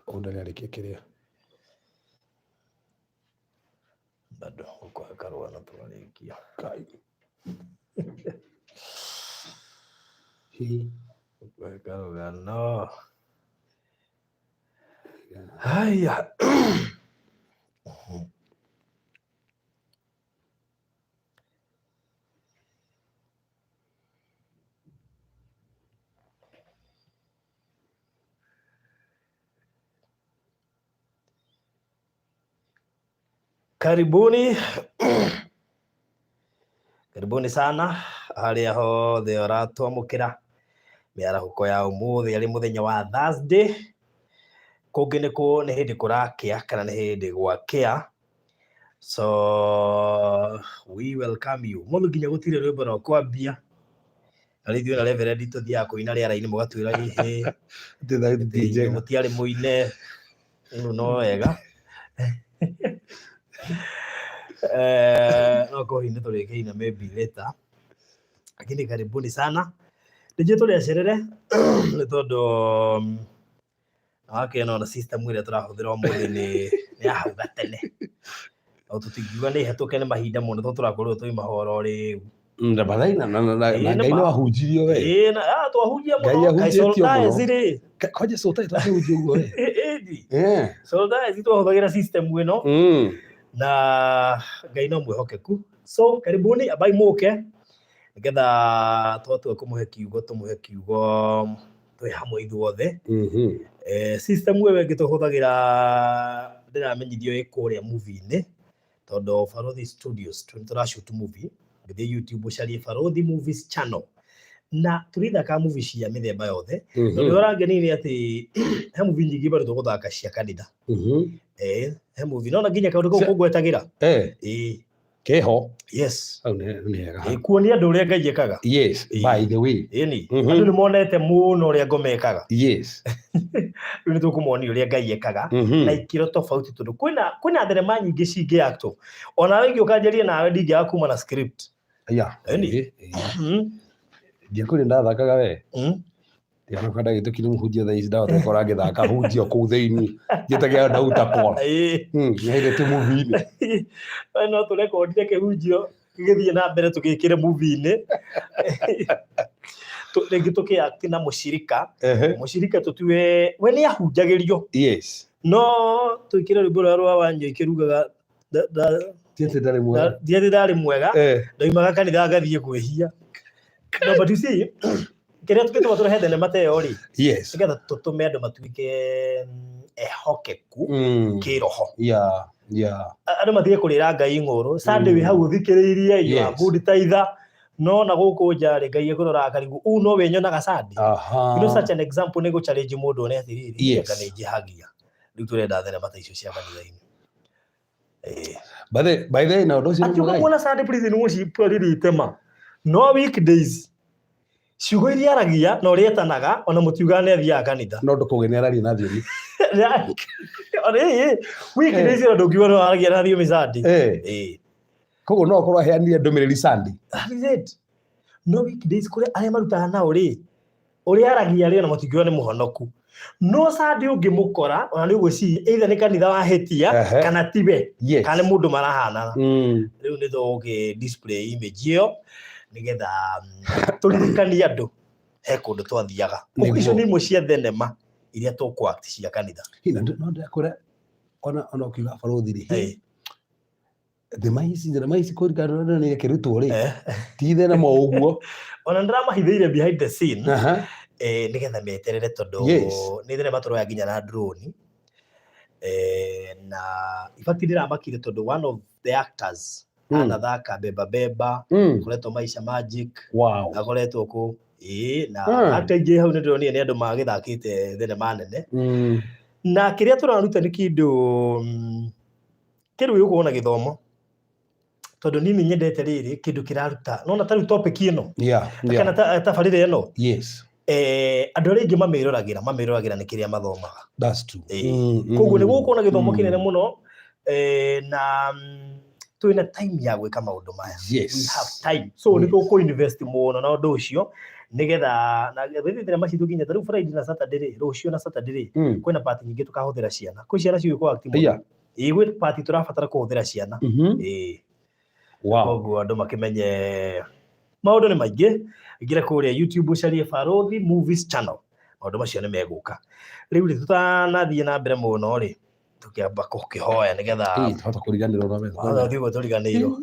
Ũyũ ndarĩ arĩkia kĩrĩa. Bado gũkũhe karũgano twarĩkia. Kai. Hi. Gũkũhe karũgano. Haya. Karibuni. Karibuni sana harĩa hothe ũratwamũkĩra mĩarahũko ya ũmũthĩ arĩ mũthenya wa Thursday. Kũngĩ nĩ kũ nĩ hĩndĩ kũrakĩa kana nĩ hĩndĩ gwakĩa. So we welcome you. Mũndũ nginya gũtirĩ rwĩmbo rwa kwambia. Na rĩu ithuĩ na Reverend tũthiaga kũina rĩera-inĩ mũgatwĩra ĩhĩ Ti njega. mũtiarĩ mũine. Rĩu no wega. Eh, no korwo hihi nĩ tũrĩkĩina maybe later. Lakini karibuni sana. Nĩnjũĩ tũrĩ acerere nĩ tondũ wakĩona ona system ĩrĩa tũrahũthĩra ũmũthĩ nĩ nĩ ya hau gatene. No tũtingiuga nĩ hetũke nĩ mahinda mũno tondũ tũrakorirwo twauma horo rĩu. Na bathai na na na na Ĩĩ, na nĩ Ngai ma. no ahunjirio we. Ĩĩ, na ah, twahunjia Ngai mũno. Kaĩ ahunjĩtio mũno. Soldiers rĩ. Kwanja Sultan twakĩhunjia ũguo we. Ĩĩ, Eh. Soldiers twahũthagĩra system ĩno na Ngai no mwĩhokeku. So karibuni ambai mũke nĩgetha twatua kũmũhe kiugo tũmũhe kiugo twĩ hamwe ithuothe. Eh, system ĩyo ĩngĩ tũhũthagĩra ndĩramenyithio ĩ kũrĩa movie-inĩ tondũ Barũthi Studios tũ tũra shoot movie ũngĩthiĩ YouTube ũcarie Barũthi Movies channel na tũrĩthaka movie cia mĩthemba yothe. Na ũndũ ũrĩa ũrangenia nĩ atĩ he movie nyingĩ bado tũgũthaka cia kanitha. Eh, he movie nona nginya kaũndũ kau kũngwetagĩra. Eh, Ĩĩ, keho. yes. Hau nĩ nĩ hega. Ĩĩ, kuonia andũ ũrĩa Ngai ekaga. Yes, Ĩĩ. by the way. Ĩni, Mhm. andũ nĩ monete mũno ũrĩa ngoma ĩkaga. Yes. Rĩu nĩ tũkũmonia ũrĩa Ngai ekaga na ikĩro tofauti tondũ kwĩna kwĩna thenema nyingĩ cingĩ actwo. Ona ingĩũka njarie nawe ndingĩaga kuma na script. Yeah. Ĩni. Ĩĩ, ĩĩ. Ndiakwĩrire ndathakaga we. Ndianakwenda ndagĩtũki nĩ mũhunjia thaa ici ndahota gũkora ngĩthaka hunjia kũu thĩinĩ njĩtagĩra ndauta call. Nĩ ti movie-inĩ. We no tũrekondire kĩhunjio gĩgĩthiĩ na mbere tũgĩkĩre movie-inĩ. Rĩngĩ tũkĩ-act na mũcirika. Mũcirika tũtue we nĩ ahunjagĩrio. No twĩkĩre rwĩmbo rũrĩa rwa Wanyoike rugaga Ti atĩ ndarĩ mwega. Ti atĩ ndarĩ mwega. Ndoimaga kanitha ngathiĩ kwĩhia. No, but you see, kĩrĩa tũgĩtũma tũrehe thenema ta ĩyo rĩ, nĩgetha tũtũme andũ matuĩke ehokeku kĩroho. Andũ matige kũrĩra Ngai ng'ũrũ. Sunday wĩ hau ũthikĩrĩirie, you are good tither. No na gũkũ nja rĩ, Ngai ekũroraga akarigwo, ũũ nowe nyonaga Sunday. You know such an example nĩ gũ challenge mũndũ one atĩrĩrĩ, anga nĩ njĩhagia. Rĩu tũrenda thenema ta icio cia kanitha-inĩ. By the by the way, na ũndũ ũcio nĩ Akiuga mwega. kuona Sunday prison worship rĩrĩ itema. No weekdays ciugo iria aragia na ũrĩa etanaga ona mũtiugaga nĩ athiaga kanitha. No ndũkauge nĩ araria na thiomi. Ona ĩĩ, weekdays ona ndũngiuga no aragia na thiomi Sunday. Ĩĩ. Koguo no akorwo aheanire ndũmĩrĩri Sunday. That is it. No weekdays kũrĩa arĩa marutaga nao rĩ, ũrĩa aragia rĩ ona mũtingiuga nĩ mũhonoku. No Sunday ũngĩmũkora ona nĩ ũgwĩciria either nĩ kanitha wahĩtia kana tiwe kana nĩ mũndũ marahanana. Rĩu nĩ tũgũkĩ display image ĩyo nĩgetha tũririkanie andũ he kũndũ twathiaga. Koguo icio nĩ imwe cia thenema iria tũkũ act cia kanitha. Hi, na no ndĩrakwĩra ona ũkiuga barũthi rĩ, thima ici thenema ici kũringana na nĩ ĩkĩrutwo rĩ, ti thenema o ũguo. Ona nĩndĩramahithĩire behind the scene nĩgetha meterere tondũ nĩ thenema tũroya nginya na drone. Na in fact ndĩramakire tondũ one of the actors anathaka Beba Beba, akoretwo Maisha Magic, akoretwo kũ ĩĩ, na actor aingĩ hau nĩndĩronire nĩ andũ magĩthakĩte thenema nene. Na kĩrĩa tũraruta nĩ kĩndũ kĩndũ gĩgũkorwo na gĩthomo tondũ niĩ nĩ nyendete rĩrĩ kĩndũ kĩraruta nona ta rĩu topic ĩno kana tabarĩra ĩno andũ arĩa aingĩ mamĩroragĩra mamĩroragĩra nĩ kĩrĩa mathomaga. That's true. Koguo nĩ gũgũkorwo na gĩthomo kĩnene mũno na Twĩna time ya gwĩka maũndũ maya. We have time, so nĩ tũkũ invest mũno na ũndũ ũcio nĩgetha na githĩ thenema citũ nginya ta rĩu Friday na Saturday rĩ, rũciũ na Saturday rĩ, kwĩna part nyingĩ tũkahũthĩra ciana. Kwĩ ciana ciũĩ kũ act mũno. Ĩĩ, gwĩ part tũrabatara kũhũthĩra ciana. Ĩĩ. Koguo andũ makĩmenye maũndũ nĩ maingĩ. Ingĩra kũrĩa YouTube ũcarie Barũthi Movies Channel, maũndũ macio nĩ megũka. Rĩu rĩ, tũtanathiĩ na mbere mũno rĩ, tũkĩamba kũkĩhoya nĩgetha Ĩĩ, twahota kũriganĩrwo na wega. Watho thiĩ ũguo tũriganĩirwo.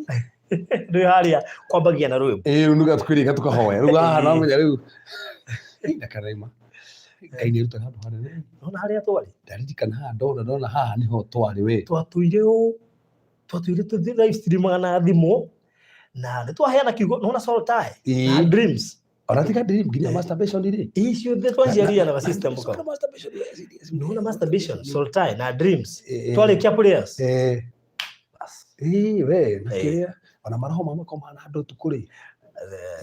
Rĩu harĩa kwambagia na rwĩmbo. Ĩĩ, rĩu nĩguo tũkĩrĩka tũkahoya. Rĩu haha no menya rĩu. Ĩĩ, na karaima. Ngai nĩ arutaga handũ hanene. Nona harĩa twarĩ. Ndaririkana haha ndona ndona haha nĩho twarĩ we. Twatũire ũũ, twatũire tũthiĩ live streamaga na thimũ na nĩ twaheana kiugo nona Soltai na Dreams. Ona tiga dream nginya masturbation rĩ. Ĩĩ, ciothe twaciaria na system kau. Masturbation, yes. Nona masturbation, Soltai na Dreams. Ĩĩ. Twarĩkia prayers. Bas. Ĩĩ, we na Ĩĩ. kĩrĩa ona maroho ma makoma na andũ ũtukũ rĩ.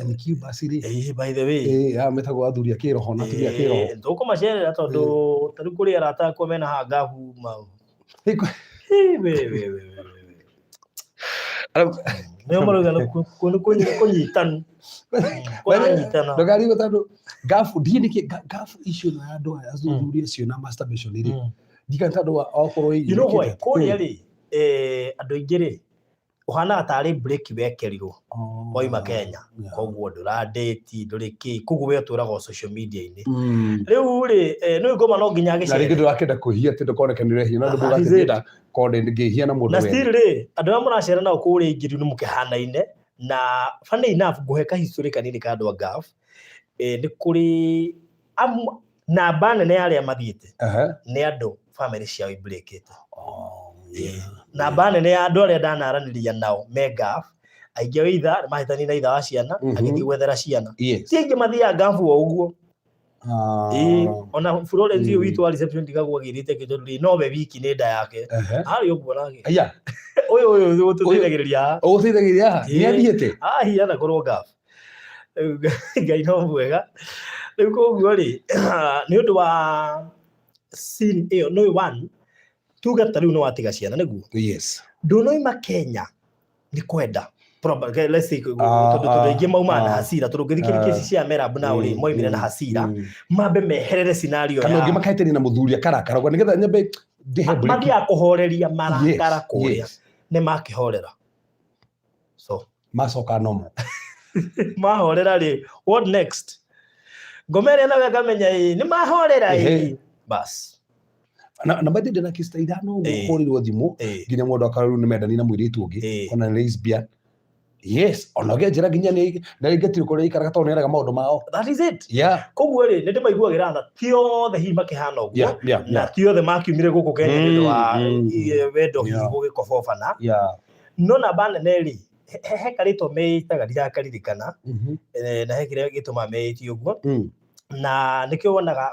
Nĩ kiumbasi rĩ. Ĩĩ, by the way. Ĩĩ, aya metagwo athuri a kĩroho na atumia a kĩroho. Ĩĩ, tũkũmacerera tondũ ta rĩu kũrĩ arata akwa mena haha ngabu ma. Ĩĩ, Ĩĩ, we, we, we, we, we. Nĩo marauga nĩ kũnyitanu. Kũranyitana. Ndũkarigwo tondũ ngabu ndiĩ nĩkĩ ngabu icio na andũ aya athuri acio na masturbation rĩ. Ndikana tondũ wa okorwo You know why? Kũrĩa rĩ, andũ aingĩ rĩ, ũhanaga tarĩ break wekĩrirwo wauma Kenya. Koguo ndũra date, ndũrĩ kĩ, koguo we ũtũraga o social media-inĩ. Rĩu rĩ, nĩ ngoma no nginya Na rĩngĩ agĩcere. ndũrakĩenda kwĩhia atĩ ndũkoneke nĩ ũrehia na That ndũmuga is atĩ it. ndĩrenda konde ngĩhia na mũndũ Na wene. still rĩ, andũ arĩa mũracera nao kũrĩa ingĩ rĩu nĩ mũkĩhanaine na funny enough ngũhe ka history kanini ka andũ a Gulf. Nĩ kũrĩ namba nene ya arĩa mathiĩte nĩ andũ family ciao ibreakĩte. Oh, yeah. Namba nene ya andũ arĩa ndanaranĩria nao me Gulf, aingĩ ao either nĩ mahĩtania na ithe wa ciana, agĩthiĩ gwethera ciana. Ti aingĩ mathiaga Gulf o ũguo. Ĩĩ, ona Florence ũyũ witũ wa reception ndigagwo agĩrĩte kĩ tondũ rĩ, nowe wiki nĩ nda yake. Arĩ ũguo nake. Aya. Ũyũ ũtũteithagĩrĩria haha. Ũgũteithagĩrĩria haha? Nĩ athiĩte? Ahiana kũrwo Gulf. Rĩu Ngai no mwega. Rĩu koguo rĩ, nĩ ũndũ wa scene ĩyo nĩ one, tuge ta rĩu nĩ watiga ciana nĩguo? Yes. Ndũnoima Kenya nĩ kwenda. Probably, let's say, tondũ aingĩ maumaga na hasira, tondũ ũngĩthikĩrĩria kesi cia Merab nao rĩ, moimire na hasira, mambe meherere scenario Kana ya ũngĩ makahĩtania na mũthuri akarakara ũguo nĩgetha nyambe ndĩhe break. Mathiaga kũhoreria marakara kũrĩa. Nĩ makĩhorera. So Macoka normal. Mahorera rĩ, what next? Ngoma ĩrĩa nawe ngamenya ĩ nĩ mahorera ĩ. Bas. Na by the way, ndĩna kesi ta ithano ũguo hũrĩrwo thimũ nginya mũndũ akarwo rĩu nĩ mendani na mũirĩtu ũngĩ ona nĩ lesbian. Yes, ona ũngĩanjĩra nginya nĩ na rĩngĩ tirĩ kũrĩa ikaraga tondũ nĩ araga maũndũ mao. That is it. Koguo rĩ, nĩ ndĩmaiguagĩra tha, ti othe hihi makĩhana ũguo, na ti othe makiumire gũkũ Kenya nĩ ũndũ wa wendo hihi gũgĩkobobana. No namba nene rĩ, he karĩtwa meĩtaga ndirakaririkana, na he kĩrĩa gĩtũmaga meĩtie ũguo, na nĩkĩo wonaga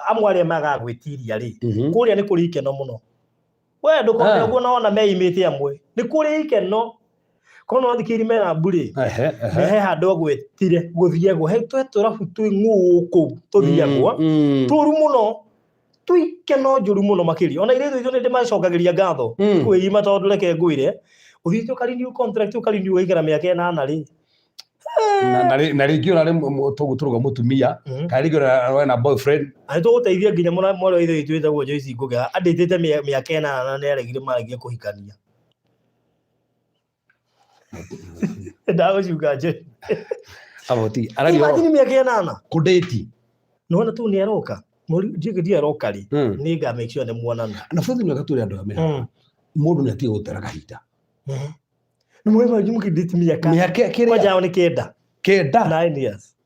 amwe arĩa magaga gwĩtiria rĩ, kũrĩa nĩ kũrĩ ikeno mũno. We ndũkone ũguo na wona meimĩte amwe, nĩ kũrĩ ikeno. Korwo no thikĩrĩria mena mburi, nĩ he handũ agwĩtire gũthiagwo, he twe tũrabu twĩ ng'ũũ kũu tũthiagwo, tũru mũno, twĩ ikeno njũru mũno makĩria. Ona airĩtu aitũ nĩ ndĩmacokagĩria ngatho, kwĩima tondũ reke ngwĩre, ũthiĩte ũka renew contract, ũka renew ũgaikara mĩaka 8 rĩ. Na rĩngĩ ona rĩ toguo tũrauga mũtumia, kana rĩngĩ ona wena boyfriend. Na nĩ tũgũteithia nginya mwarĩ wa ithe witũ wĩtagwo Joyce Ngũgĩ, andĩtĩte mĩaka 8 na nĩ aregire maregire kũhikania. Ndagũcunga Joyce. Aboti, araria Imagine mĩaka 8. Kũndĩti. Nĩwona tu nĩ aroka. Ndiũĩ ndiũĩ aroka rĩ, nĩ nga make sure nĩ muonana. Na bũrũri nĩ wega tũrĩ andũ a mĩhaka. Mũndũ nĩ atige gũtera kahinda. Nĩ mwĩ manji mũkĩndĩti mĩaka. Mĩaka kĩrĩa? Kwanja yao nĩ 9. 9. 9 years.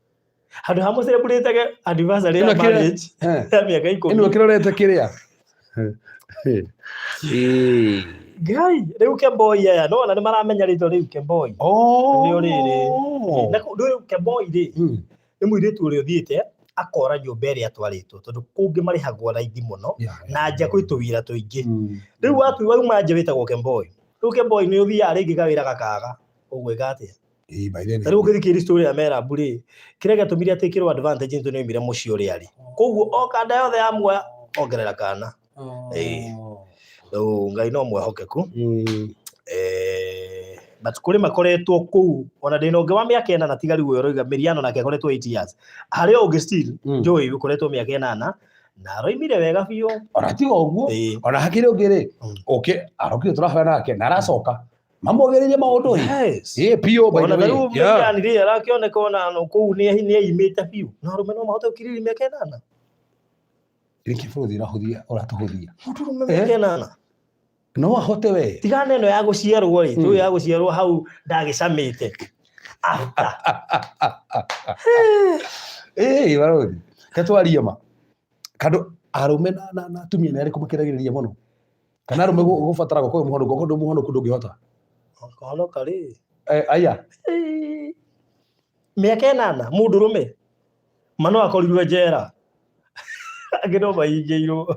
Handũ ha mũcelebrate anniversary ya Ĩno kĩrĩa? marriage ya mĩaka 10. Ĩno kĩrorete kĩrĩa? Ĩĩ. Ngai, rĩu Kemboi aya, nĩwona nĩ maramenya rĩtwa rĩu Kemboi. Nĩo rĩrĩ. Na rĩu Kemboi rĩ, nĩ mũirĩtu ũrĩa ũthiĩte akora nyũmba ĩrĩa atwarĩtwo tondũ kũngĩ marĩhagwo raithi mũno na nja kwĩ tũwĩra tũingĩ. Rĩu watu wauma nja wĩtagwo Kemboi. Rĩu Kemboi nĩ ũthiaga rĩngĩ kawĩra gakaga, ũgwĩka atĩa? Ĩĩ, by the way. Ta rĩu ũngĩthikĩrĩria story ya Merabu rĩ, kĩrĩa gĩatũmire atĩkĩrwo advantage nĩ tondũ nĩoimire mũciĩ ũrĩa arĩ. Koguo o kanda yothe yamuoya ongerera kana. Ĩĩ. Rĩu Ngai no mwehokeku. But kũrĩ makoretwo kũu, ona ndĩna ũngĩ wa mĩaka 8 tiga rĩu ũyũ ũroiga Miriano nake akoretwo 8 years. Harĩ o ũngĩ still njũĩ ũkoretwo mĩaka 8 na aroimire wega biũ. Ona tiga ũguo, ona hakĩrĩ ũngĩ rĩ, ũkĩ arokire tũrahoya nake na aracoka mamwagĩrĩrie maũndũ ĩ. Ĩ biũ, by Ona the way. tarĩu Miriani rĩ, arakĩoneka ona no kũu nĩ aimĩte biũ. Na arũme no mahote gũkirĩrĩria mĩaka 8. Nĩkĩ bũrũri ũrahũthia, ũratũhũthia? Mũndũrũme mĩaka 8. No ahote we. Tigana ĩno ya gũciarwo rĩ, tũĩ ya gũciarwo hau ndagĩcamĩte. After. Ĩĩ barũthi, ke twarie ma. Kandũ arũme na atumia nĩ arĩkũ makĩragĩrĩria mũno? Kana arũme gũbatara gũkorwo mũhonoku, okorwo ndũ mũhonoku ndũngĩhota. Kũhonoka rĩ. Aya. Mĩaka 8 mũndũrũme ma no akorirwo njera. Angĩ no mahingĩirwo.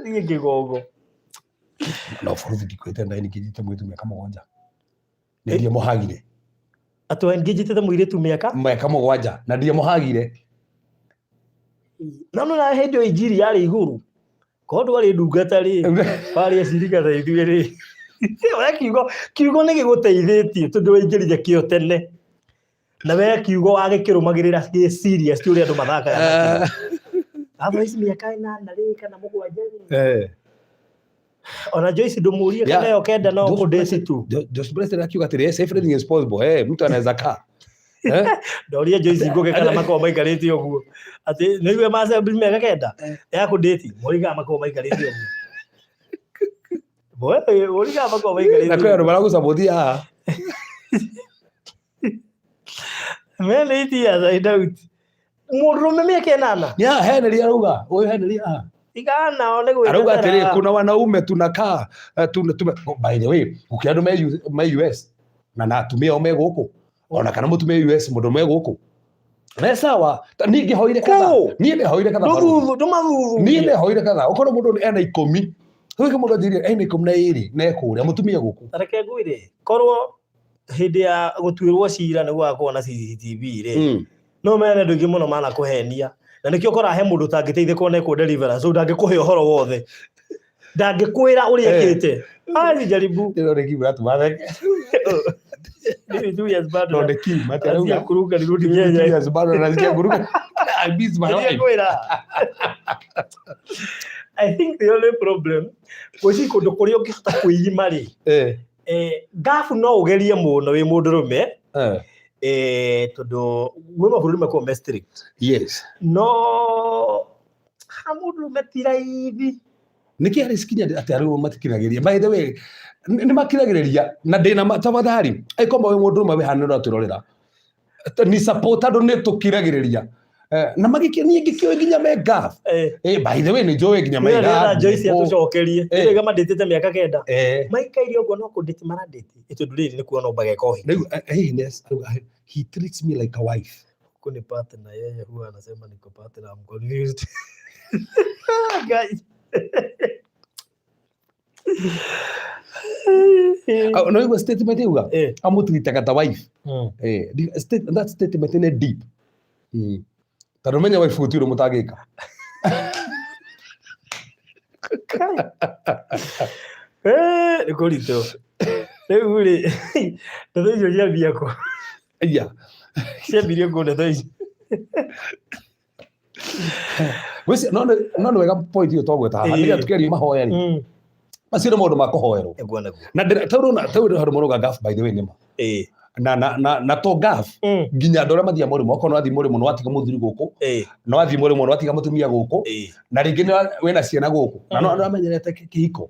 Niĩ kĩgongo. No bũrũri ndikwĩte ndaĩ ningĩnjĩte mũirĩtu mĩaka 7. Nĩ ndiamũhagire. Atĩ engagĩte mũirĩtu mĩaka? Mĩaka 7 na ndiamũhagire. No no na hĩndĩ ĩyo injiri yarĩ igũrũ. Korwo ndwarĩ ndungata rĩ, warĩ acirika ta ithuĩ rĩ. We kiugo nĩ gĩgũteithĩtie tondũ waingĩrire kĩo tene. Na we kiugo wagĩkĩrũmagĩrĩra gĩ serious ti ũrĩa andũ mathakaga nakĩo. Otherwise mĩaka 8 rĩ kana 7 rĩ. Ona Joyce ndũmũrie kana ĩyo 9 no kũndĩci tu. Joyce Blessed akiuga atĩrĩ, yes, everything is possible. Mtu anaweza kaa. Ndoria Joyce Ngũgĩ kana makoragwo maikarĩte ũguo. Atĩ nĩ ũiguire ma assembly mĩaka 9 ya kũndĩti, morigaga makoragwo maikarĩte ũguo. Morigaga makoragwo maikarĩte Na kwĩ andũ maragũcabotia haha. Men 8 years, I doubt. Mũndũrũme mĩaka 8. Ya, Henry arauga, ũyũ Henry haha. Tigana nao nĩ gwĩtetera. Arauga atĩrĩ, kuna wanaume tunakaa, tume, by the way, gũkĩra andũ me US na atumia ao me gũkũ, ona kana mũtumia US mũndũ me gũkũ. Me sawa, niĩ ngĩhoire kadhaa. Kũ? Niĩ nĩhoire kadhaa. Ndũthuthu, ndũmathuthurie. Niĩ nĩhoire kadhaa. Ũkorwo mũndũ ena 10, rĩu mũndũ anjĩrire ena 12 na ekũrĩa, mũtumia gũkũ. Ta reke ngwĩre, korwo hĩndĩ ya gũtuĩrwo cira nĩ gũgakorwo na CCTV rĩ, no mene andũ aingĩ mũno manakũhenia. Na nĩkĩo ũkoraga he mũndũ ũtangĩteithĩka ona ekwo deliverance, tondũ ndangĩkũhe ũhoro wothe. Ndangĩkwĩra ũrĩa ekĩte. Ai, jaribu. Ĩno nĩ kiu ratũma theke. Mimi two years bado. No nĩ kiu, mati arauga. Nasikia kuruka nirudi Two Kenya. years bado nasikia kuruka. I miss my wife. Kwĩra. I think the only problem gwĩci kũndũ kũrĩa ũngĩhota kwĩima rĩ, ngabu no ũgerie mũno wĩ mũndũrũme, tondũ gwĩ mabũrũri makoragwo me strict. No ha mũndũrũme ti raithi. Nĩkĩ harĩ cikinya atĩ arũme matikiragĩrĩria? By the way, nĩ makiragĩrĩria na ndĩna ma, tafadhali, angĩkorwo wĩ mũndũrũme wĩ haha nĩ ũratwĩrorera, ni support andũ nĩ tũkiragĩrĩria. Na magĩkĩ niĩ ngĩkĩũĩ nginya me Gulf. By the way, nĩ njũĩ nginya me Nĩ ndĩrenda Gulf. Joyce atũcokerie. Nĩrĩga mandĩtĩte mĩaka 9. Maikaire ũguo no kũndĩti marandĩti. Ĩ tondũ rĩrĩ nĩ kuona ũmbageka ũhiki. Rĩu, Ines, arauga, he treats me like a wife. Huku ni partner, yeye huwa anasema niko partner, I'm confused. Guys. Ah, no igua statement ĩuga amũtwitaga ta wife. That statement nĩ deep. Tondũ menya wife gũtirĩ ũndũ mũtangĩka. Nĩ kũritũ. Rĩu rĩ, ndeto icio ciambia kũ? Iya. Ciambirie kũ ndeto icio? Gwĩci, no nĩ wega point ĩyo twagweta haha, nĩgetha tũkĩaria mahoya rĩ. Macio nĩ maũndũ ma kũhoerwo. Nĩguo, nĩguo. Na ndĩra, tondũ na, tondũ handũ marauga Gulf, by the way, nĩ ma. Na to Gulf, nginya andũ arĩa mathiaga mũrĩmo, okorwo nĩ wathiĩ mũrĩmo, nĩ watiga mũthuri gũkũ, nĩ wathiĩ mũrĩmo, nĩ watiga mũtumia gũkũ, na rĩngĩ nĩ wĩna ciana gũkũ, na no amenyerete kĩhiko.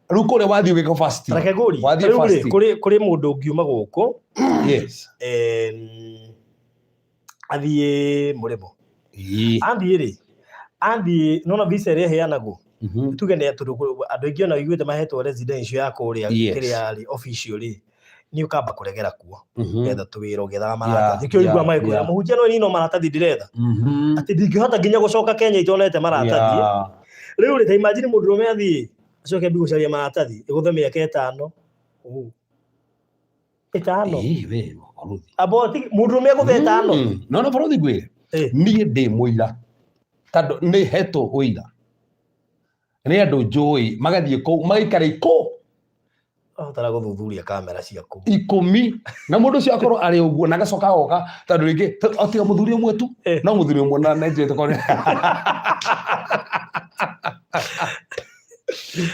Rĩu kũrĩa wathiĩ ũgĩka fasting. Reke ngũrie. Wathiĩ Rĩu rĩ, fasting. kũrĩ mũndũ ũngiuma gũkũ, athiĩ mũrĩmo. Athiĩ rĩ, athiĩ, nĩwona visa ĩrĩa ĩheanagwo? Tuge nĩ tondũ andũ aingĩ ona ũiguĩte mahetwo residential ya kũrĩa kĩrĩa rĩ, official rĩ, nĩ ũkamba kũregera kuo. Nĩgetha tũwĩra ũgĩethaga maratathi. Nĩkĩo ũiguaga magĩkwĩra, mũhunjia no nino maratathi ndĩretha. Atĩ ndingĩhota nginya gũcoka Kenya itonete maratathi. Rĩu rĩ, ta imagine mũndũrũme athiĩ, acoke ambie gũcaria maratathi, ĩgũthe mĩaka 5. 5. Ĩĩ, we, bũrũri. Abo, ti, mũndũrũme egũthe 5. No, no, bũrũri ngwĩre. Niĩ ndĩ mũira. Tondũ nĩ hetwo ũira. Nĩ andũ njũĩ, magathiĩ kũu, magaikara ikũ. Ũrabatara gũthuthuria kamera ciaku. Ikũmi na mũndũ ũcio akorwo arĩ ũguo na agacoka agoka tondũ rĩngĩ otiga mũthuri ũmwe tu. No mũthuri ũmwe na nĩnjũĩ tũkorwo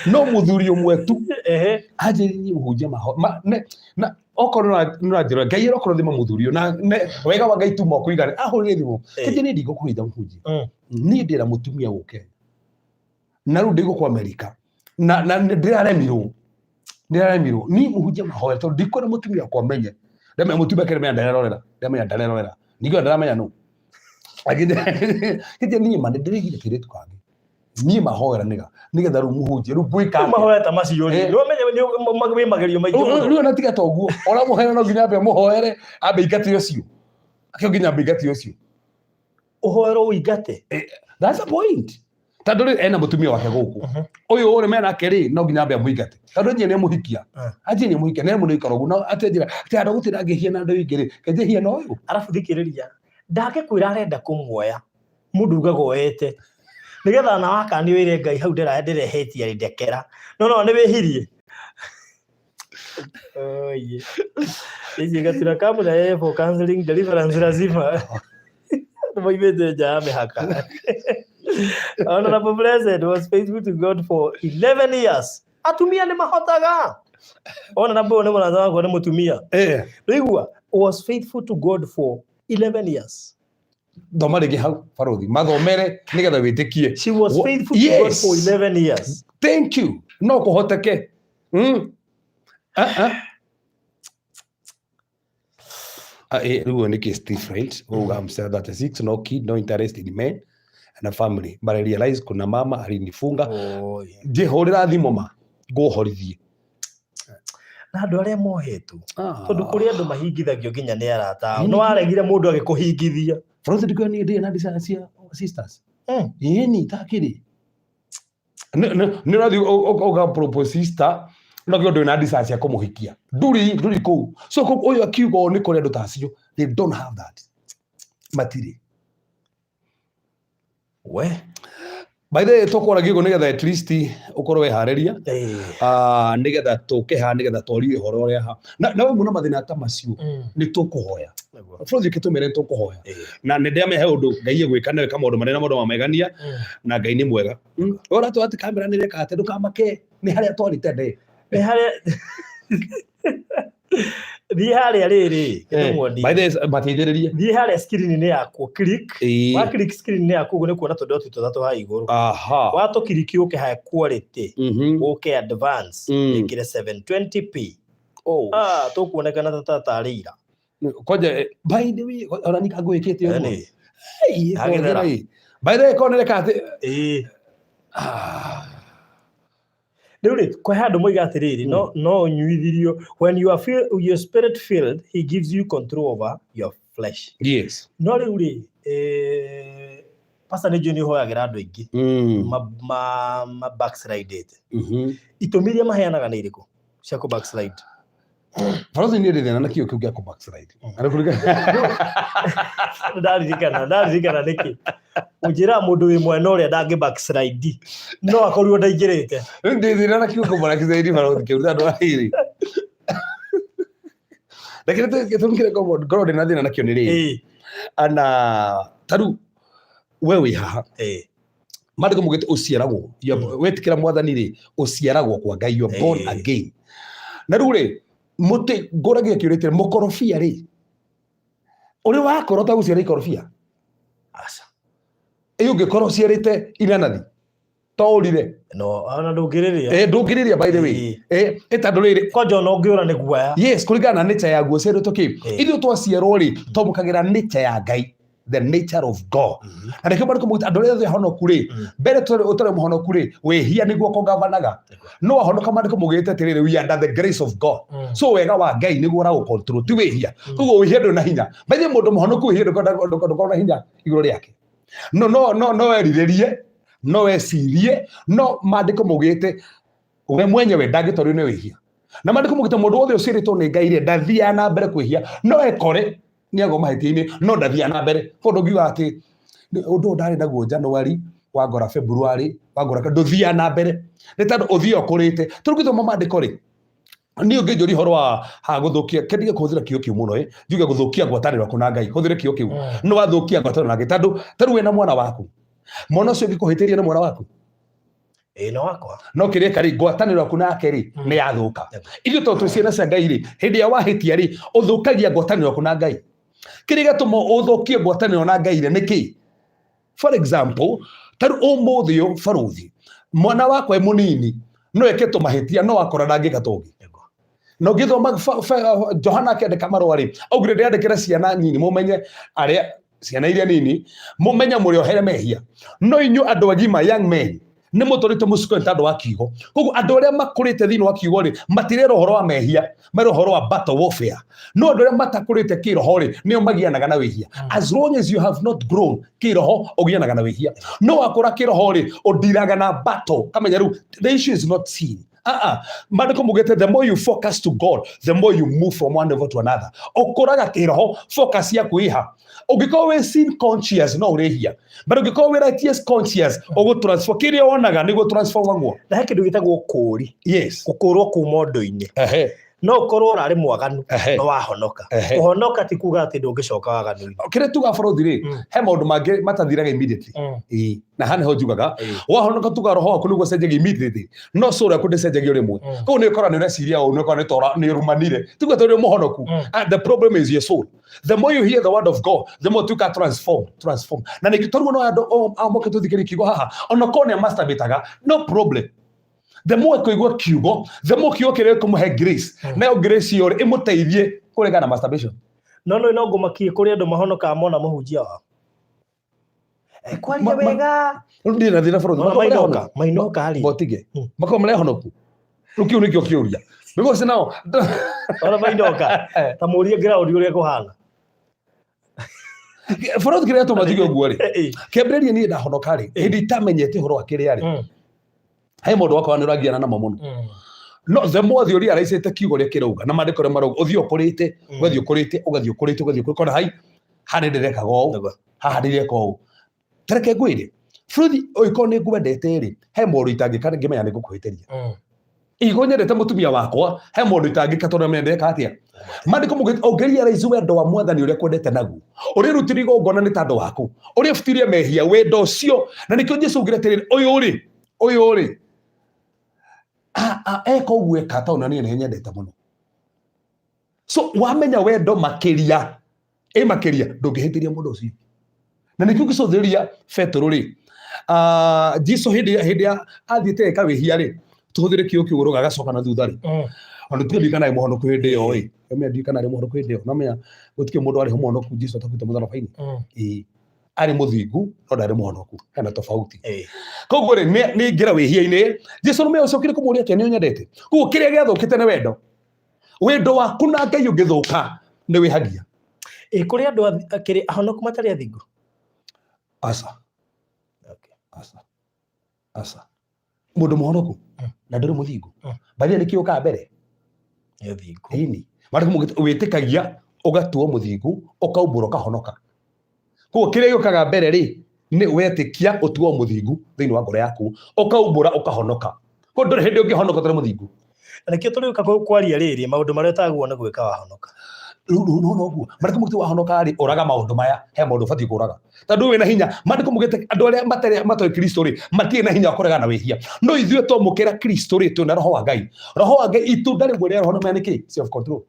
no mũthuri ũmwe tu. Anjĩrĩrie mũhunjia maho na okorwo nĩ ũranjĩra Ngai okorwo thima mũthuri ũyũ na wega wa Ngai tu mokũigana ahũrĩre thimũ. Kĩnjĩ niĩ ndigũkũhitha mũhunjia. Niĩ ndĩra mũtumia gũkũ Kenya na rĩu ndĩ gũkũ Amerika na ndĩraremirwo niĩ mũhunjia mahoya tondũ ndikwenda mũtumia wakwa amenye. Ndamenya mũtumia kĩrĩa ndarerorera, ndamenya ndarerorera, ningĩ ndaramenya nũ. Kĩnjĩ niĩ ma nĩndĩrĩgire kairĩtu kangĩ niĩ mahoera nĩga nĩgetha rĩu mũhunjie rĩu ngwĩka atĩa? Mahoya ta macio rĩ, nĩ ũmenye wĩ magerio maingĩ mũno. Rĩu ona tiga ta ũguo ũramũhoera no nginya ambe mũhoere ambe ingate ũcio akĩo nginya ambe ingate ũcio. Ũhoerwo ũingate? That's the point. Tondũ rĩ ena mũtumia wake gũkũ. Ũyũ ũrĩ menake rĩ no nginya ambe amũingate tondũ njie nĩ amũhikia. Anjie nĩ amũhikia nĩ mũno ikara ũguo no atĩ njĩra atĩ handũ gũtirĩ angĩhia na andũ aingĩ rĩ kenjehia na ũyũ. Arabu thikĩrĩria, ndangĩkwĩra arenda kũmuoya mũndũ ugaga oete nĩgetha na wakani wĩre Ngai hau ndĩrehetie rĩ ndekera no no nĩ wĩhirie. Oye. Ici gatura kamu na yeye for counseling deliverance lazima. Moimĩte nja ya mĩhaka. Honorable Blessed was faithful to God for 11 years. Atumia nĩ mahotaga. Honorable nĩ mũrata wakwa nĩ mũtumia. Rĩigua, was faithful to God for 11 years. Thoma rĩngĩ hau barothi mathomere nĩgetha wĩtĩkie. She was faithful to God for 11 years. Thank you. No kũhoteke. Ah, ah. Ah, rĩu ũyũ nĩ case different. Uga I'm 36, no kid, no interest in men and a family. But I realize kuna mama alinifunga. Oh, yeah. Njĩhũrĩra thimũ ma ngũhorithie. Na andũ arĩa mohetwo. Tondũ kũrĩ andũ mahingithagio nginya nĩ arata ao. Nĩ Nĩ waregire mũndũ agĩkũhingithia. Bro, ndikuona niĩ ndĩ na desire cia sisters. Ĩni takĩrĩ. Nĩ ũrathiĩ ũga propose sister no kĩo ndũrĩ na desire cia kũmũhikia. Ndũrĩ kũu. So ũyũ akiuga ũũ nĩ kũrĩ andũ ta acio. They don't have that. Matirĩ. We. By the way, tũkwaragia ũguo nĩgetha at least ũkorwo weharĩria. Nĩgetha tũke haha nĩgetha twarie ũhoro ũrĩa ha. Na we muona mathĩna ta macio nĩ tũkũhoya. Bũrũri ũkĩtũmĩre nĩ tũkũhoya. Na nĩ ndĩamehe ũndũ Ngai egwĩka na ĩka maũndũ manene na maũndũ ma magegania na Ngai nĩ mwega. Ũratũ atĩ kamera nĩ ĩreka atĩ ndũkamake nĩ harĩa twarĩte ndĩ. Nĩ harĩa Thiĩ harĩa rĩrĩ, kĩtũmuonie. By the way, mateithĩrĩrie. Thiĩ harĩa screen-inĩ yaku, click. Wa click screen-inĩ yaku ũguo nĩ kuona tũdoti tũtatũ haha igũrũ. Watũkiriki ũke haha quality, ũke advance, wĩkĩre 720p. Oh. Tũkuonekana ta tarĩ ira. Kwanja, by the way, ona niĩ kangũĩkĩte ũguo. Yaani. Hey, Agethera. hey. By the way, korwo nĩreka atĩ Rĩu rĩ, kwĩ handũ moiga atĩrĩrĩ, no ũnyuithirio, when you are fill, your spirit filled, he gives you control over your flesh. Yes. No rĩu rĩ, pastor nĩ njũĩ nĩ ũhoyagĩra andũ aingĩ ma backslided. Itũmi iria maheanaga nĩ irĩkũ cia kũ backslide? Barothi niĩ ndĩ thĩna na kĩo kĩu gĩa kũ backslide. Na nĩ kũringana- Ndaririkana nĩkĩ. Ũnjĩraga mũndũ wĩ mwena ũrĩa ndangĩ backslide. No akorirwo ndaingĩrĩte. Rĩu ndĩ thĩna na kĩo kũ backslide barothi kĩu tondũ wa rĩrĩ. Lakini gĩtũmi kĩrĩa ngorwo ndĩ na thĩna nakĩo nĩ rĩrĩ. Ana ta rĩu we wĩ haha. Maandĩko maugĩte ũciaragwo. Wetĩkĩra mwathani rĩ, ũciaragwo kwa Ngai, you are born again. Na rĩu rĩ, mũtĩ ngũragia kĩũria atĩrĩ, mũkorobia rĩ, ũrĩ wakorwo ta gũciara ikorobia? Aca. Ĩ ũngĩkorwo ũciarĩte inanathi, to ũrire? No, ona ndũngĩrĩrĩa. Ndũngĩrĩrĩa by the way. Tondũ rĩrĩ, Kwanja ona ũngĩũra nĩ guoya. Yes, kũringana na nature yaguo ũciarĩtwo kĩ? Ithuĩ twaciarwo rĩ, twamũkagĩra nature ya Ngai, the nature of God. Na nĩkĩo maandĩko maugĩte andũ arĩa othe ahonoku rĩ, mbere ũtarĩ mũhonoku rĩ, wĩhia nĩguo kũgavanaga. No wahonoka maandĩko maugĩte atĩrĩrĩ, we are under the grace of God. So wega wa Ngai nĩguo ũragũ control, ti wĩhia. Koguo wĩhia ndũrĩ na hinya. By the way, mũndũ mũhonoku wĩhia ndũkoragwo na hinya igũrũ rĩake. No, no, no, no erirĩrie, no ecirie, no maandĩko maugĩte we mwenyewe ndangĩtorio nĩ wĩhia. Na maandĩko maugĩte mũndũ wothe ũciarĩtwo nĩ Ngai rĩ, ndathiaga na mbere kwĩhia, no ekore nĩ agwa mahĩtia-inĩ, no ndathiaga na mbere. Koguo ndũngiuga atĩ ũndũ ũyũ ndarĩ naguo January, wangora February, wangora, ndũthiaga na mbere. Nĩ tondũ ũthiaga ũkũrĩte. Tondũ ũngĩthoma maandĩko rĩ, Niĩ ũngĩnjũria ũhoro wa ha gũthũkia, kĩndige kũhũthĩra kiugo kĩu mũno, ĩ njuge gũthũkia ngwatanĩro yaku na Ngai, hũthĩre kiugo kĩu. Nĩ wathũkia ngwatanĩro na Ngai, tondũ ta rĩu wĩna mwana waku, mwana ũcio ũngĩkũhĩtĩria nĩ mwana waku. Ĩĩ, nĩ wakwa. No kĩrĩa ĩka rĩ, ngwatanĩro yaku nake rĩ, nĩ yathũka. Ithuĩ tondũ twĩ ciana cia Ngai rĩ, hĩndĩ ĩrĩa wahĩtia rĩ, ũthũkagia ngwatanĩro yaku na Ngai. Kĩrĩa gĩatũma ũthũkie ngwatanĩro na Ngai rĩ, nĩ kĩ? For example, ta rĩu ũmũthĩ ũyũ barũthi, mwana wakwa e mũnini no eke tũmahĩtia, no akora ndangĩka tũngĩ. Na ũngĩthoma Johana akĩandĩka marũa rĩ, augire ndĩrandĩkĩra ciana nini mũmenye arĩa ciana iria nini mũmenye mũrĩ ohere mehia, no inyuĩ andũ agima, young men, nĩ mũtũrĩte mũcukani tondũ wa kiugo. Koguo andũ arĩa makũrĩte thĩinĩ wa kiugo rĩ, matirera ũhoro wa mehia, mera ũhoro wa battle warfare. No andũ arĩa matakũrĩte kĩroho rĩ, nĩo magianaga na wĩhia. As long as you have not grown kĩroho, ũgianaga na wĩhia. No wakũra kĩroho rĩ, ũndiraga na battle. Kamenya rĩu the issue is not sin. Maandĩko maugĩte the more you focus to God, the more you move from one level to another. Ũkũraga kĩroho, focus yaku ĩha. Ũngĩkorwo wĩ sin conscious no ũrĩhia, but ũngĩkorwo wĩ righteous conscious, ũgũ transform kĩrĩa wonaga nĩguo transformagwo. Na he kĩndũ gĩtagwo ũkũũri. Gũkũũrwo kuma ũndũ-inĩ. No ũkorwo ũrarĩ mwaganu, no wahonoka. Kũhonoka ti kuga atĩ ndũngĩcoka waganu-inĩ. Kĩrĩa tuga bũrũthi rĩ, he maũndũ mangĩ matathiraga immediately. Ĩĩ. Na haha nĩho njugaga, wahonoka tuga roho waku nĩguo ũcenjagia immediately, no soul yaku ndĩcenjagia o rĩmwe. Koguo nĩ ũkora nĩ ũreciria ũũ, nĩ ũkora nĩ tora nĩ ũrumanire. Tiguo tondũ ũrĩ mũhonoku. And the problem is your soul. The more you hear the word of God, the more tuka transform, transform. Na nĩkĩo tondũ no andũ moke tũthikĩrĩrie kiugo haha, ona korwo nĩ masturbataga, no problem. The more kũigua kiugo, the more kiugo kĩrĩa kũmũhe grace, nayo grace ĩyo rĩ, ĩmũteithie kũregana na masturbation. No no no ngũmakie kũrĩ andũ mahonokaga mona mũhunjia wao. Kwaria wega. Rĩu ndirĩ na thĩna bũrũri. Ona Makorwo mainoka, marehonoku. mainoka rĩ. Botige. Makorwo marehonoku. Rĩu kĩu nĩkĩo kĩũria. Because now Ona mainoka. Ta mũrie ground ũrĩa kũhana. Bũrũri kĩrĩa tũma njuge ũguo rĩ. Kĩambĩrĩria niĩ ndahonoka rĩ, hĩndĩ itamenyete ũhoro wa kĩrĩa rĩ. He mũndũ wakwa nĩ ũragiana namo mũno. No the more ũthiĩ ũrealize kiugo ũrĩa kĩrauga na maandĩko ũrĩa marauga, ũthiĩ ũkũrĩte, ũgathiĩ ũkũrĩte, ũgathiĩ ũkũrĩte, ũgathiĩ ũkũrĩte, ũkona hai, haha nĩ ndĩrekaga ũũ, haha ndĩreka ũũ. Ta reke ngwĩre, bũrũri ũngĩkorwo nĩ ngwendete rĩ, he maũndũ itangĩka ngĩmenya nĩ ngũkũhĩtĩria. Ingĩkorwo nyendete mũtumia wakwa, he maũndũ itangĩka tondũ nĩmenya ndĩreka atĩa. Maandĩko maugĩte ũngĩrealize wendo wa Mwathani ũrĩa akwendete naguo, ũrĩa ũrutire igongona nĩ tondũ waku, ũrĩa ũbutirie mehia, wendo ũcio. Na nĩkĩo Jesu augire atĩrĩrĩ, ũyũ rĩ, ũyũ rĩ, eka ũguo eka tondũ na niĩ nĩ nyendete mũno. So wamenya wendo makĩria, ĩ makĩria, ndũngĩhĩtĩria mũndũ ũcio. Na nĩkĩo ũngĩcũthĩrĩria Petero rĩ, Jesu hĩndĩ ya athiĩte eka wĩhia rĩ, tũhũthĩre kiugo kĩu ũrũga agacoka na thutha rĩ. Ona tiga ndiũĩ kana arĩ mũhonoku hĩndĩ ĩyo ĩ. Menya ndiũĩ kana arĩ mũhonoku hĩndĩ ĩyo. No menya gũtirĩ mũndũ warĩ mũhonoku Jesu atakuĩte mũtharaba-inĩ. Ĩĩ. Arĩ mũthingu no ndarĩ mũhonoku. Hena tofauti. Koguo rĩ, nĩ ingĩra wĩhia-inĩ, Jesu nĩ acokire kũmũria atĩa, nĩ ũnyendete? Koguo kĩrĩa gĩathũkĩte nĩ wendo. Wendo waku na Ngai ũngĩthũka nĩ wĩhagia. Ĩ kũrĩ andũ akĩrĩ ahonoku matarĩ athingu? Aca. Aca. Aca. Mũndũ mũhonoku na ndũrĩ mũthingu. By the way, nĩkĩo ũkaga mbere? Nĩ ũthingu. Ĩni. Maandĩko maugĩte wĩtĩkagia ũgatuo mũthingu, ũkaumbũra ũkahonoka. Koguo kĩrĩa gĩũkaga mbere rĩ, nĩ wetĩkia ũtuo mũthingu thĩinĩ wa ngoro yaku, ũkaumbũra ũkahonoka. Koguo ndũrĩ hĩndĩ ũngĩhonoka ũtarĩ mũthingu. Na nĩkĩo tũrĩũka kwaria rĩrĩ maũndũ marĩa ũtagĩrĩirwo nĩ gwĩka wahonoka. Rĩu rĩu no noguo. Maandĩko maugĩte wahonoka rĩ, ũraga maũndũ maya, he maũndũ ũbatiĩ kũraga. Tondũ wĩna hinya, maandĩko maugĩte andũ arĩa matarĩ matoĩ Kristo rĩ, matirĩ na hinya wa kũregana na wĩhia. No ithuĩ twamũkĩra Kristo rĩ, twĩna roho wa Ngai. Roho wa Ngai, itunda rĩmwe rĩa roho nĩ menya nĩ kĩ? Self control.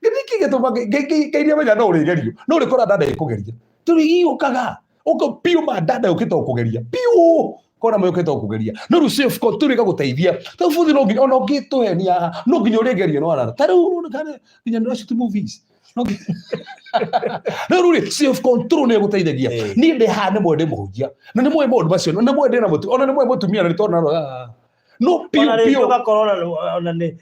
Gĩthiĩ kĩ gĩtũma Ngai nĩ amenya no ũrĩgerio. No ũrĩkora ndanda ĩkũgeria. Tondũ ĩgĩũkaga, ũka piũ ma ndanda yũkĩte gũkũgeria. Piũ! Kona yũkĩte gũkũgeria. No rĩu self control ĩgagũteithia. Tondũ bũthi no nginya, ona ũngĩtũhenia haha, no nginya ũrĩgerio no arara. Ta rĩu nginya nĩ ũracoot movies. No no rĩu rĩ, self control nĩ ĩgũteithagia. Niĩ ndĩ haha nĩ mũĩ ndĩ mũhunjia. Na nĩ mũĩ maũndũ macio, na nĩ mũĩ ndĩ na mũtumia, ona nĩ mũĩ mũtumia na nĩ tondũ no piũ Ona rĩngĩ piũ. ũgakorwo ona nĩ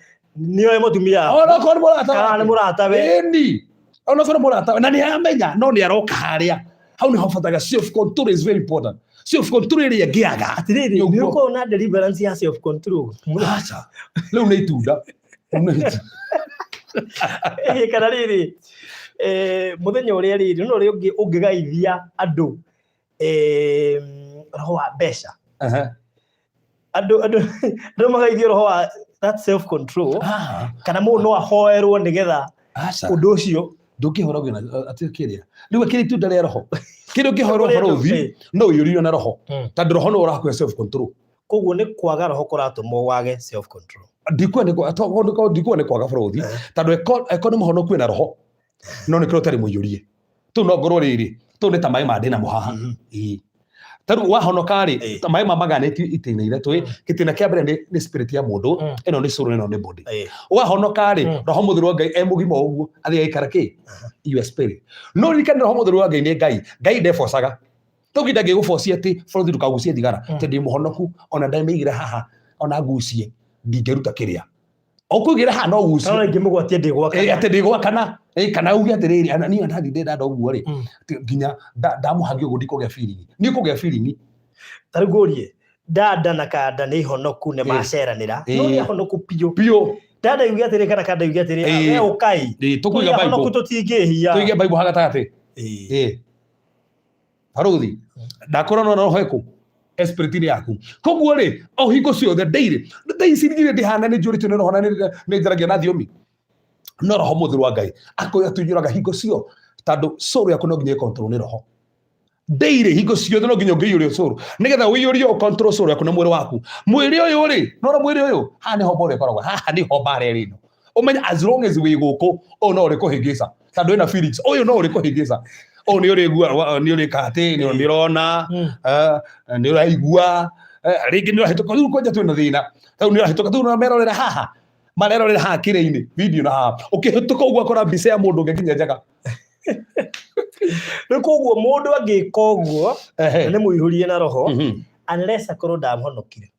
oĩ mũtumia waku. Ona okorwo nĩ mũrata Kana wake. nĩ mũrata we. Ĩni. Ona okorwo nĩ mũrata we. Na nĩ aramenya, no nĩ aroka harĩa. Hau nĩho bataga self control is very important. Self control ĩrĩa ĩngĩaga. Atĩrĩrĩ, Nĩ nĩ ũguo. ũkoragwo na deliverance ya self control. Aca. Rĩu nĩ itunda. Rĩu nĩ itunda. Ĩĩ, kana rĩrĩ, mũthenya ũrĩa rĩrĩ, no ũrĩa ũngĩgaithia andũ, roho wa mbeca. Andũ magaithio roho wa That self control Ah, kana mũndũ no ahoerwo nĩgetha aca. Ũndũ ũcio. Ndũngĩhora ũgĩe na atĩ kĩrĩa rĩu kĩrĩ itunda rĩa roho, kĩrĩa ũngĩhoerwo barũthi no ũiyũrio na roho, tondũ roho nĩwe ũrakũhe self control. Koguo nĩ kwaga roho kũratũma wage self control? Ndikuwa nĩ kwaga barũthi, tondũ eko nĩ mũhonoku na roho, no nĩ kĩrĩa ũtarĩ mũiyũrie tũu no ngorwo rĩrĩ tũu nĩ ta maĩ ma ndĩna mo haha. Ĩĩ. Ta rĩu wahonoka rĩ, ta maĩ ma maganĩtio itĩna ithatũ ĩ. Gĩtĩna kĩa mbere nĩ spirit ya mũndũ, ĩno nĩ soul, ĩno nĩ body. Wahonoka rĩ, roho mũtheru wa Ngai e mũgima ũguo athiĩ aikara kĩ your spirit. No ririkane roho mũtheru wa Ngai nĩ Ngai. Ngai ndebocaga. Tũnginda ngĩgũbocia atĩ bũrũri ndũkagucie thigara, atĩ ndĩ mũhonoku, ona ndamĩigĩra haha ona ngucie ndingĩruta kĩrĩa ũkũigĩra haha no gucie. Kana ingĩmũgwatia ndĩgwakana. Atĩ ndĩgwakana. Kana uge atĩrĩrĩ, ana niĩ ndathiĩ ndĩndanda ũguo rĩ, atĩ nginya ndamũhangia ũguo ndikũgĩa feeling, niĩ kũgĩa feeling. Ta rĩu ngũrie, dada na kanda nĩ ihonoku, nĩ maceranĩra, no nĩ ahonoku biũ? Biũ. Dada yuge atĩrĩ kana kanda yuge atĩrĩ, we ũkai. Tũkũiga Tũrĩ ahonoku, Bible. Tũtingĩhia. Tũige Bible haha gatagatĩ. Barũthi ndakorwo no roho ĩkũ esprit-inĩ yaku. Koguo rĩ, o hingo ciothe daily thaa ici ndirĩ ndĩhana nĩ njũrĩtio nĩ roho na nĩ njaragia na thiomi, no roho mũtheru wa Ngai akoya atũiyũraga hingo cio, tondũ soul yaku no nginya ĩkontrol nĩ roho daily. Hingo ciothe no nginya ũngĩiyũrio soul, nĩgetha ũiyũrio ũcontrol soul yaku na mwĩrĩ waku. Mwĩrĩ ũyũ rĩ, nona mwĩrĩ ũyũ haha nĩho mbara ĩkoragwo, haha nĩho mbara ĩrĩ ĩno. Ũmenye as long as wĩ gũkũ, ũyũ no ũrĩkũhĩngĩca, tondũ wĩna feelings, ũyũ no ũrĩkũhĩngĩca, ũyũ nĩ ũrĩgua, nĩ ũrĩka atĩ nĩ ũrona, nĩ ũraigua, rĩngĩ nĩ ũrahĩtũka. Rĩu kwanja twĩna thĩna rĩu, nĩ ũrahĩtũka rĩu merorera haha, marerorera haha kĩrĩa-inĩ video, na haha ũkĩhĩtũka ũguo akora mbica ya mũndũ ũngĩ nginya njega. Rĩu koguo mũndũ angĩka ũguo na nĩ mũihũrie na roho, unless akorwo ndahonokire?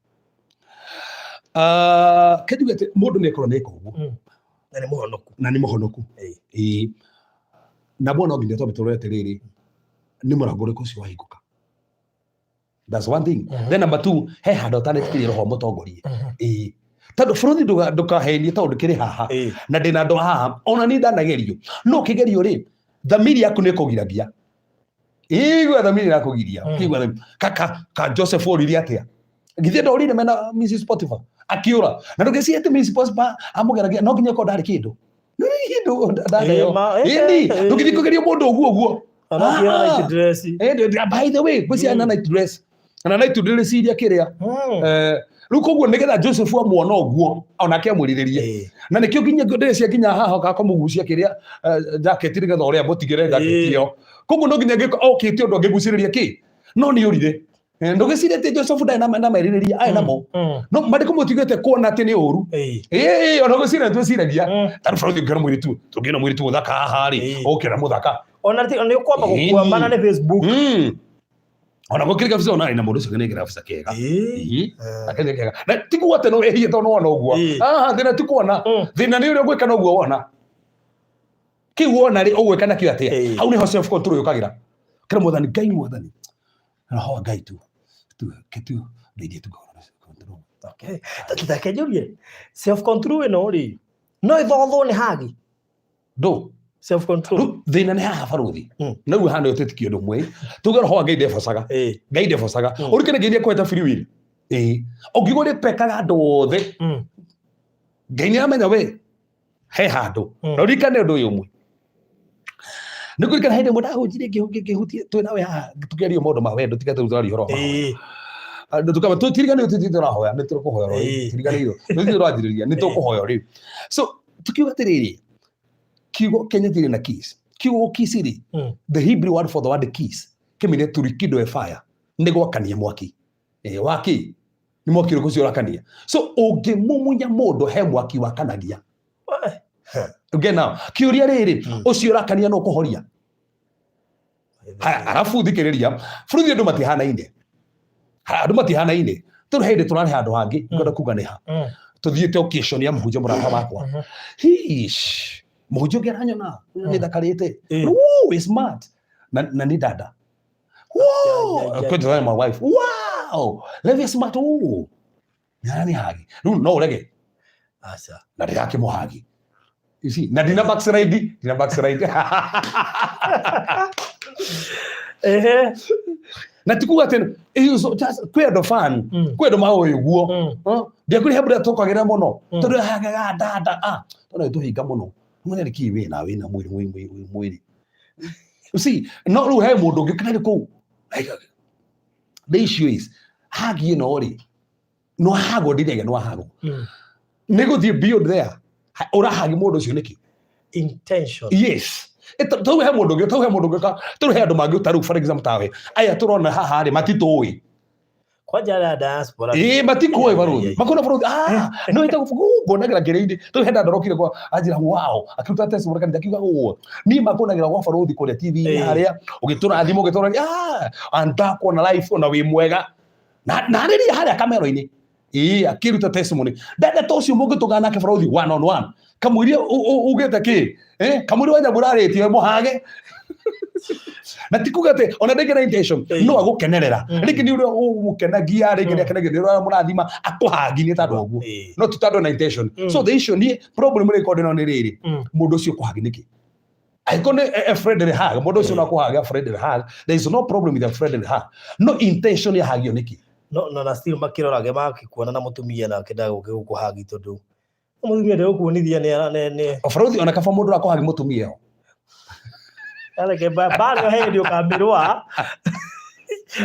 Ah, kĩnjuge atĩ mũndũ nĩ akorwo nĩ eka ũguo na nĩ mũhonoku. Na nĩ mũhonoku. Ĩĩ, na bwana no nginya twambe tũrore atĩrĩrĩ, nĩ mũrango ũrĩkũ ũcio wahingũka? That's one thing. Then number two, he handũ ũtanetĩkĩria roho mũtongorie. Ĩĩ, tondũ bũrũri ndũkahenie, tondũ kĩrĩ haha na ndĩna andũ haha, ona niĩ ndanagerio. No ũkĩgerio rĩ, thamiri yaku nĩ ĩkũgiragia. Igua thamiri ĩrakũgiria. Ũkĩigua thamiri ka Joseph oririe atĩa? Githĩ ndorire mena Mrs Potiphar akiũra? Na ndũgĩcirie atĩ Mrs Potiphar amũgeragia, no nginya ĩkorwo ndarĩ kĩndũ, kĩndũ ndaneo. Ĩni ndũgĩthiĩ kũgeria mũndũ ũguo ũguo. Ona night dress. By the way, ngwĩciria na night dress na night dress iria kĩrĩa. Rĩu koguo nĩgetha Joseph amuona ũguo onake amwĩrirĩrie, na nĩkĩo nginya ndĩrecia nginya haha okaga kũmũgucia kĩrĩa, jacket, nĩgetha ũrĩa mũtigĩre jacket ĩyo. Koguo no nginya okĩte ũndũ angĩgucĩrĩria kĩ, no nĩ ũrire. Ndũgĩcirie atĩ Joseph ndarĩ na merirĩria arĩ namo, no mandĩko mũtigĩte kuona atĩ nĩ ũru. Ĩĩ, ona gwĩciria twĩciragia tarĩu bũrũri ũngĩona mũirĩtu, tũngĩona mũirĩtu mũthaka haha rĩ, ũkĩona mũthaka. Ona ti nĩ ũkwamba gũkuamana nĩ Facebook. Ona gũkĩrĩ kabisa, ona ina mũndũ ũcio nĩ kabisa kega. Akĩrĩ kega, na ti kuga atĩ no wĩhie tondũ wona ũguo. Ah, thĩna ti kuona, thĩna nĩ ũrĩa ũgwĩka na ũguo wona. Kĩu wona rĩ, ũgwĩka nakĩo atĩa? Hau nĩho self control yũkagĩra. Kĩra Mwathani Ngai, Mwathani roho wa Ngai tu tu tu ndeithie tu control. Okay. Reke njũrie, self control ĩno rĩ, no ĩthothwo nĩ hagi? Ndũ Self control. Rĩu thĩna nĩ haha barũthi, na rĩu haha nĩ ũtĩtĩkio ũndũ ũmwe. Tuge roho wa Ngai ndebocaga. Ngai ndebocaga. Ũrikane Ngai nĩ akwenda free will. Ĩĩ, ũngiuga ũrĩa pekaga andũ othe, Ngai nĩ aramenya we he handũ. Na ũririkane ũndũ ũyũ ũmwe, nĩ kũririkana hĩndĩ ĩmwe ndahunjirie ngĩhutia twĩ nawe haha, tũkĩaria maũndũ ma wendo, tiga rĩu tũraria ũhoro wa mahoya. Tukaba tũtiriganĩirwo, tũthiĩ tũrahoya, nĩ tũkũhoya rĩu. Tũtiriganĩirwo, tũthiĩ tũranjĩrĩria, nĩ tũkũhoya rĩu. So tukiuga atĩrĩrĩ, kiugo Kenya tirĩ na kiss. Kiugo kiss rĩ, the Hebrew word for the word kiss kĩmine to rekindle a fire, nĩ gwakania mwaki. Waki nĩ mwaki ũrĩkũ ũcio ũrakania? So ũngĩmumunya mũndũ, he mwaki wakanagia. Okay, now kĩũria rĩrĩ, ũcio ũrakania no kũhoria? Haya, arabu thikĩrĩria bũrũri, andũ matihanaine. Haya, andũ matihanaine. Tondũ hĩndĩ tũrarĩ handũ hangĩ, ngwenda kuga nĩ ha, tũthiĩte occasion ya mũhunjia mũrata wakwa. Hish, mũhunjia ũngĩ aranyona nĩ thakarĩte. Woo, is smart na nĩ dada. Wow, kwenda my wife. Wow, Levi smart. Oh, nĩ hagi rĩu no ũrege? Aca. Na ndĩrakĩmũhagi. You see, na ndina backslide, ndina backslide. Na ti kuga atĩ just kwĩ andũ fan, kwĩ andũ maũĩ ũguo. Ndiakwĩra he mbura tũkagĩra mũno. Tondũ hagaga ndanda ah, tondũ tũhinga mũno. Mwene nĩ kĩ wĩna wĩna mwĩrĩ mwĩrĩ mwĩrĩ mwĩrĩ. You see, no rĩu he mũndũ ũngĩ kĩrarĩ kũu. Like, the issue is hagi ĩno rĩ, no hagwo ndinege no hagwo. Nĩ gũthiĩ beyond there. Ũrahagi mũndũ ũcio nĩkĩ? Intention. Yes. Tau he mũndũ ũngĩ, tau he mũndũ ũngĩ, tau he andũ mangĩ ta rĩu for example tawe. Aya tũrona haha rĩ matitũĩ. Kwanja arĩa a diaspora. Ĩĩ matikũĩ barũthi. Makona barũthi, ah, no ĩtagwo nguonagĩra kĩrĩa-inĩ. Tau he ndandorokire kwa anjĩra wow, akĩruta testimony kanitha akiuga ũũ. Niĩ makuonagĩra gwa barũthi kũrĩa TV-inĩ harĩa, ũgĩtũrathima ũgĩtũrathima, ah, andakuona live ona wĩ mwega. Na arĩria harĩa kamero-inĩ. Ĩĩ akĩruta testimony. Ndenda ta ũcio mũngĩtũgana nake barũthi one on one. Kamũiria ugĩte kĩ? Eh, kamũiria wa nyamũ ũrarĩtie mũhage. Na ti kuga atĩ ona ndĩngĩ na intention no agũkenerera. Rĩngĩ nĩ ũrĩa ũmũkenagia, rĩngĩ nĩ akenagio nĩ ũrĩa mũrathima akũhagi nĩ tondũ ũguo. No ti tondũ na intention. So the issue niĩ problem ĩrĩa ĩkorwo ndĩno nĩ rĩrĩ, mũndũ ũcio ũkũhagi nĩkĩ? Angĩkorwo nĩ a friendly hug, mũndũ ũcio no akũhage a friendly hug, there is no problem with a friendly hug. No intention yahagio nĩkĩ? No no na still makĩrorage makĩkuona na mũtumia nake ndagũke gũkũhagi tondũ mũtumia ndegũkuonithia nĩ nĩ nĩ Barũthi ona kaba mũndũ ũrakũhagi mũtumia ĩyo. Areke mbara he hĩndĩ ũkambĩrwa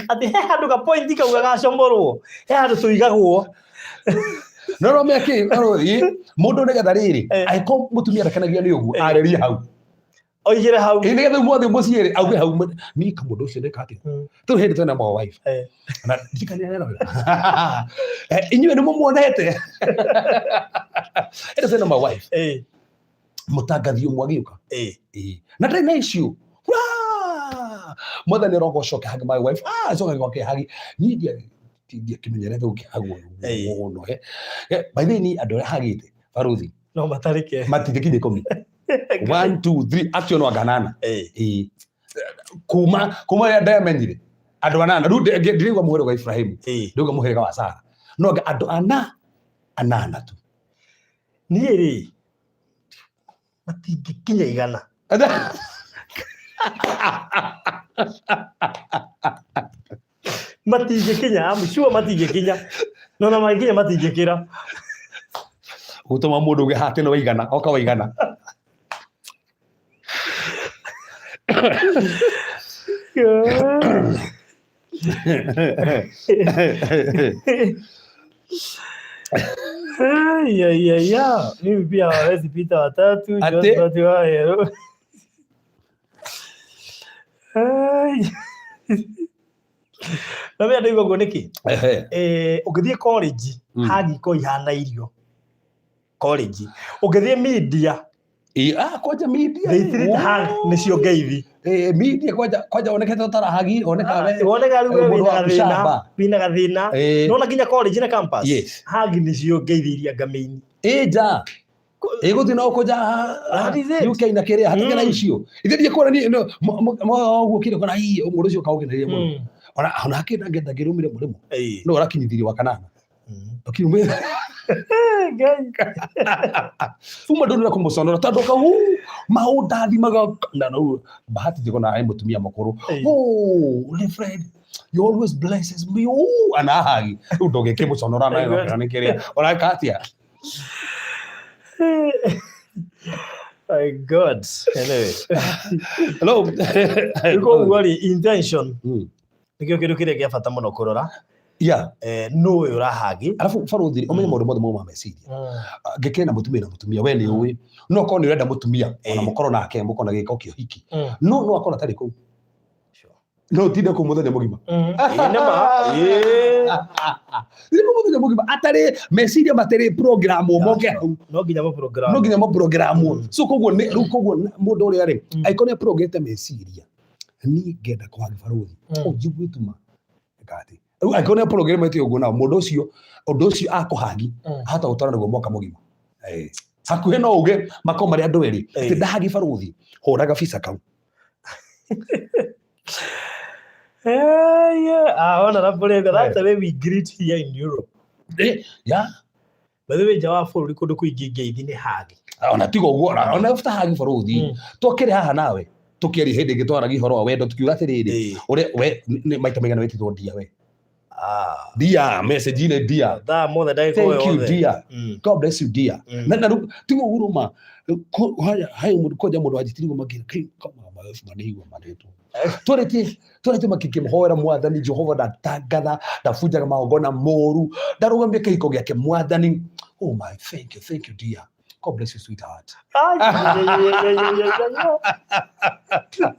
atĩ he handũ ka point kau gagacomorwo he handũ tũigagwo. No no mekĩ barũthi mũndũ nĩgetha rĩrĩ angĩkorwo mũtumia ndakenagio nĩ ũguo arĩrie hau. Oigire hau. Ĩ nĩgetha ũmũthĩ mũciĩ rĩ auge hau niĩ kamũndũ ũcio ndeka atĩa. Tũrĩ hĩndĩ twena my wife. Na ndirikania rero. Inyuĩ nĩ mũmuonete. Hĩndĩ twena my wife. Mũtangathi ũmwe agĩũka. Ĩĩ. Na ndarĩ na issue. Mwathani arogocoke hagi my wife. Ah, coka gwake hagi. Niĩ ndiakĩmenyerete gũkĩhagwo mũno. By the way niĩ andũ arĩa hagĩte barũthi. No matarĩke. Matingĩkinya ikũmi. 1 2 3 acio no anga anana. Ĩĩ. Kuma kuma rĩrĩa ndamenyire andũ anana rĩu ndiraigua mũhĩrĩga wa Ibrahimu, ndiraigua mũhĩrĩga wa Sara, no anga andũ anana tu. Niĩ rĩ matingĩkinya igana. Matingĩkinya, I'm sure matingĩkinya. No na mangĩkinya matingĩkĩra. Gũtũma mũndũ ũngĩ hate nĩ waigana, oka waigana. Ai, ai, ai, ai. Mimi pia hawawezi pita watatu, Ate? Josphat Waweru. Ai. Na mimi ndaigua guo nĩkĩ? Ũngĩthiĩ college, hagi ko ihana irio. College. Ũngĩthiĩ media, Ĩ, ah, kwanja media. They treat hug nĩcio ngeithi. Media kwanja kwanja wonekete ũtarahagi, woneka we. Woneka rĩu we mũndũ wĩna wa gathĩna, gũcamba. wĩna gathĩna. Nona nginya college na campus. Yes. Hug nĩcio ngeithi iria ngamĩini. Ĩ nja. Ĩ gũthiĩ no kũnja That is it. UK na kĩrĩa hatikĩra icio. Ithe ndiĩ kuona niĩ no ũguo kĩrĩa kona ii mũndũ ũcio kaũkeneria mũno. Ona ona hakĩenda ngenda ngĩrũmire mũrĩmo. No ũrakinyithirie wa kanana. Ũkiumĩra. Ngai. Uma ndũrĩra kũmũconora tondũ kau maũndathimaga na no bahati njega na arĩ mũtumia mũkũrũ. Oh, Fred, you always blesses me. Oh, anahagi. Rĩu ndũngĩkĩmũconora na ĩno nĩ kĩrĩa. Ũreka atĩa? My God. Anyway. Hello. Rĩu koguo rĩ intention nĩkĩo kĩndũ kĩrĩa kĩa bata mũno kũrora. Nũ ũyũ ũrahagi. Alafu barũthi ũmenye maũndũ mothe mauma meciria. Ngĩkĩrĩ na mũtumia na mũtumia we nĩ ũĩ. No korwo nĩ ũrenda mũtumia ona mũkorwo nake mũkorwo na gĩko kĩa ũhiki. No no akorwo atarĩ kũu. No ũtinde kũu mũthenya mũgima. Ĩĩ nĩ ma. Ĩĩ. Nĩ mũthenya mũgima atarĩ meciria matarĩ program moke hau. No nginya mũ program. No nginya mũ program. So koguo nĩ rĩu koguo mũndũ ũrĩa rĩ angĩkorwo nĩ aprogete meciria niĩ ngenda kũhagi barũthi. Ũnjigue tuma. Ngati. Rĩu angĩkorwo nĩ aprogramĩte ũguo nao mũndũ ũcio ũndũ ũcio akũhagi ahota gũtwara naguo mwaka mũgima. Hakuhĩ no uge makorwo marĩ andũ erĩ. Atĩ ndahagi barũthi hũraga bica kau. Yeah. Ah, honorable, that's the way we greet here in Europe. Yeah. By the way, nja wa bũrũri kũndũ kũingĩ ngeithi nĩ hagi. Ona tiga ũguo, ona ta hagi barũthi. Twakĩrĩ haha nawe. Tũkĩaria hĩndĩ ĩngĩ twaragia ũhoro wa wendo, tukiuga atĩrĩrĩ, ũrĩa we nĩ maita maigana wĩtĩtwo dear we? Ah. Dear, message-inĩ dear. Thaa mothe, ndagĩka o Thank you. yothe. Dear. God bless you, dear. Na rĩu tigo huruma haya haya mũndũ kwanja mũndũ anjĩtire makĩra kai kama manĩigua marĩtwo twarĩtie twarĩtie makĩkĩmũhoera Mwathani Jehova, ndatangatha ndabunjaga magongona moru, ndarũgamia kĩhiko gĩake Mwathani. Oh my, thank you, thank you, dear. God bless you, sweetheart. Ai, yeah, yeah, yeah, yeah, yeah, yeah.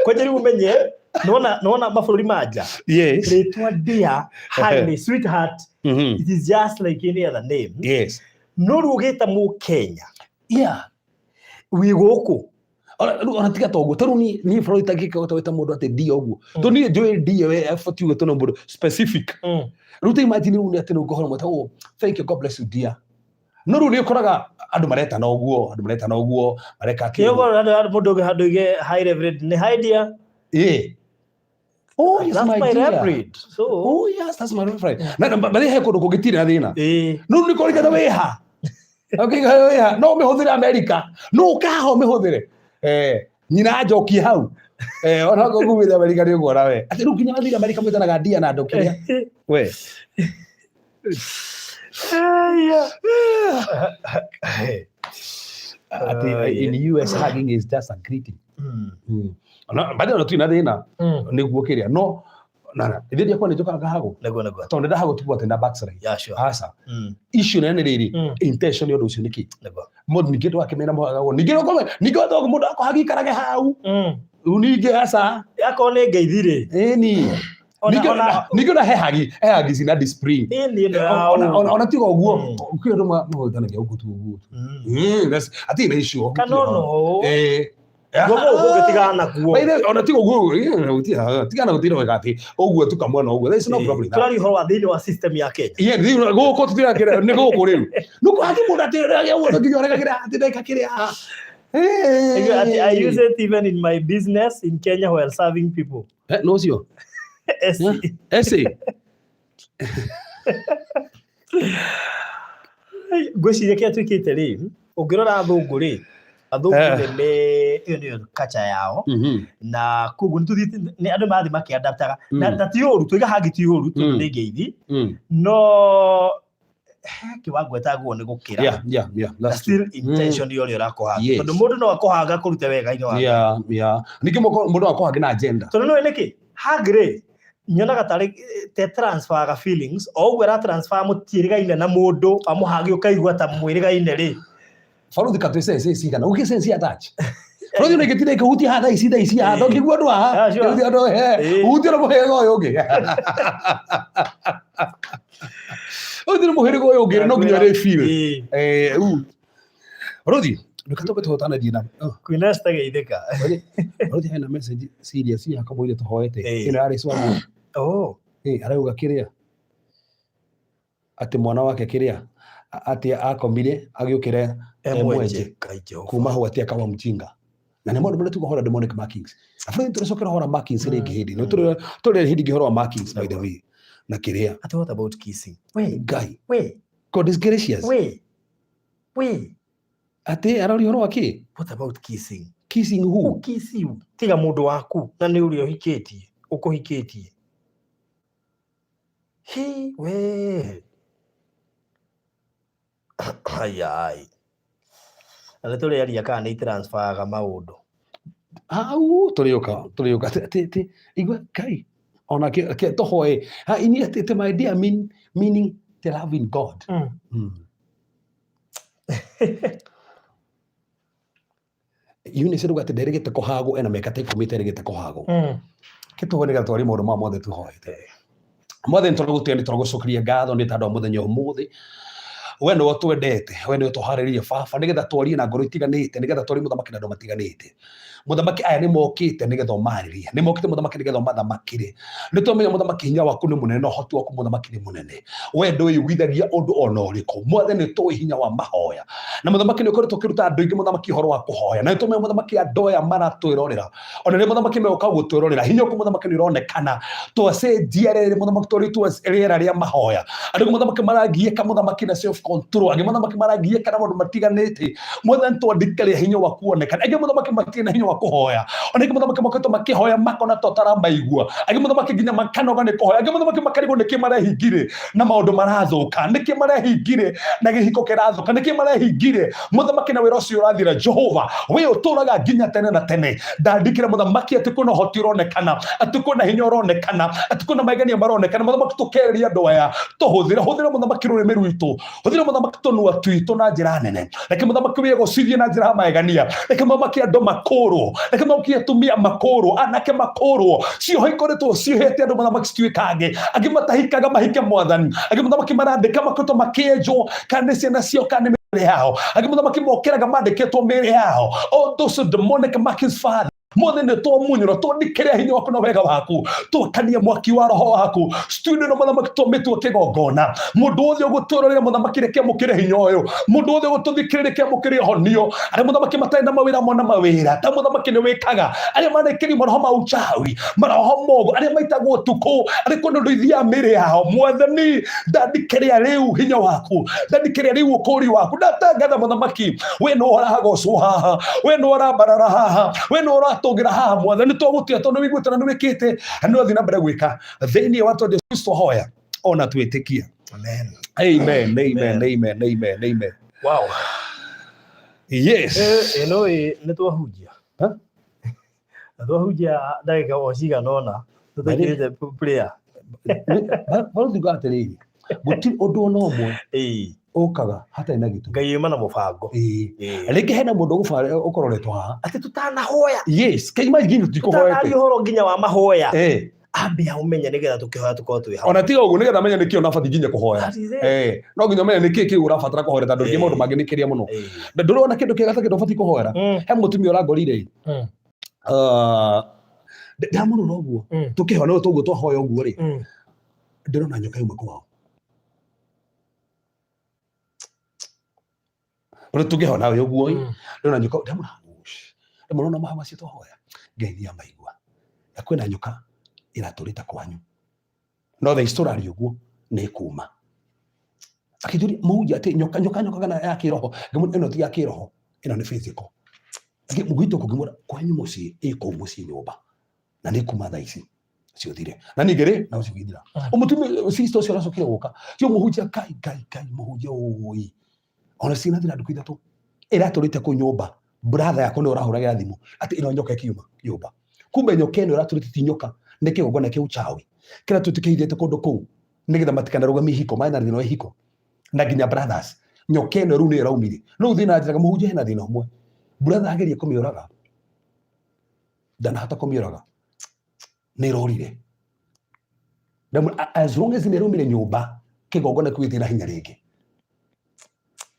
Kwanja rĩu ũmenye nona nona mabũrũri ma nja, rĩtwa dear, honey, sweetheart, it is just like any other name. No rĩu ũgĩta Mũkenya wĩ gũkũ. Ona tiga toguo, tarĩu niĩ bũrũri itangĩkĩhota gwĩta mũndũ atĩ dear ũguo, tondũ niĩ njũĩ dear we abatiĩ gwĩtwo na mũndũ specific. Rĩu ta imagine rĩu nĩ atĩ nĩ ũkũhora mwĩta, "Oh, thank you, God bless you, dear." No rĩu nĩ ũkoraga andũ maretana ũguo, andũ maretana ũguo, mareka kĩ. Kĩo mũndũ ũngĩ handũ oige, "Hi Reverend," nĩ, "Hi dear." Yeah. Oh yes, That's my my dear. Reverend, so Oh yes, that's my reverend. Na na he kũndũ kũngĩ tirĩ na thĩna. No nĩ kũringana wĩha. Ũkĩiga wĩha no ũmĩhũthĩre America. No ũkaha ũmĩhũthĩre. Nyina njokie hau. Ona ngũgumĩte America nĩ ũkuona we. Atĩ rĩu nginya wathire America mwĩtanaga dear na andũ kĩrĩa. We. Aya. Atĩ Oh, yeah. in US hugging is just a greeting. Ona bado ona tina thĩna nĩguo kĩrĩa no na ithuĩ ndiakwa nĩ njũkaga ngahagwo. Nĩguo nĩguo. Tondũ ndahagwo tiguo atĩ na backslide. Aca. Issue nene nĩ rĩrĩ, intention ya ũndũ ũcio nĩ kĩ? Mũndũ ningĩ ndwakĩmena mũhagagwo ningĩ ũkome ningĩ ũtogo mũndũ akũhaga ikarage hau. Rĩu ningĩ aca. Akorwo nĩ ngeithi rĩ. Ĩni. Ningĩ ona he hagi cina discipline. Ĩni ĩno ya Ona tiga ũguo, kwĩ andũ mahũthanagia ũguo tu ũguo tu. Atirĩ na issue. Kana ono guo ũngĩtigana nakuo. By the way, ona tiga ũguo, tigana gũtira wega atĩ ũguo tu kamwana ũguo, there is no problem with that. Tũraria ũhoro wa thĩinĩ wa system ya Kenya. Yeah, thĩinĩ gũkũ tũtirakĩra nĩ gũkũ rĩu. Nũkũ haki mũndũ atĩ ũguo nginya ũregagĩra atĩ ndeka kĩrĩa. Ati, "I use it even in my business in Kenya while serving people." No ũcio. SC. Ese. Ngwĩciria kĩrĩa twĩkĩte rĩ, ũngĩrora athũngũ rĩ, athũngũ nĩ me ĩyo nĩyo culture yao, na koguo nĩ tũthiĩte nĩ andũ marathiĩ makĩadaptaga na na ti ũru tũiga hangi, ti ũru tondũ nĩ ngeithi, no he kĩwango ĩtagwo nĩ gũkĩra. Yeah, Na that's true. still intention nĩ ũrĩa ũrakũhanga, tondũ mũndũ no akũhanga kũrute wega-inĩ wa Yeah. Ningĩ mũndũ akũhanga na agenda. Tondũ nĩũĩ nĩkĩ hug rĩ, nyonaga tarĩ te transferaga feelings o ũguo ĩra transfer, mũtiĩrĩgaine na mũndũ amũhagi ũkaigua ta mwĩrĩgaine rĩ. Baruthi katwe sense cigana ũgĩ sense ya touch. Baruthi nĩ gĩtire kĩhutia haha thaa ici haha ndũngĩigua andũ haha. Kĩhutia andũ he. Hutia na mũhĩrĩga ũyũ ũngĩ. Hutia na mũhĩrĩga ũyũ ũngĩ no nginya ũrĩ feel. Rĩu Baruthi ndũkatũke tũhotanagie na oh. Queen Esther geithĩka. Baruthi hena message serious ya kamũira tũhoete. Ĩno yarĩ swali. Oh. Arauga kĩrĩa atĩ mwana wake kĩrĩa atĩ akomire agĩũkĩra e e mwenje. Mwenje. Ngai Jehova. Kuma hau atĩ akawa mjinga na nĩ maũndũ marĩa tuga hora demonic markings. Afraid tũrĩcokera hora markings rĩngĩ hĩndĩ no tũrĩ hĩndĩ ĩngĩ hora wa markings, by the way, na kĩrĩa. Ati what about kissing? We. Ngai. We. God is gracious. We. We. Atĩ arori ũhoro wa kĩ? What about kissing? Kissing who? Who kiss you? Tiga mũndũ waku na nĩ ũrĩa ũhikĩtie, ũkũhikĩtie. Hi we. Ayai. Na nĩ tũrĩaria kana nĩ transferaga maũndũ. Hau tũrĩũka atĩ igua Ngai ona kĩ tũhoe ha ini atĩ my dear meaning the love in God. Eunice rĩu atĩ nderĩgĩte kũhagwo, ena mĩaka ta 10 ĩterĩgĩte kũhagwo. Kĩtũhoe nĩgetha twarie maũndũ maya mothe tũhoete. Mwathani, tũragũtĩa, nĩ tũragũcokeria ngatho nĩ tondũ wa mũthenya ũmũthĩ. We nĩwe ũtwendete, we nĩwe ũtũharĩrĩirie baba nĩgetha twarie na ngoro itiganĩte, nĩgetha twarie mũthamaki na andũ matiganĩte. Mũthamaki, aya nĩ mokĩte nĩgetha ũmarĩrie, nĩ mokĩte mũthamaki nĩgetha ũmathamakĩre. Nĩ twamenya mũthamaki hinya waku nĩ mũnene na ũhoti waku mũthamaki nĩ mũnene. We ndũĩiguithagia ũndũ ona ũrĩkũ. Mwathani, nĩ tũĩ hinya wa mahoya. Na mũthamaki nĩ ũkoretwo ũkĩruta andũ aingĩ mũthamaki ũhoro wa kũhoya. Na nĩ twamenya mũthamaki andũ aya maratwĩrorera. Ona rĩrĩa mũthamaki megũka gũtwĩrorera, hinya waku mũthamaki nĩ ũronekana. Twacenjia rĩrĩ mũthamaki twarĩtwo rĩera rĩa mahoya. Andũ mũthamaki maragiĩka mũthamaki na self control, angĩ mũthamaki maragiĩka na maũndũ matiganĩte. Mwathani, twandĩkĩre hinya wa kuonekana. Angĩ mũthamaki matirĩ na hinya wa kũhoya, ona angĩ mũthamaki makoretwo makĩhoya makona ta ũtaramaigua. Angĩ mũthamaki nginya makanoga nĩ kũhoya. Angĩ mũthamaki makarigwo nĩkĩ marehingire na maũndũ marathũka, nĩkĩ marehingire na gĩhiko kĩrathũka, nĩkĩ marehingire mũthamaki na wĩra ũcio ũrathira. Jehova, we ũtũraga nginya tene na tene, ndandĩkĩre mũthamaki atĩ kwĩna ũhoti ũronekana, atĩ kwĩna hinya ũronekana, atĩ kwĩna magegania maronekana. Mũthamaki, tũkereria andũ aya, tũhũthĩre, hũthĩra mũthamaki rũrĩmĩ rwitũ, hũthĩra mũthamaki tũnua twitũ na njĩra nene. Reke mũthamaki wĩgocithie na njĩra ya magegania. Reke mũthamaki andũ makũrwo, reke mũthamaki atumia makũrwo, anake makũrwo, cioho ikoretwo ciohete andũ mũthamaki cituĩkange, angĩ matahikaga mahike mwathani, angĩ mũthamaki marandĩka makoretwo makĩenjwo kana nĩ ciana ciao kana nĩ mĩĩrĩ yao, angĩ mũthamaki mokĩraga mandĩkĩtwo mĩĩrĩ yao. All those demonic markings, Father, mothe nĩ twamunyũra, twandĩkĩre hinya waku na wega waku, twakanie mwaki wa roho waku. Studio ĩno mũthamaki twamĩtua kĩgongona. Mũndũ wothe ũgũtũrorera mũthamaki, reke amũkĩre hinya ũyũ. Mũndũ wothe ũgũtũthikĩrĩria, reke amũkĩre ũhonio. Arĩa mũthamaki matarĩ na mawĩra mona mawĩra, ta mũthamaki nĩ wĩkaga. Arĩa marekĩrio maroho ma uchawi, maroho mogo, arĩa maitagwo ũtukũ, arĩa kwĩna ũndũ ithiaga mĩĩrĩ yao, mwathani, ndandĩkĩrĩa rĩu hinya waku, ndandĩkĩrĩa rĩu ũkũri waku. Ndatangatha mũthamaki, we nĩ ũragocwo haha, we nĩ ũrambarara haha, we nĩ ũratũgĩra haha. Mwathani, twagũtia tondũ nĩ wĩiguĩte na nĩ wĩkĩte na nĩ ũrathiĩ na mbere gwĩka thĩinĩ wa tondũ Jesu Kristo hoya ona twĩtĩkia. Amen. Amen, amen, amen, amen, amen. Wow. Yes. Ĩno ĩ nĩ twahunjia. Huh? Na twahunjia ndagĩka o cigana ũna tũtekĩrĩte prayer. Barũthiuga atĩrĩrĩ, gũtirĩ ũndũ ona ũmwe Ĩĩ. ũkaga hatarĩ na gĩtũmi. Ngai yuma na mũbango. Ĩĩ. Ĩĩ. Rĩngĩ hena mũndũ ũkũroretwo haha. Atĩ tũtanahoya. Yes, kaima nginya tũtikũhoete. Tũtanaria ũhoro nginya wa mahoya. Eh. Ambe ũmenye nĩgetha tũkĩhoya tũkorwo twĩ hamwe. Ona tiga ũguo, nĩgetha menye nĩkĩ ũnabatiĩ nginya kũhoya. That is it. Eh, no nginya ũmenye nĩkĩ kĩu ũrabatara kũhoera, tondũ rĩngĩ Eh. maũndũ mangĩ nĩ kĩrĩa mũno. Ĩĩ. Na ndũrona kĩndũ kĩega ta kĩndũ ũbatiĩ kũhoera. He mũtumia ũrangorire. Ah, ndamũrora ũguo. Tũkĩhoya no toguo twahoya ũguo rĩ. Ndĩrona nyoka yuma kwao. Ũrĩa tũngĩhoya nawe ũguo ĩ. Ndĩrona nyoka, ndamũrora, ndamũrora mahoya macio twahoya. Ngai nĩ amaigua. Na kwĩna nyoka ĩratũrĩte kwanyu. No thaa ici tũraria ũguo nĩ ĩkuma. Akĩnjũria mũhunjia atĩ nyoka, nyoka, nyoka kana ya kĩroho. Ngĩmwĩra ĩno ti ya kĩroho, ĩno nĩ physical. Ngĩmwĩta kũngĩmwĩra kwanyu mũciĩ ĩ kũu mũciĩ nyũmba na nĩ kuma thaa ici ciũthire na ningĩ rĩ na ũcio gĩthira. Mũtumia sister ũcio aracokire gũka tio mũhunjia, kai kai kai, mũhunjia ũi, ona cinathira ndukũ 3 ĩratũrĩte kũ nyũmba. Brother yakwa nĩ ũrahũragĩra thimũ atĩ ĩno nyoka ĩkiuma nyũmba. Kumbe nyoka ĩno ĩratũrĩte ti nyoka, nĩ kĩgongona kĩa uchawi kĩrĩa tũtĩkĩhithĩte kũndũ kũu nĩgetha matikanarũgamie ihiko marĩ na thĩna wa ihiko na nginya brothers. Nyoka ĩno rĩu nĩyo ĩraumire. Rĩu thĩna njĩraga mũhunjia, hena thĩna ũmwe, brother ageria kũmĩũraga, ndanahota kũmĩũraga, nĩ ĩrorire. As long as nĩ ĩraumire nyũmba, kĩgongona kĩu gĩtirĩ na hinya rĩngĩ,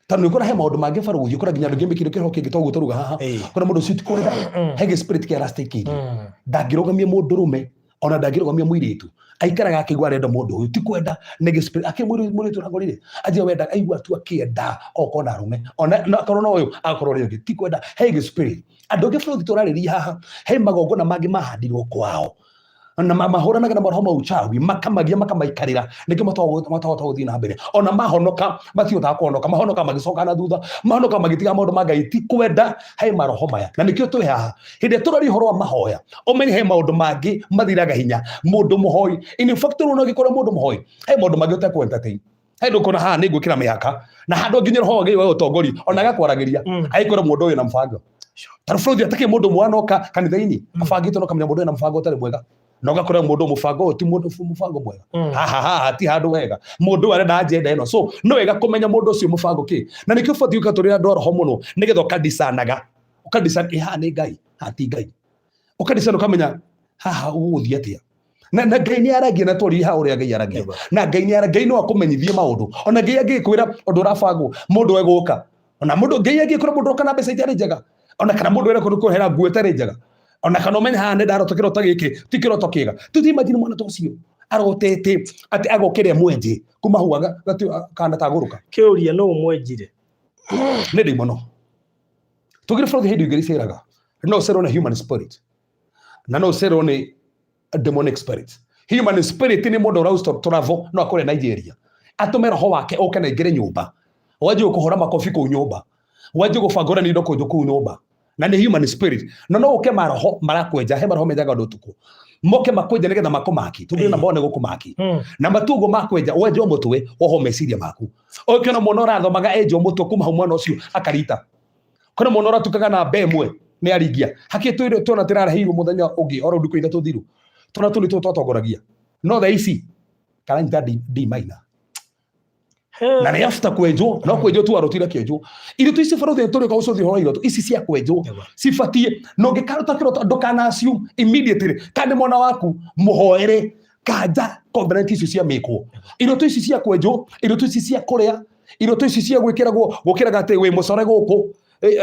tondũ nĩ ũkora he maũndũ mangĩ barũthi ũkora nginya andũ angĩ mekire kĩroho kĩngĩ toguo tũruga haha. Kũrĩa mũndũ ũcio ti kwenda, he gĩ spirit kĩa last kĩngĩ ndangĩrũgamia mũndũrũme ona ndangĩrũgamia mũirĩtu, aikaraga akĩigua arenda mũndũ ũyũ, ti kwenda, nĩ gĩ spirit. Akĩ mũirĩtu ũragorire anjia wenda aigua tu akĩenda okorwo na arũme ona na akorwo na ũyũ akorwo ũrĩa ũngĩ, ti kwenda, he gĩ spirit. Andũ angĩ bũrũri tũrarĩria haha, he magongona mangĩ mahandirwo kwao na mahũranaga na maroho ma uchawi, makamagia, makamaikarĩra, nĩkĩo matahota gũthiĩ na mbere. Ona mahonoka matihotaga kũhonoka, mahonoka magĩcoka na thutha, mahonoka magĩtiga maũndũ ma Ngai, ti kwenda, he maroho maya. Na nĩkĩo twĩ haha hĩndĩ ĩrĩa tũraria ũhoro wa mahoya, ũmenye he maũndũ mangĩ mathiraga hinya mũndũ mũhoi. In fact, rĩu no ũngĩkorwo mũndũ mũhoi, he maũndũ mangĩ ũtekũ entertain. He ndũkona haha nĩ ngwĩkĩra mĩhaka na handũ nginya roho wa ũtongoria ona agakwaragĩria, agĩkwĩra mũndũ ũyũ na mũbango. Ta rũbũrũthi atakĩ mũndũ mwana oka kanitha-inĩ abangĩtwo no kamenya mũndũ ũyũ na mũbango ũtarĩ mwega, na ũgakora mũndũ mũbango ũyũ ti mũndũ mũbango mwega. Haha haha ti handũ wega, mũndũ ũyũ arenda agenda ĩno, so nĩ wega kũmenya mũndũ ũcio mũbango kĩ. Na nĩkĩo ũbatiĩ gũka tũrĩ andũ a roho mũno, nĩgetha ũkadisanaga, ũkadisan ĩ haha nĩ Ngai, haha ti Ngai, ũkadisana ũkamenya haha ũgũthiĩ atĩa. Na Ngai nĩ aragia na twaririe haha ũrĩa Ngai aragia. Na Ngai nĩ aragia, Ngai no akũmenyithie maũndũ. Ona Ngai angĩkwĩra ũndũ ũrabangwo mũndũ egũka, ona mũndũ Ngai angĩkwĩra mũndũ oka na mbeca itarĩ njega, ona kana mũndũ ere kũhera nguo ĩtarĩ njega, ona kana ũmenye haha nĩ ndarota kĩroto gĩkĩ ti kĩroto kĩega. Tuti imagine mwana ta ũcio arotete atĩ agokĩria mwenje kuma hau kana tagũrũka. Kĩũria, nũ mwenjire? Nĩ ndĩ mũno tũgĩre bũrũri hĩndĩ ingĩ iceraga, no ũcerwo nĩ human spirit na no ũcerwo nĩ demonic spirit. Human spirit nĩ mũndũ ũrausto travel, no akũrĩa Nigeria, atũme roho wake ũke na ingĩre nyũmba. Wanjie gũkũhũra makobi kũu nyũmba, wanjie gũbanga ũrĩa nĩ indo kũnjũ kũu nyũmba, na nĩ human spirit. Na no ũke maroho marakwenja, he maroho menjaga andũ ũtukũ, moke makwenja nĩgetha makũmaki, tũngĩ na mone gũkũmaki. Na matu ũguo makwenja, wenjwo mũtwe, wohwo meciria maku. Ũkĩona mwana ũrathomaga enjwo mũtwe, kuma hau mwana ũcio akarita. Kwĩna mwana ũratukaga na mbe ĩmwe nĩ aringia. Hakĩ twĩrĩ twana tĩrareheirwo mũthenya ũngĩ oro ndukũ ithatũ thiru. Twana tũu nĩtuo twatongoragia. No thaa ici karanyita D, D minor. Na nĩ after kwenjwo, no kwenjwo tu arutire kĩenjwo. Iroto ici barothi tũrĩ ka ũcothi horo iroto ici cia kwenjwo cibatie na ũngĩkaruta kĩroto ndũkana assume immediately kana nĩ mwana waku, mũhoere kanja covenant icio cia mĩkwo. Iroto ici cia kwenjwo, iroto ici cia kũrĩa, iroto ici cia gwĩkĩragwo gũkĩraga atĩ wĩ mũcore gũkũ,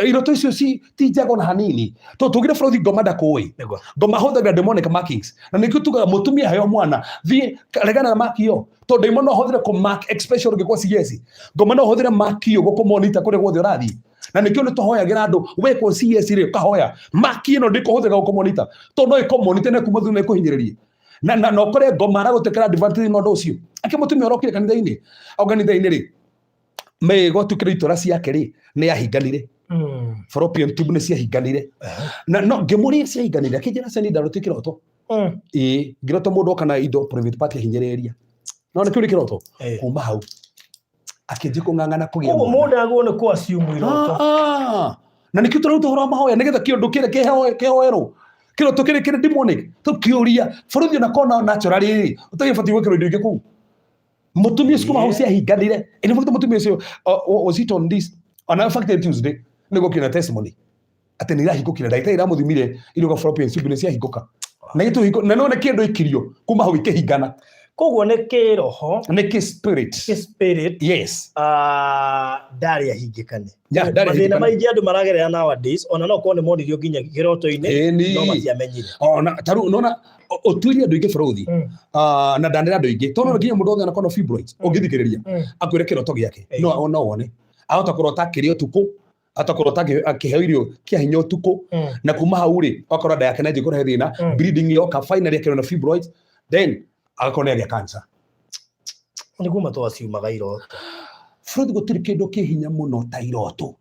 iroto icio ti njega ona hanini, tondũ tugire bũrũri ngoma ndakũĩ. Ngoma hũthagĩra demonic markings, na nĩkĩo tugaga mũtumia heo mwana thiĩ regana na mark ĩyo, tondũ ndĩmo no hũthĩre kũ mark especially ũngĩkorwo CS. Ngoma no hũthĩre mark ĩyo gũkũmonita kũrĩa guothe ũrathiĩ, na nĩkĩo nĩ tũhoyagĩra andũ wekwo CS rĩ, ũkahoya mark ĩno ndĩkũhũthĩka gũkũmonita, tondũ no ĩkũmonita na kuma thutha ĩkũhinyĩrĩrie na ũkore ngoma aragũtekera advantage na ũndũ ũcio. Ake mũtumia ũrokire kanitha-inĩ, au kanitha-inĩ rĩ, gwatuĩkire itũra ciake rĩ nĩ ahinganire. Fallopian tube nĩ ciahinganire, na no ngĩmũria ciahinganire, akĩnjĩra ceni ndarotire kĩroto. Ĩĩ, ngĩrota mũndũ oka na indo private party ahinyĩrĩria, no nĩ kĩu nĩ kĩroto. Kuma hau akĩnjia kũng'ang'ana kũgĩa Koguo mwana. Mũndũ agwo nĩ kũ assume iroto. Na nĩkĩo tũraruta ũhoro wa mahoya nĩgetha kĩũndũ kĩrĩa kĩhoerwo kĩroto kĩrĩa kĩrĩ demonic tũkĩũria bũrũri ona kona natural rĩ ũtagĩbatiĩ gwĩkĩrwo indo ingĩ kũu. Mũtumia ũcio kuma hau ciahinganire. In fact, mũtumia ũcio was it on this on in fact Tuesday nĩguo kĩna testimony atĩ nĩ irahingũkire, ndagĩtarĩ iramũthimire iroga fallopian tube nĩ ciahingũka na gĩtũhingo, na no nĩ kĩndũ ikirio kuma hau ikĩhingana. Koguo nĩ kĩroho. Nĩ kĩ spirit. Kĩ spirit. Yes. Ndarĩ ahingĩkane. Yeah, ndarĩ Mathĩna ahingĩkane. Maingĩ andũ maragerera nowadays, ona no korwo nĩ monirio nginya kĩroto-inĩ, no matiamenyire. Ona tarĩu nona ũtuĩrie andũ aingĩ bũrũri, na ndanĩra andũ aingĩ tondũ nginya mũndũ othe anakorwo na fibroids, ũngĩthikĩrĩria akwĩre kĩroto gĩake, no wone ahota kũrota akĩrĩa ũtukũ, ahota kũrota akĩheo irio kĩa hinya ũtukũ, na kuma hau rĩ akorwo nda yake nanjĩ kũrehe thĩna, bleeding yoka, finally akĩrwo na fibroids, then agakorwo nĩ agĩa cancer. Nĩ kuma twaciumaga iroto. Bũrũri gũtirĩ kĩndũ kĩ hinya mũno ta iroto,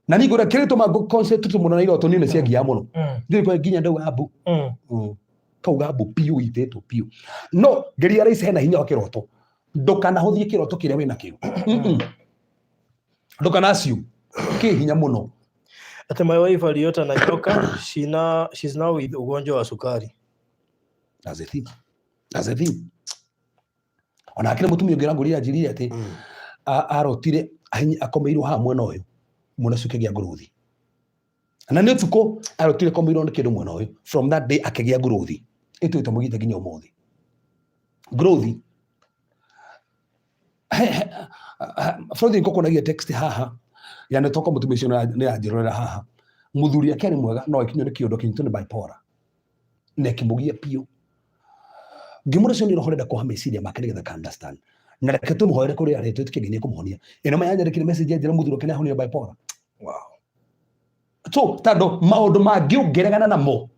na ningĩ ũrĩa kĩrĩa gĩtũmaga concentrate mũno na iroto niĩ nĩ ciangiaga mũno. Ndirĩ kwa nginya ndauga mbu. Kauga mbu piũ, itĩtwo piũ, no ngeria raici hena hinya wa kĩroto. Ndũkanahũthie kĩroto kĩrĩa wĩna kĩo. Ndũkana assume kĩ hinya mũno. Ati my wife aliota na nyoka, she's now with ugonjwa wa sukari. That's the thing. That's the thing. Ona akĩrĩ mũtumia ũngĩ ũrangũrire anjĩrire atĩ arotire akomeirwo haha mwena ũyũ, mwena ũcio ũkĩgĩa ngũrũthi, na nĩ ũtukũ arotire akomeirwo nĩ kĩndũ mwena ũyũ. From that day akĩgĩa ngũrũthi ĩtũĩte mũgite nginya ũmũthĩ ngũrũthi. Bũrũthi ngũkũnagia text haha ya nĩ toko mũtumia ũcio nĩ anjĩrorera haha, mũthuri ake arĩ mwega no akinywo nĩ kĩũndũ, akĩnyitwo nĩ bipolar na ĩkĩmũgia biũ. Ngĩmũra ũcio nĩ roho ũrenda kũha meciria make nĩgetha ka understand, na reke tũmũhoere kũrĩ arĩa twĩtĩkie Ngai nĩekũmũhonia. Ĩno ma yanyandĩkire message yanjĩra mũthuri wake nĩahonio bipolar. So tondũ maũndũ mangĩ ũngĩregana namo,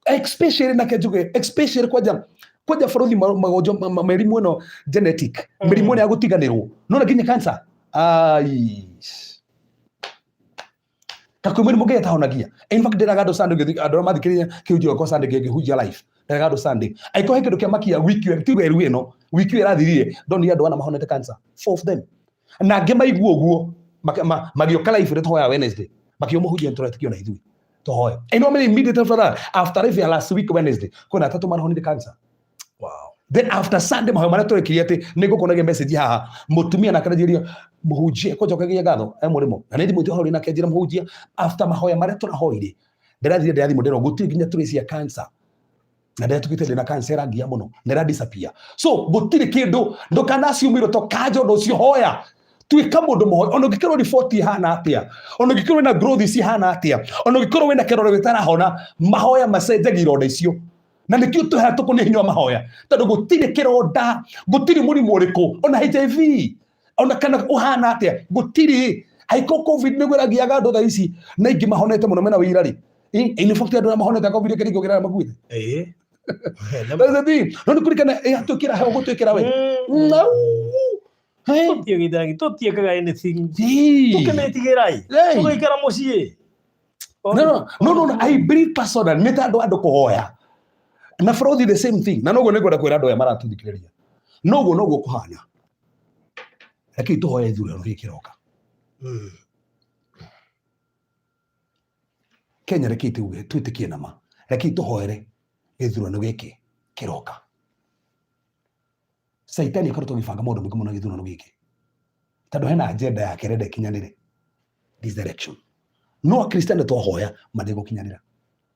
especially na kenjuge especially kwanja bũrũri magonjo mĩrimũ ĩno genetic, mĩrimũ ĩno ya gũtiganĩrwo, no na nginya cancer ai ta kwĩ mũrimũ Ngai atahonagia. In fact, ndĩraga andũ Sunday ngĩthiĩ, andũ arĩa mathikĩrĩria kĩhunjio gĩakwa Sunday ngĩhunjia live, ndĩraga andũ Sunday angĩkorwo he kĩndũ kĩamakia wiki ĩyo, ti weru ĩno, wiki ĩyo ĩrathirire, ndonire andũ ana mahonete cancer, four of them, na angĩ maigua ũguo magĩũka live ĩrĩa tũhoya Wednesday, makiuga mũhunjia nĩtũretĩkio na ithuĩ tũhoe. And normally immediately after that, after live ya last week Wednesday, kwĩna atatũ marahonire cancer. Then after Sunday mahoya marĩa tũrekirie atĩ nĩ ngũkũnagia message haha, mũtumia nake anjĩria mũhunjia kũnjokagia ngatho e mũrĩmo, na nĩ thimũ tũhorire nake anjĩra mũhunjia after mahoya marĩa tũrahoire ndĩrathire ndĩrathimũ ndĩrwo gũtirĩ nginya trace ya cancer, na ndĩratukĩte ndĩna cancer ĩrangia mũno na ĩra disappear. So gũtirĩ kĩndũ, ndũkana assume iroto kanja ũndũ ũcio, hoya, tuĩka mũndũ mũhoe, ona ũngĩkorwo report ihana atĩa, ona ũngĩkorwo wĩna growth ici ihana atĩa, ona ũngĩkorwo wĩna kĩrore gĩtarahona, mahoya macenjagia ironda icio, na nĩkĩo tũhea tũkũnia hinya wa mahoya, tondũ gũtirĩ kĩronda, gũtirĩ mũrimũ ũrĩkũ, ona HIV, ona kana ũhana atĩa, gũtirĩ. Angĩkorwo COVID nĩguo ĩrangiaga andũ thaa ici na ingĩ mahonete mũno mena wĩira rĩ, in fact andũ arĩa mahonete COVID kĩrĩa kĩrĩa makuĩte. That's the thing. No nĩ kũrikana ĩratwĩkĩra heho gũtwĩkĩra we. Ngau. Hey. Tũtiĩgeithanagia, tũtiĩkaga anything. Hey. Tũkĩmĩtigĩra ĩ. Hey. Tũgaikara mũciĩ. No, no, no, no, no, I believe personally nĩ ta andũ andũ kũhoya na bũrũthi the same thing na noguo nĩngwenda kwĩra andũ aya maratũthikĩrĩria noguo noguo kũhana rekei tũhoye ithurano gĩkĩ kĩroka Kenya rekei tuge twĩtĩkie nama rekei tũhoere gĩthurano gĩkĩ kĩroka Caitani akoretwo agĩbanga maũndũ maingĩ mũno gĩthurano gĩkĩ tondũ hena agenda yake arenda ĩkinyanĩre this direction no akristiano twahoya mandĩgũkinyanĩra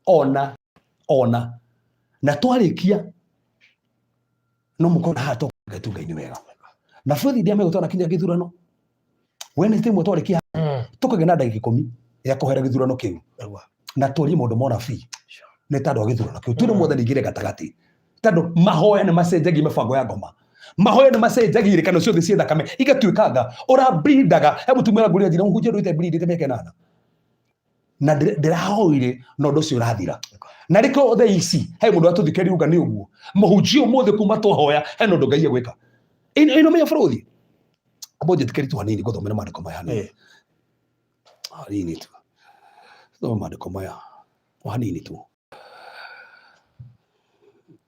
ona ona na twarĩkia no mũkona haha tũkaga tu Ngai nĩ wega na bũthi ndia megũtwara kinya gĩthurano Wednesday ĩmwe twarĩkia tũkagĩa na ndagĩka ikũmi ya kũhera gĩthurano kĩu Ewa. na twarie maũndũ ma ũnabii nĩ tondũ wa gĩthurano kĩu twĩre mwathani ingĩre gatagatĩ tondũ mahoya nĩ macenjagia mĩbango ya ngoma mahoya nĩ macenjagia irĩkano ciothe ciĩ thakame igatuĩkanga ũrablindaga he mũtumia ũrangũrire njĩra mũhunjia ndũĩte blindĩte mĩaka ĩnana na ndĩrahoire na ũndũ ũcio ũrathira na rĩko thaa ici he mũndũ atũthikĩrĩria uga nĩ ũguo mũhunjia ũmũthĩ kuma twahoya hena ũndũ Ngai egwĩka ĩno menya bũrũthi amba ũnjĩtĩkĩrie tu hanini ngũthomere maandĩko maya hanini hanini tu thoma maandĩko maya o hanini tu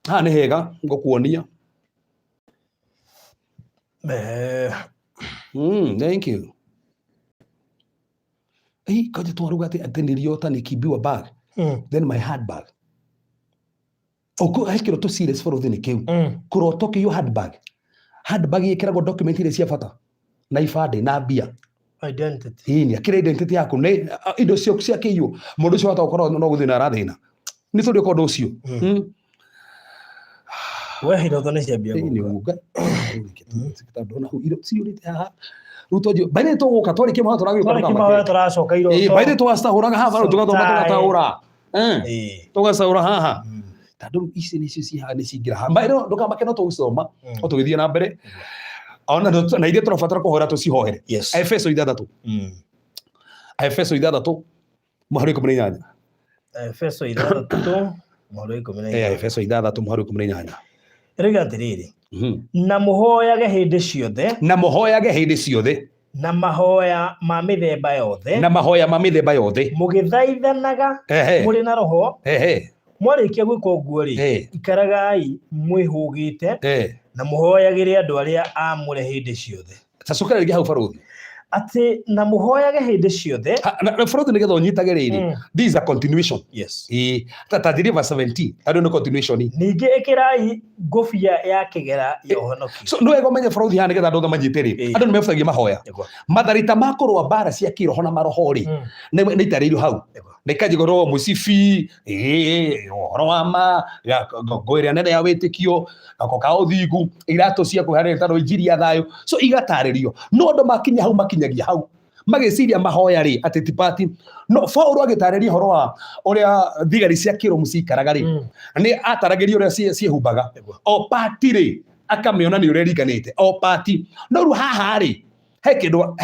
haha nĩ hega ngũkuonia thank you Hey, kaja twaruga atĩ atĩ niliota nikibiwa bag then my handbag Ũkũ he kĩroto serious bũrũthi nĩ kĩu kũroto kĩiywo handbag handbag ĩkĩragwo document iria cia bata na ibandĩ na mbia Identity. ĩni akĩra identity yaku nĩ indo ciaku cia kĩiywo mũndũ ũcio wahota gũkorwo no gũthĩna arathĩna nĩ tũrĩ ũndũ ũcio We iroto nĩ ciambia Ĩĩ, nĩ gũka. ũguo. Ndona hau irio ciyũrĩte haha rĩu twanjie by the way tũgũka twarĩkia mahoya tũragĩũka Twarĩkia mahoya tũracoka iroto. Ĩĩ, by the way tũgacahũraga haha rĩu tũgathoma Sometime. tũgataũra Ĩĩ. Tũgacaũra haha tondũ rĩu ici nĩcio ci haha nĩ cingĩra haha by the way ndũkamake no tũgũcithoma o tũgĩthiĩ na mbere ona na iria tũrabatara kũhoera tũcihoere Yes. Efeso ithathatũ Efeso ithathatũ mũhari wa 18 Efeso ithathatũ mũhari wa ikũmi na inyanya. Efeso ithathatũ mũhari wa 18 Ĩroiga atĩrĩrĩ, na mũhoyage hĩndĩ ciothe na mũhoyage hĩndĩ ciothe na mahoya ma mĩthemba yothe na mahoya ma mĩthemba yothe mũgĩthaithanaga mũrĩ na roho mwarĩkia gwĩka ũguo rĩ ikaragai mwĩhũgĩte na mũhoyagĩre andũ arĩa aamũre hĩndĩ ciothe tacokera rĩngĩ hau barũthi atĩ na mũhoyage hĩndĩ ciothe Ha, na barũthi nĩgetha ũnyitage rĩrĩ this is a continuation Yes. Ĩĩ, ta ta thiĩ verse 17 tondũ nĩ continuation Ningĩ ĩkĩrai ngũbia ya kĩgera ya ũhonokio. So nĩ wega ũmenye barũthi haha nĩgetha andũ othe manyite rĩ andũ nĩ mebutagia mahoya Nĩguo. matharita ma kũrũa mbara cia kĩroho na maroho rĩ nĩ itarĩirio hau Nĩguo. na ikanjia ũhoro wa mũcibi ĩĩ, ũhoro wa ma ngo ĩrĩa nene ya wĩtĩkio gako ka ũthingu iratũ cia kwĩharĩria tondũ injiri ya thayũ so igatarĩrio no andũ makinya hau makinyagia hau magĩciria mahoya rĩ atĩ ti pati no Paulo agĩtarĩria ũhoro wa ũrĩa thigari cia kĩrũmu cikaraga rĩ nĩ ataragĩria ũrĩa ciĩhumbaga Nĩguo. o pati rĩ akamĩona nĩ ũrĩa ĩringanĩte o pati no rĩu haha rĩ he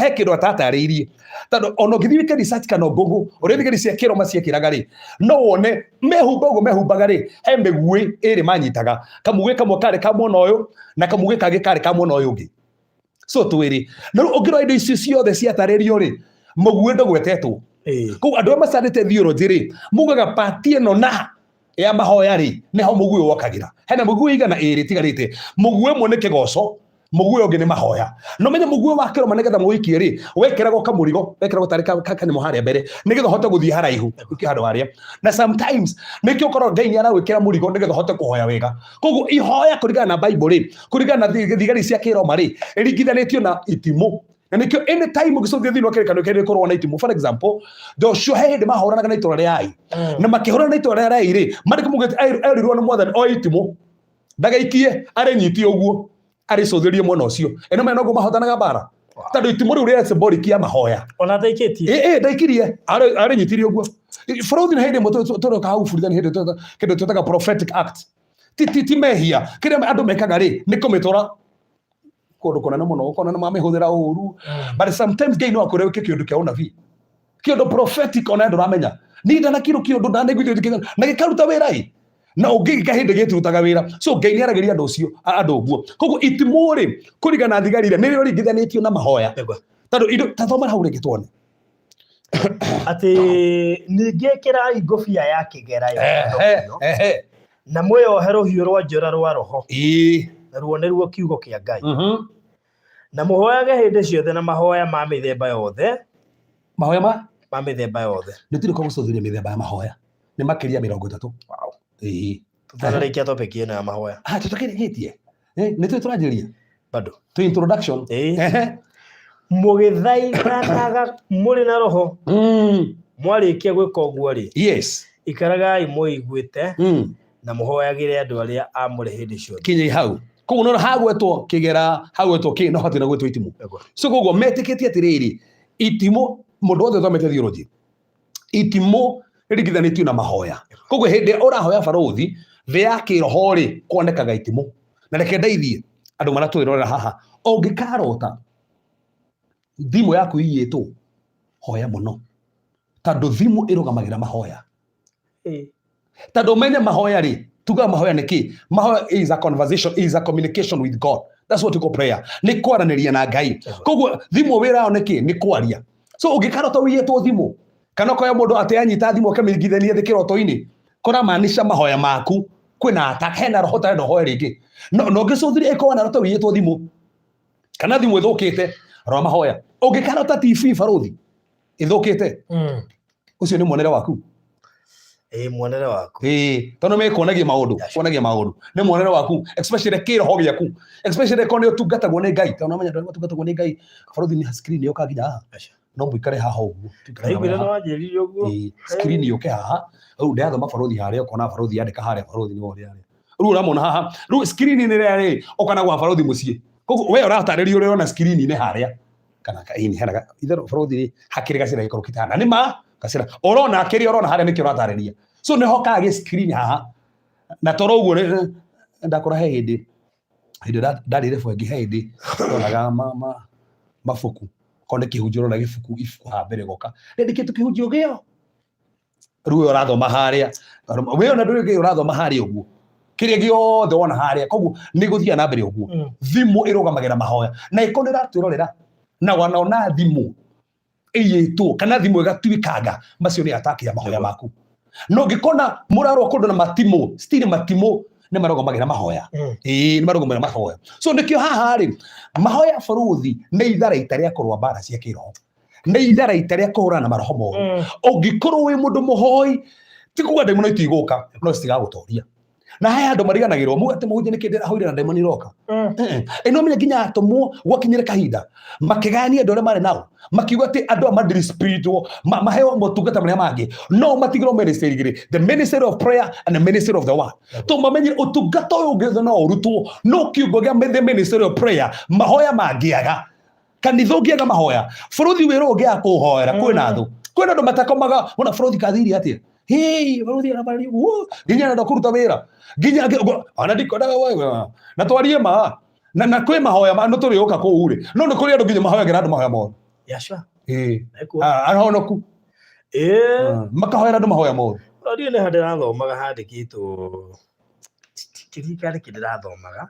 kĩndũ atatarĩirie tondũ ona ũngĩthiĩ wĩke research kana Google ũrĩa thigari cia kĩroma ciekĩraga rĩ no wone mehumba ũguo mehumbaga rĩ he mĩguĩ ĩrĩ manyitaga kamugĩ kamwe karĩ ka mwena ũyũ na kamugĩ kangĩ karĩ ka mwena ũyũ ũngĩ so twĩrĩ na rĩu ũngĩrora indo icio ciothe ciatarĩrio rĩ mũguĩ ndũgwetetwo Ĩĩ. koguo andũ arĩa macarĩte theology rĩ mugaga pati ĩno na ya mahoya rĩ nĩho mũguĩ wokagĩra hena mũguĩ igana ĩrĩ ĩtigarĩte mũguĩ ũmwe nĩ kĩgoco mũguĩ ũngĩ nĩ mahoya no menye mũguĩ wa kĩroma nĩgetha mũwĩikie rĩ wekĩragwo kamũrigo wekĩragwo tarĩ kanyamũ harĩa mbere nĩgetha ũhote gũthiĩ haraihu ũkie handũ harĩa na sometimes nĩkĩo ũkoragwo Ngai nĩ aragwĩkĩra mũrigo nĩgetha ũhote kũhoya wega koguo ihoya kũringana na Bible rĩ kũringana na thigari cia kĩroma rĩ ĩringithanĩtio na itimũ na nĩkĩo anytime ũngĩcokia thĩinĩ wa kĩrĩkanĩro kĩrĩa gĩkoragwo na itimũ for example Joshua he hĩndĩ mahũranaga na itũũra rĩa Ai na makĩhũrana na itũũra rĩa Ai rĩ maandĩko maugĩte erirwo nĩ mwathani oe itimũ ndagaikie arĩnyitie ũguo arĩcũthĩrie mwena ũcio ĩno mena ũguo mahotanaga mbara tondũ itimũ rĩu rĩa symbolic ya mahoya Ona ataikĩtie. Ĩ ndaikirie arĩnyitirie ũguo bũrũri nĩ hĩndĩ ĩmwe tũroka hau burithani hĩndĩ kĩndũ twĩtaga prophetic act ti mehia kĩrĩa andũ mekaga rĩ nĩ kũmĩtwara kũndũ kũnene mũno ũkona nĩ mamĩhũthĩra ũru but sometimes Ngai no akwĩre wĩke kĩũndũ kĩa ũnabii kĩũndũ prophetic ona ndũramenya niĩ ndanakirwo kĩũndũ ndanaiguithio na gĩkaruta wĩra ĩ Na ũngĩgĩka hĩndĩ gĩtirutaga wĩra. So Ngai nĩ aragĩria andũ ũcio, andũ ũguo. Koguo itimũ rĩ, kũringana na thigari rĩ, nĩrĩo ringithanĩtio na mahoya. Tondũ indo, ta thoma hau rĩngĩ tuone. Atĩ ningĩ ĩkĩrai ngũbia ya kĩgera ya ũhonokio, na mwĩohe rũhiũ rwa njora rwa roho, naruo nĩruo kiugo kĩa Ngai. Na mũhoyage hĩndĩ ciothe na mahoya ma mĩthemba yothe. Mahoya ma? Ma mĩthemba yothe. Nĩ tũrĩ kwa gũcũthĩrĩria mĩthemba ya mahoya. Nĩ makĩria 30. Wow. Tũtanarĩkia topic ĩno ya mahoya. Ah, tũtakĩrĩkĩtie. Nĩ tũrĩ tũranjĩrĩria? Bado. Twĩ introduction. Mũgĩthaithanaga mũrĩ na roho. Mwarĩkia gwĩka ũguo rĩ. Ikaragai mwĩiguĩte. Na mũhoyagĩre andũ arĩa aamũre hĩndĩ ciothe. Kinyai hau. Koguo nona hagwetwo kĩgera, hagwetwo kĩ, no hatirĩ na gwetwo itimũ. So koguo metĩkĩtie atĩrĩrĩ, itimũ, mũndũ wothe ũthomete theology, itimũ rĩringithanĩtio na mahoya. Koguo hĩndĩ ĩrĩa ũrahoya barũthi, thĩ ya kĩroho rĩ, kuonekaga itimũ. Na reke ndeithie andũ maratwĩrorera haha, ũngĩkarota thimũ yaku iyĩtwo, hoya mũno. Tondũ thimũ ĩrũgamagĩra mahoya. Tondũ ũmenye mahoya rĩ, tugaga mahoya nĩ kĩ? Mahoya is a conversation, is a communication with God. That's what you call prayer. Nĩ kwaranĩria na Ngai. Koguo thimũ wĩra wao nĩ kĩ? Nĩ kwaria. So ũngĩkarota ũiyĩtwo thimũ, kana ũkoya mũndũ atĩ anyita thimũ akamĩringithania thĩ kĩroto-inĩ, kũramaanisha mahoya maku kwĩna attack, hena roho ũtarenda ũhoe rĩngĩ. No, na ũngĩcũthĩrĩria ĩkorwo wanarota ũiyĩtwo thimũ, kana thimũ ĩthũkĩte, rora mahoya. Ũngĩkarota TV barũthi ĩthũkĩte, ũcio nĩ muonere waku. Ĩĩ, muonere waku. Ĩĩ, tondũ nĩ kuonagia maũndũ, kuonagia maũndũ. Nĩ muonere waku, especially kĩroho gĩaku. Especially korwo nĩ ũtungatagwo nĩ Ngai. Tondũ ũmenya andũ arĩa matungatagwo nĩ Ngai, barũthi nĩ screen yũka nginya haha. No mũikare haha ũguo. Tũikare Ndaiguire haha. nĩ wanjĩrire ũguo. Ĩĩ, screen yũke haha. Rĩu ndĩrathoma barũthi harĩa, ũkona barũthi yandĩka harĩa barũthi nĩ ũrĩa harĩa. Rĩu ũramona haha. Rĩu screen-inĩ ĩrĩa rĩ, ũkona gwa barũthi mũciĩ. Koguo we ũratarĩria ũrĩa ũrona screen-inĩ harĩa. Kana ka, ĩni, hena ga, itherũ barũthi rĩ, hakĩrĩ gacĩra gĩkorokĩte haha. Na nĩ ma, gacĩra. Ũrona kĩrĩa ũrona harĩa nĩkĩo ũratarĩria. So nĩho kagĩ screen haha. Na toro ũguo nĩ, ndakora he hĩndĩ, hĩndĩ ndarĩ level ĩngĩ he hĩndĩ ndonaga mabuku. Korwo nĩ kĩhunjio ũrona gĩbuku, ibuku haha mbere ĩgoka. Rĩandĩkĩtwo kĩhunjio gĩo. Rĩu we ũrathoma harĩa. We ona ndũrĩ kĩ ũrathoma harĩa ũguo. Kĩrĩa gĩothe wona harĩa. Koguo nĩ gũthiaga na mbere ũguo. Thimũ ĩrũgamagĩra mahoya. Na ĩkorwo nĩ ũratwĩrorera na wanona thimũ ĩiyĩtwo kana thimũ ĩgatuĩkanga, macio nĩ attack ya mahoya maku. Na ũngĩkona mũrarwo kũndũ na matimũ, still matimũ nĩ marũgamagĩra mahoya. Ĩĩ, nĩ marũgamagĩra mahoya. So nĩkĩo haha rĩ, mahoya barũthi nĩ itharaita rĩa kũrũa mbara cia kĩroho. Nĩ itharaita rĩa kũhũrana na maroho moru. Ũngĩkorwo wĩ mũndũ mũhoi, ti kuga ndaimono itigũka, no citigagũtoria. Na he andũ mariganagĩrwo, muga atĩ mũhunjia nĩkĩ ndĩrahoire na ndaimono iroka. Ĩno menya nginya atũmwo gwakinyire kahinda makĩgayania andũ arĩa marĩ nao, makiuga atĩ andũ aya madispiritual, maheo motungata marĩa mangĩ, no matigĩrwo ministry igĩrĩ, the ministry of prayer and the ministry of the word. To mamenye ũtungata ũyũ ũngĩ no ũrutwo, no kiungo gĩa the ministry of prayer, mahoya mangĩaga, kanitha ũngĩaga mahoya, bũrũri wĩra ũngĩaga kũhoera, kwĩna thũ, kwĩna andũ matakomaga, ona bũrũri kathiri atĩa? Hĩ, bũrũri arabari, uo, nginya arenda kũruta wĩra. Nginya angĩ, ũguo, ona ndikwendaga we, we, na twarie ma, na kwĩ mahoya ma, nĩ tũrĩũka kũu rĩ. No nĩ kũrĩ andũ nginya mahoyagĩra andũ mahoya moru. Yeah, sure. Ĩĩ. Ekuo. Ahonoku. Ĩĩ. Makahoera andũ mahoya moru. No niĩ nĩ ndĩrathomaga handĩkĩtwo, kĩririkana nĩkĩ ndĩrathomaga.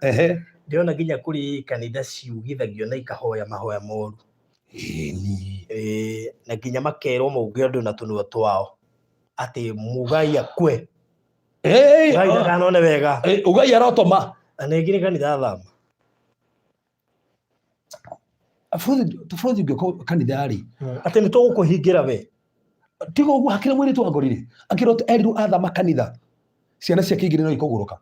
Ndĩrona nginya kũrĩ kanitha ciugithagio na ikahoya mahoya moru. Ĩni. Ĩĩ, na nginya makerwo mauge ũndũ na tũnua twao atĩ Mugai akue. Ĩĩ, Mugai ndakanone wega. Ĩĩ, Ugai arotoma. Na ningĩ nĩ kanitha thama. Bũrũri ũngĩũka kanitha rĩ. Atĩ nĩ tũgũkũhingĩra we. Tiga ũguo hakĩrĩ mũirĩtu wangorire. Akĩrwo erirwo athama kanitha. Ciana ciake igĩrĩ no ikũgũrũka.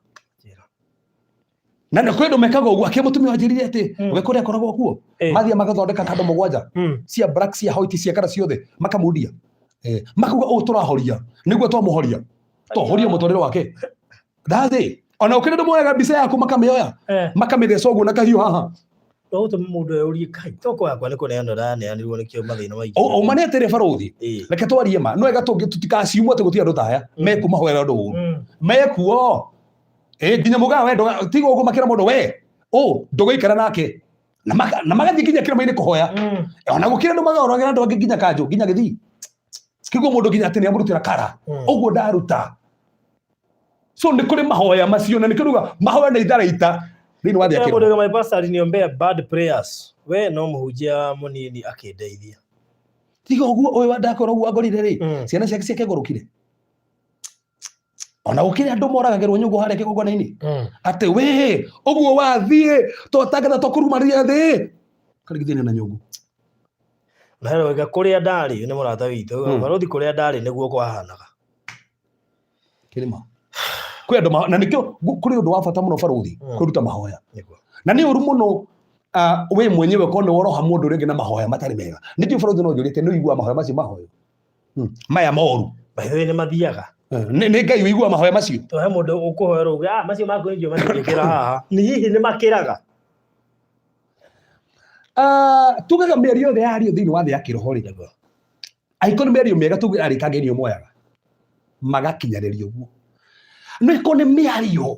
Na nĩ kwĩ andũ mekaga ũguo, akĩra mũtumia wanjĩrire atĩ, we kũrĩa akoragwo kuo, mathiĩ magathondeka kando mũgwanja, cia black, cia white, cia kara ciothe, makamundia. Makauga ũũ tũrahoria, nĩguo twamũhoria. Twahoria mũtũrĩre wake. That's it. Ona ũkĩrĩ andũ moyaga mbica yaku makamĩoya, makamĩtheca ũguo na kahiũ haha. No gũtũma mũndũ eyũrie, kai, toko yakwa nĩ kũneanwo ĩraneanirwo nĩkĩo mathĩna maingĩ. Ũma nĩ atĩrĩ barũthi, reke twarie ma, no wega tũtikaciumwo atĩ gũtirĩ andũ ta aya, mekuo mahoera ũndũ ũru. Mekuo. Nginya mũgaa we tiga ũguo makĩra mũndũ we, ndũgũikara nake. Na magathiĩ nginya kĩrĩma-inĩ kũhoya. Ona gũkĩrĩ andũ magoragĩra andũ angĩ nginya kanjũ, nginya gĩthii. Kĩguo mũndũ nginya atĩ nĩamũrutĩra kara. Ũguo ndaruta. So nĩ kũrĩ mahoya macio, na nĩkĩo ruga mahoya nĩ itharaita thĩinĩ wa thĩ ya Mũndũ kĩroho. my pastor aliniombea bad prayers, we no mũhunjia mũnini akĩndeithia. Tiga ũguo, ũyũ wa ndakora ũguo angorire rĩ, ciana ciake ciakĩgũrũkire. Ona gũkĩrĩ andũ moragagĩrwo nyũngũ harĩa kĩgongona-inĩ, atĩ we ũguo wathiĩ twatangatha tũkũrumaria thĩ karigithania na nyũngũ. Na hero wega kũrĩa ndarĩ nĩ mũrata witũ, barũthi, kũrĩa ndarĩ nĩguo kwahanaga. Kĩrĩma kwĩ andũ na nĩkĩo kũrĩ ũndũ wa bata mũno, barũthi, kwĩruta mahoya. Na nĩ ũru mũno, we mwenyewe korwo nĩ woroha mũndũ ũrĩa ũngĩ na mahoya matarĩ mega. Nĩkĩo, barũthi, no njũrĩte nĩ ũiguaga mahoya macio, mahoyo maya moru? By the way, nĩ mathiaga. Nĩ Ngai ũiguaga mahoya macio? To he mũndũ ũkũhoera uge, "Ah, macio maku nĩ matingĩkĩra haha." Nĩ hihi nĩ makĩraga? Tugaga mĩario yothe yario thĩinĩ wa thĩ ya kĩroho rĩ, angĩkorwo nĩ mĩario mĩega, tuge arĩkangenio moyaga magakinyanĩria ũguo. No ĩkorwo nĩ mĩario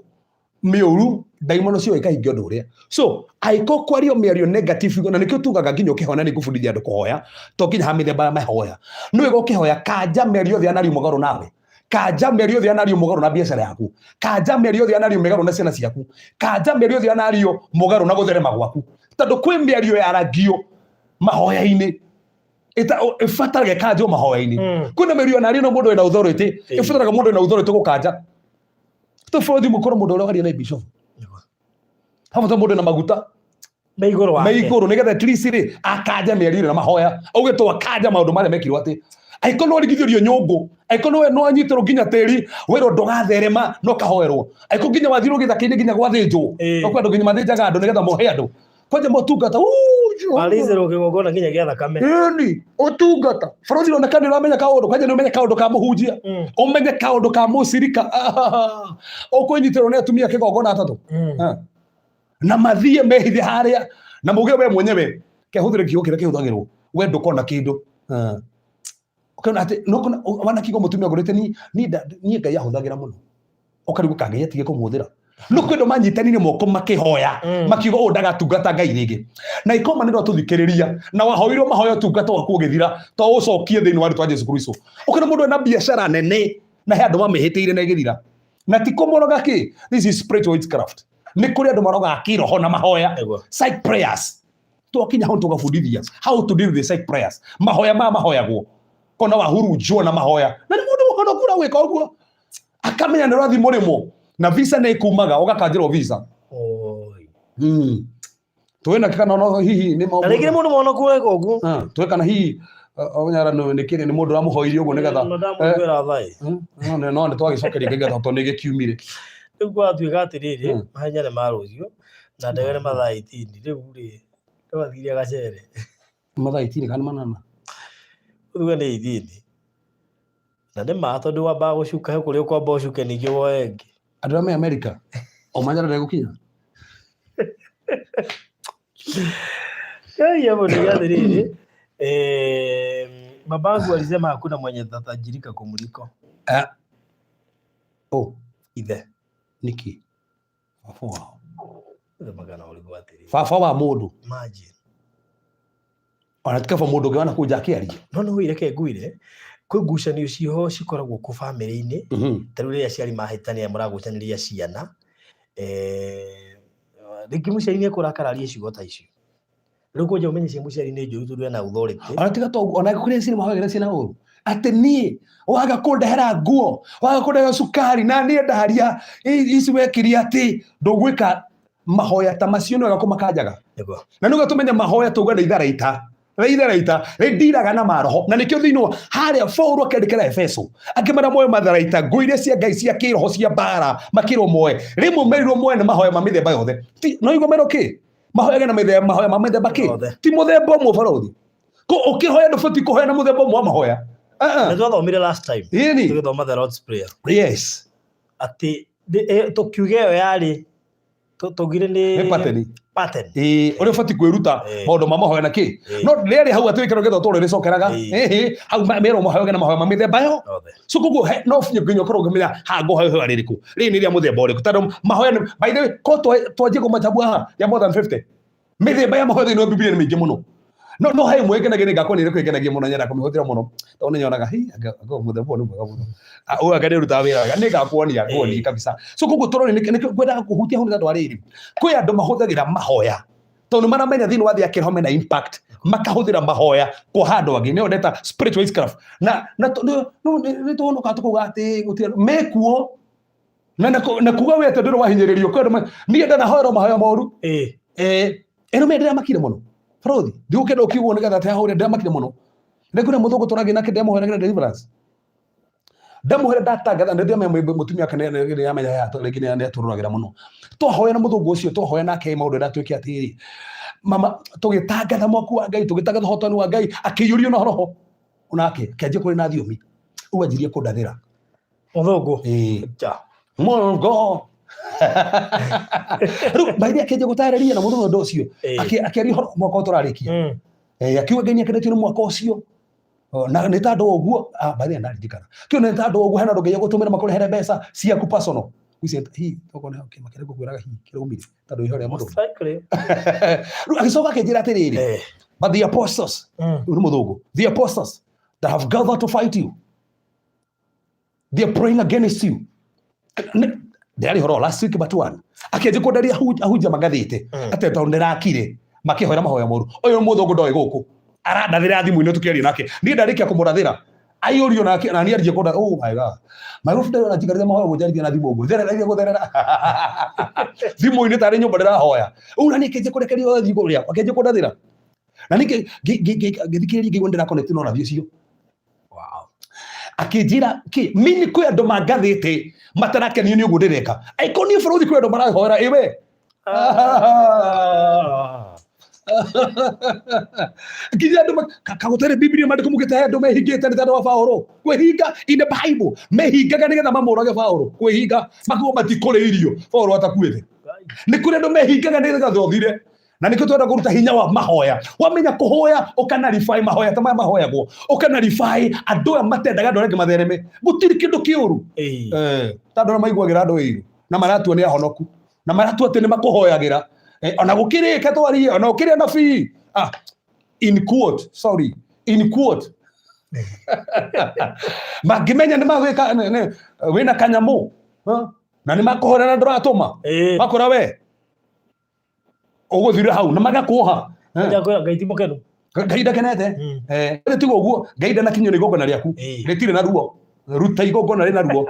mĩũru, ndaimono cio ĩkahingia ũndũ ũrĩa. So angĩkorwo kwario mĩario negative, na nĩkĩo tugaga nginya ũkĩhoya, na nĩ ngũbundithia andũ kũhoya, to nginya ha mĩthemba ya mahoya, nĩ wega ũkĩhoya kanja mĩario yothe yanario mũgarũ nawe, kanja mĩario yothe yanario mũgarũ na biacara yaku, kanja mĩario yothe yanario mĩgarũ na ciana ciaku, kanja mĩario yothe yanario mũgarũ na gũtherema gwaku, tondũ kwĩ mĩario yaragio mahoya-inĩ ĩbataraga ĩkanjwo mahoya-inĩ. Kwĩna mĩario yanario na mũndũ wĩna authority, ĩbataraga mũndũ wĩna authority gũkanja. Tofauti mũkorwo mũndũ ũrĩa waria na bishop hamwe, mũndũ na maguta me igũrũ me wake igũrũ, nĩgetha at least rĩ akanja mĩario ĩrĩa na mahoya, auge to akanja maũndũ marĩa mekirwo, atĩ angĩkorwo no ũringithĩrio nyũngũ, angĩkorwo no anyitĩrwo nginya tĩri wĩrwo ndũgatherema, no kahoerwo, angĩkorwo nginya wathirwo gĩthaka-inĩ nginya gwathĩnjwo. No kwĩ andũ nginya mathĩnjaga andũ nĩgetha mohe andũ kwanja motungata. Arĩzĩrwo kĩgongona nginya gĩa thakame. Ĩni ũtungata, bũrũri ũroneka nĩ ũramenya kaũndũ, kwanja nĩ ũmenye kaũndũ ka mũhunjia, ũmenye kaũndũ ka mũcirika, ũkwĩnyitĩrwo nĩ atumia kĩgongona atatũ. Ah. Na mathiĩ mehithe harĩa na muge we mwenyewe kehũthĩre kiugo kĩrĩa kĩhũthagĩrwo, we ndũkona kĩndũ. Ah. Ũkona atĩ no kona wana kiugo mũtumia ngũrĩte ni ni niĩ Ngai ahũthagĩra mũno, ũkarigwo ka Ngai atige kũmũhũthĩra. No kwĩ andũ manyitanire moko makĩhoya, makiuga ũũ ndagatungata Ngai rĩngĩ, na ikoma nĩ rwatũthikĩrĩria na wahoirwo mahoya ũtungata waku ũgĩthira, to ũcokie thĩinĩ wa rĩtwa Jesu Kristo. Ũkona mũndũ ena biacara nene na he andũ mamĩhĩtĩire na ĩgĩthira, na ti kũmũroga kĩ. This is spiritual witchcraft. Nĩ kũrĩ andũ marogaga kĩroho na mahoya, psych prayers. Twakinya hau tũgabundithia how to deal with the psych prayers, mahoya maya mahoyagwo kona wahurunjwo na mahoya, na nĩ mũndũ mũhonoku ũragwĩka ũguo, akamenya nĩ ũrathiĩ mũrĩmo na visa nĩ ĩkumaga, ũgakanjĩrwo visa. Oi. Twĩna kana no hihi nĩ Na rĩngĩ nĩ mũndũ mũhonoku weka ũguo. Ah, twĩ kana hihi onyara nĩ kĩrĩ nĩ mũndũ ũramũhoirie ũguo nĩgetha Ndamũiguĩra thaĩ. No nĩ twagĩcokeria Ngai ngatho tondũ nĩ gĩkiumire. Rĩu gwatuĩka atĩrĩrĩ, mahenya nĩ ma rũciũ na ndege nĩ mathaa 18. Rĩu rĩ, twathire gacere. Mathaa 18 kana 8? Tuge nĩ 18. Na nĩ ma, tondũ wambaga gũcuka he kũrĩa ũkwamba ũcuke ningĩ woe ĩngĩ. Andũ arĩa me America o manyara ndegũkinya. Ngai amũnĩre atĩrĩrĩ, babangu alisema hakuna mwenye tatajirika kumliko. Eh. Oh, ithe. Nĩkĩ baba wao? Magana ũrĩkũ atĩrĩrĩ. Baba wa mũndũ. Imagine. Ona ti kaba mũndũ ũngĩ wana kũnja akĩaria. No reke ngwĩre, kwĩ ngucanio ciho cikoragwo kũ bamĩrĩ-inĩ. Ta rĩu rĩrĩa aciari mahĩtania, mũragucanĩria ciana, rĩngĩ mũciari nĩ ekũrakara arie ciugo ta icio. Rĩu kwanja ũmenye cia mũciari nĩ njũru tondũ ena authority. Ona tiga to ona kũrĩa ciana mahoyagĩra ciana ũru, atĩ niĩ waga kũndehera nguo, waga kũndehera cukari, na niĩ ndaria ici wekire atĩ ndũgwĩka. Mahoya ta macio nĩ wega kũmakanjaga. Na nĩguo tũmenye mahoya tauga nĩ itharaita, nĩ itharaita rĩndiraga na maroho, na nĩkĩo thĩinĩ wa harĩa Paulo akĩandĩkĩra Efeso akĩmera moe matharaita, nguo iria cia Ngai cia kĩroho cia mbara, makĩrwo moe. Rĩmwe merirwo moe nĩ mahoya ma mĩthemba yothe. Ti no igua merwo kĩ mahoyage na mĩthemba, mahoya ma mĩthemba kĩ? Yothe. Ti mũthemba ũmwe, barũthi. Ko ũkĩhoya ndũbatiĩ kũhoya na mũthemba ũmwe wa mahoya. Ah, ah. Nĩ twathomire last time. Ĩni. Tũgĩthoma the Lord's Prayer. Yes. Atĩ tũkiuga ĩyo yarĩ tũgire nĩ Nĩ pattern. Pattern. Ĩĩ, ũrĩa ũbatiĩ kwĩruta maũndũ ma mahoya na kĩ. No rĩarĩ hau atĩ wĩkĩro gĩtho tũrĩ rĩcokeraga. Ĩhĩ, hau merwo mahoyage na mahoya ma mĩthemba yo. Yothe. So koguo no nginya ũkorwo ũkĩmenya ha ngũhoya ihoya rĩrĩkũ, rĩrĩ nĩ rĩa mũthemba ũrĩkũ, tondũ mahoya nĩ, by the way, ko twanjie kũmachambua haha ya more than 50 mĩthemba ya mahoya thĩinĩ wa Bibilia nĩ mĩingĩ mũno. No no he ĩmwe ĩngenagia nĩ ngakorwo nĩ ĩrĩkũ ĩngenagia mũno nyenda kũmĩhũthĩra mũno tondũ nĩ nyonaga hi anga anga mũthemba ũyũ nĩ mwega mũno. Ah, ũyũ anga nĩ ũrutaga wĩra wega nĩ ngakuonia nguonie kabisa. So koguo tũrore nĩ nĩ ngwendaga kũhutia hau nĩ tondũ wa rĩrĩ kwĩ andũ mahũthagĩra mahoya tondũ nĩ maramenya thĩinĩ wa thĩ ya kĩroho mena impact makahũthĩra mahoya kuoha andũ angĩ nĩyo ndeta spiritual witchcraft na na nĩ tũhonokaga tũkauga atĩ gũtirĩ mekuo na na na kuga we atĩ ndũrĩ wahinyĩrĩrio kwĩ andũ niĩ ndanahoerwo mahoya moru Ĩĩ. eh ĩno me ndĩramakire mũno barothi ndigũkenda ũkiugwo nĩgetha atĩ ahũre ndĩramakire mũno nĩ kwĩna mũthũngũ tũragĩ nake ndĩamũhoera deliverance ndamũhera ndatangatha nĩ ndĩamenya mũtumia wake nĩ amenya rĩngĩ nĩ atũrũragĩra mũno twahoya na mũthũngũ ũcio twahoya nake maũndũ ndatwĩke atĩrĩ mama tũgĩtangatha mwaku wa Ngai tũgĩtangatha ũhotani wa Ngai akĩiyũrio na roho onake akĩanjia kũrĩ na thiomi rĩu anjirie kũndathĩra. Mũthũngũ. Ĩĩ. Ja. Mũthũngũ. Rĩu maithe akĩanjia gũtarĩria na mũthũngũ ũndũ ũcio. Ĩĩ. Akĩaria ũhoro mwaka ũyũ tũrarĩkia. Eh, akiuga Ngai nĩakenetio nĩ mwaka ũcio. Oh, na nĩ tondũ wa ũguo, ah, by the way ndaririkana. Kĩu nĩ tondũ wa ũguo hena andũ Ngai egũtũmĩra makũrehere mbeca ciaku personal. We said, hi, tokorwo nĩ kĩama kĩrĩa ngũkwĩraga hi, kĩraumire tondũ ihoya rĩa mũndũ. Most likely. Rĩu agĩcoka akĩnjĩra atĩrĩrĩ, Eh. but the apostles, rĩu nĩ mũthũngũ, the apostles that have gathered to fight you, they are praying against you. Ndĩrarĩ horo last week but one. Akĩanjia kũndaria ahunjia magathĩte atĩ tondũ ndĩrakire makĩhoera mahoya moru. Ũyũ mũthũngũ ndoĩ gũkũ. Arandathĩra thimũ-inĩ tũkĩaria nake. Niĩ ndarĩkia kũmũrathĩra. Aiyũrio nake na niĩ anjie kũnda oh my God. My wife ndĩrona njikarĩte mahoya gũnjarithia na thimũ ũguo. Thereraire gũtherera. Thimũ-inĩ tarĩ nyũmba ndĩrahoya. Ũguo na niĩ kĩanjia kũrekeria thiĩ igũrũ rĩakwa. Akĩanjia kũndathĩra. Na niĩ ngĩthikĩrĩria ngĩigua nĩ ndĩra connect na ũrathi ũcio. Wow. Akĩnjĩra kĩ mini kwĩ andũ mangathĩte matarakenio nĩ ũguo ndĩreka. Angĩkorwo niĩ bũrũri kwĩ andũ marahoera ĩ we. Nginya andũ kagũtarĩ Biblia maandĩko mugĩte he andũ mehingĩte nĩ tondũ wa Paũlũ. Kwĩhinga in the Bible mehingaga nĩgetha mamũrage Paũlũ. Kwĩhinga makiuga matikũrĩa irio Paũlũ atakuĩte. Nĩ kũrĩ andũ mehingaga nĩgetha thĩ ũthire. Na nĩkĩo twenda kũruta hinya wa mahoya. Wamenya kũhoya ũkanarify mahoya ta maya mahoyagwo. Ũkanarify andũ aya matendaga andũ arĩa angĩ mathereme. Gũtirĩ kĩndũ kĩũru. Ta andũ arĩa maiguagĩra andũ ũiru na maratua nĩ ahonoku. Na maratua atĩ nĩ makũhoyagĩra. Ona gũkĩrĩ ke twarie, ona gũkĩrĩ anabii. Ah, in quote, sorry, in quote. Mangĩmenya nĩ magwĩka wĩna kanyamũ. Na nĩ makũhoera na ndũratũma. Makora we ũgũthira hau na magakuoha. Nja kwĩra Ngai ti mũkenu. Ngai ndakenete. Rĩ tiga ũguo Ngai ndanakinyio nĩ igongona rĩaku. Rĩtirĩ na ruo. Ruta igongona rĩna ruo.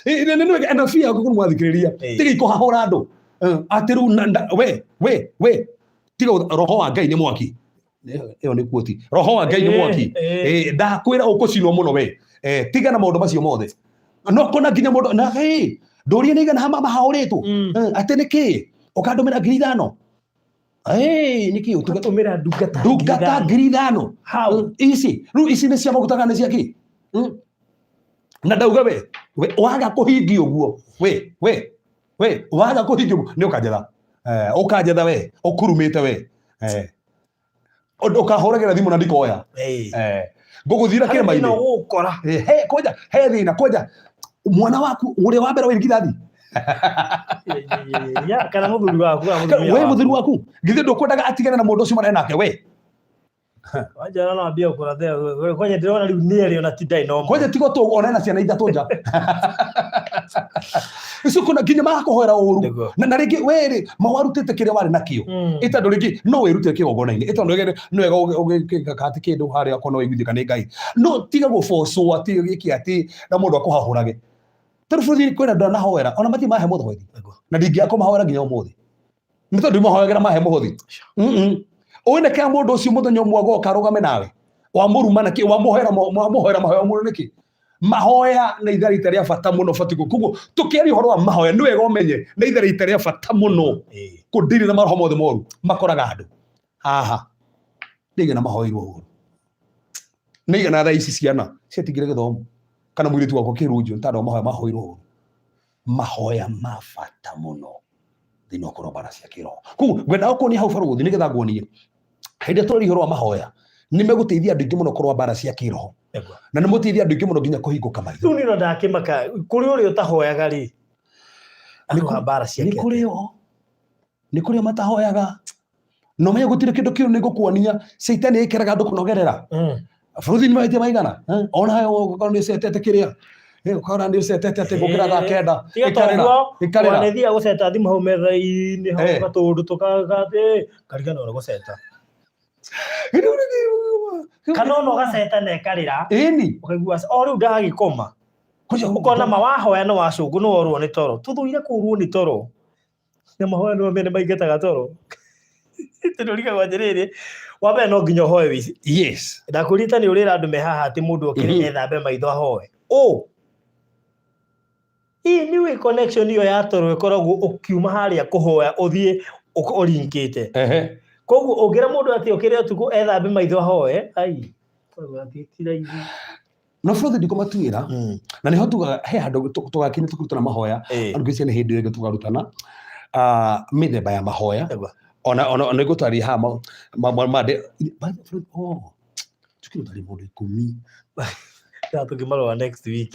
Nĩ anabii aku kũmwathikĩrĩria. Tiga ikũhahũra andũ. Atĩ rĩu we we we tiga roho wa Ngai nĩ mwaki. Ĩyo nĩ quote. Roho wa Ngai nĩ mwaki. Ndakwĩra ũkũcinwo mũno we. Tiga na maũndũ macio mothe. No kona nginya mũndũ na hey, ndũrie nĩ igana hama mahaũrĩtwo. Atĩ nĩ kĩ? Ũkandũmĩra 5,000. Hey, nĩ kĩ? Ũgatũmĩra ndungata Ndungata 5,000. How? Ici, rĩu ici nĩ cia maguta kana nĩ cia kĩ? Na ndauga we, we waga kũhingia ũguo. We, we, we waga kũhingia ũguo nĩ ũkanjetha. Ũkanjetha we, ũkurumĩte we. Ũkahũragĩra thimũ na ndikoya. Ngũgũthiĩra kĩrĩma-inĩ. Harĩ thĩna ũgũkora. He, kwanja, he thĩna, kwanja, mwana waku ũrĩa wa mbere wa irigithathi. Ya, kana mũthuri waku, kana mũtumia We waku. mũthuri waku, githĩ ndũkwendaga atigane na mũndũ ũcio marĩ nake we? Kwanja no ambie kũrathĩra, kwanja ndĩrona rĩu nĩ erĩ ona ti ndarĩ na ũmwe. Kwanja tiga tũ ona ena ciana ithatũ nja. Icio kuna nginya magakũhoera ũru. Nĩguo. Na rĩngĩ we rĩ, mawarutĩte kĩrĩa warĩ nakĩo. Ĩ tondũ rĩngĩ no wĩrutĩre kĩgongona-inĩ. Ĩ tondũ rĩngĩ nĩ wega ũgĩka atĩ kĩndũ harĩa okorwo no wĩiguithio kana nĩ Ngai. No tiga gũbocwo atĩ gĩkĩ atĩ na mũndũ akũhahũrage. Tondũ bũrũri kwĩna andũ anahoera, ona matirĩ mahe mũhothi. Na ndingĩaga kũmahoera nginya ũmũthĩ. Nĩ tondũ mahoyagĩra mahe mũhothi. Ũĩ nĩkĩ mũndũ ũcio mũthenya ũmwe agoka arũgame nawe? Wamũruma nĩkĩ? Wamũhoera wamũhoera mahoya mũno nĩkĩ? Mahoya nĩ itharaita rĩa bata mũno batiĩ koguo tũkĩaria ũhoro wa mahoya nĩ wega ũmenye nĩ itharaita rĩa bata mũno kũndiri na maroho mothe moru makoraga andũ haha. Nĩ igana mahoeirwo ũru. Nĩ igana thaa ici ciana ciatigire gĩthomo kana mũirĩtu wakwa kĩrunjo nĩ tondũ wa mahoya mahoeirwo ũru. Mahoya ma bata mũno thĩinĩ wa kũrũa mbara cia kĩroho. Koguo ngwendaga kuonia hau barũthi nĩgetha nguonie hĩndĩ ĩrĩa tũraria ũhoro wa mahoya nĩ megũteithia andũ aingĩ mũno kũrũa mbara cia kĩroho. Na nĩ mũteithia andũ aingĩ mũno nginya kũhingũka maitho. Rĩu niĩ no ndakĩmaka kũrĩ ũrĩa ũtahoyaga rĩ, arũa mbara ciake. Nĩ kũrĩ o. Nĩ kũrĩa matahoyaga. No menye gũtirĩ kĩndũ kĩu nĩ ngũkuonia Caitani ĩkĩraga andũ kũnogerera. Bũrũri nĩ mahĩtia maigana. Ona ũgakorwo nĩ ũcetete kĩrĩa. Ũkona nĩ ũcetete atĩ gũkĩra thaa kenda. Tiga Ĩkarĩra. toguo Ĩkarĩra. wanĩthia gũceta thimũ hau metha-inĩ hau gatũndũ tũkagatĩ kariganĩrwo nĩ gũceta. Kana ona ũgaceta na ĩkarĩra. Ĩni. Ũkaigua o rĩu ndagĩkoma. Ũkona ma wahoya nĩ wacũngũ nĩ worwo nĩ toro. Tũthũire kũrwo nĩ toro. Na mahoya nĩ mene maingataga toro. Tondũ ũrigagwo atĩrĩrĩ, wa mbere no nginya ũhoe wĩ Ndakũrita nĩ ũrĩra andũ me haha atĩ mũndũ okĩre ethambe maitho ahoe. Ũ! Hihi nĩ ũĩ connection ĩyo ya toro ĩkoragwo ũkiuma harĩa kũhoya ũthiĩ ũrinkĩte. Koguo ũngĩra mũndũ atĩ okĩre ũtukũ ethambe maitho ahoe, ai, ti raithi. No bũrũri ndikũmatuĩra. Na nĩho tugaga he handũ tũgakinya tũkĩrutana mahoya. Andũ ngwĩciria nĩ hĩndĩ ĩngĩ tũkarutana mĩthemba ya mahoya. Ona ona ona nĩngũtarĩria haha mande. Oh, tukĩrutania mũndũ 10. Kana tũngĩmarora next week.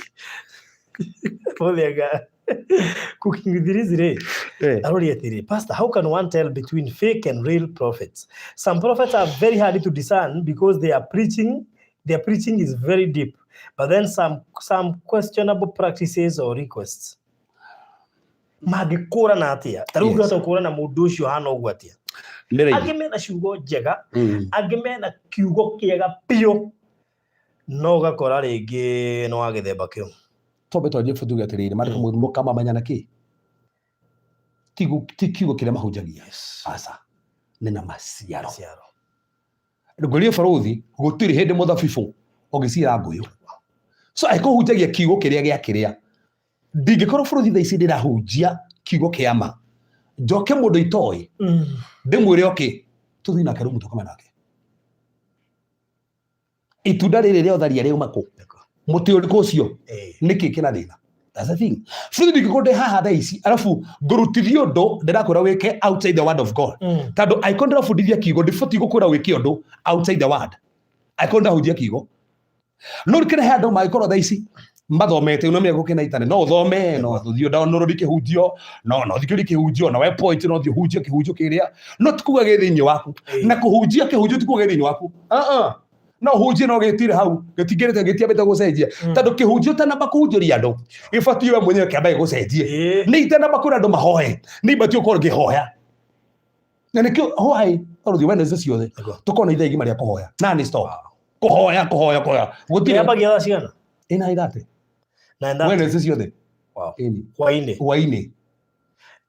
Mũthenya cooking with Liz rĩ. Arori atĩrĩ, Pastor, how can one tell between fake and real prophets? Some prophets are very hard to discern because they are preaching, their preaching is very deep, but then some questionable practices or requests. Mangĩkũrana atĩa? Ta rĩu ũngĩhota gũkũrana mũndũ ũcio hana ũguo atĩa? Nĩ raithi. Angĩ mena ciugo njega, angĩ mena kiugo kĩega biũ, no ũgakora rĩngĩ nĩ wa gĩthemba kĩu. Twambe twanjie tuge atĩrĩrĩ, maandĩko mũkamamenya na kĩ? Ti kiugo kĩrĩa mahunjagia. Aca, nĩ na maciaro. Maciaro. Ngwĩrie barũthi, gũtirĩ hĩndĩ mũthabibũ ũngĩciara ngũyũ. So angĩkorwo kiugo kĩrĩa gĩa kĩrĩa, ndingĩkorwo bũrũri thaa ici ndĩrahunjia kiugo kĩa ma, njoke mũndũ itoĩ, ndĩmwĩre oke, tũthiĩ nake rumu tũkome nake. Itunda rĩrĩ rĩa ũtharia rĩauma kũ? Mũtĩ ũrĩkũ ũcio? Nĩkĩ kĩna thĩna? That's the thing. Bũrũri ndingĩkorwo ndĩ haha thaa ici, arabu ngũrutithie ũndũ ndĩrakwĩra wĩke outside the word of God. Tondũ angĩkorwo ndĩrabundithia kiugo, ndibatiĩ gũkwĩra wĩke ũndũ outside the word. Angĩkorwo ndĩrahunjia kiugo. No rĩkĩra he andũ mangĩkorwo thaa ici mathomete, no menya gũkĩna internet, no ũthome, no ũthiĩ download kĩhunjio, no ũthikĩrĩrie kĩhunjio, na we point, no ũthiĩ ũhunjie kĩhunjio kĩrĩa, no ti kuga gĩ thĩinĩ waku. Na kũhunjia kĩhunjio ti kuga gĩ thĩinĩ waku. No ũhunjie no gĩtire hau, gĩtingĩrĩte, gĩtiambĩte gũcenjia. Tondũ kĩhunjio ũtanamba kũhunjĩria andũ, gĩbatiĩ we mwenyewe kĩambe gĩgũcenjie. Nĩ itanamba kwĩra andũ mahoe, nĩ ibatiĩ ũkorwo ngĩhoya. Na nĩkĩo why tondũ Wednesday ciothe tũkorwo na ithaa igima rĩa kũhoya. Non stop. Kũhoya, kũhoya, kũhoya. Gũtirĩ. Yambagia thaa cigana? Ĩna ithate. Na ithate. Wednesday ciothe. Ĩni. Hwainĩ. Hwainĩ.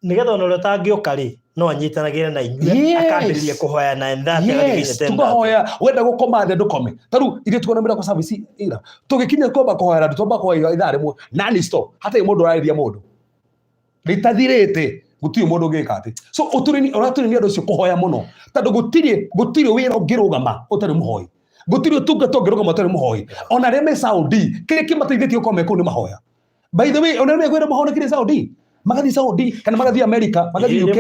Nĩgetha ona ũrĩa ũtangĩũka rĩ, no anyitanagĩre na inyuĩ, akambĩrĩria kũhoya na ithate agathiĩ nginya ten thirty. Tũkahoya, wenda gũkoma thĩ ndũkome. Ta rĩu ithuĩ tuona miracle service ira. Tũgĩkinya kwamba kũhoera andũ, twamba kũhoya ithaa rĩmwe non stop. Hatarĩ mũndũ ũrarĩria mũndũ. Rĩtathirĩte, gũtirĩ mũndũ ũngĩka atĩ. So ũtũrĩni, ũratũrĩni andũ acio kũhoya mũno. Tondũ gũtirĩ wĩra ũngĩrũgama ũtarĩ mũhoi. Gũtirĩ ũtungata ũngĩrũgama ũtarĩ mũhoi. Ona arĩa me Saudi, kĩrĩa kĩmateithĩtie gũkorwo me kũu nĩ mahoya. By the way, ona arĩa mekwĩra mahonokire Saudi, magathiĩ Saudi kana magathiĩ America, magathiĩ UK.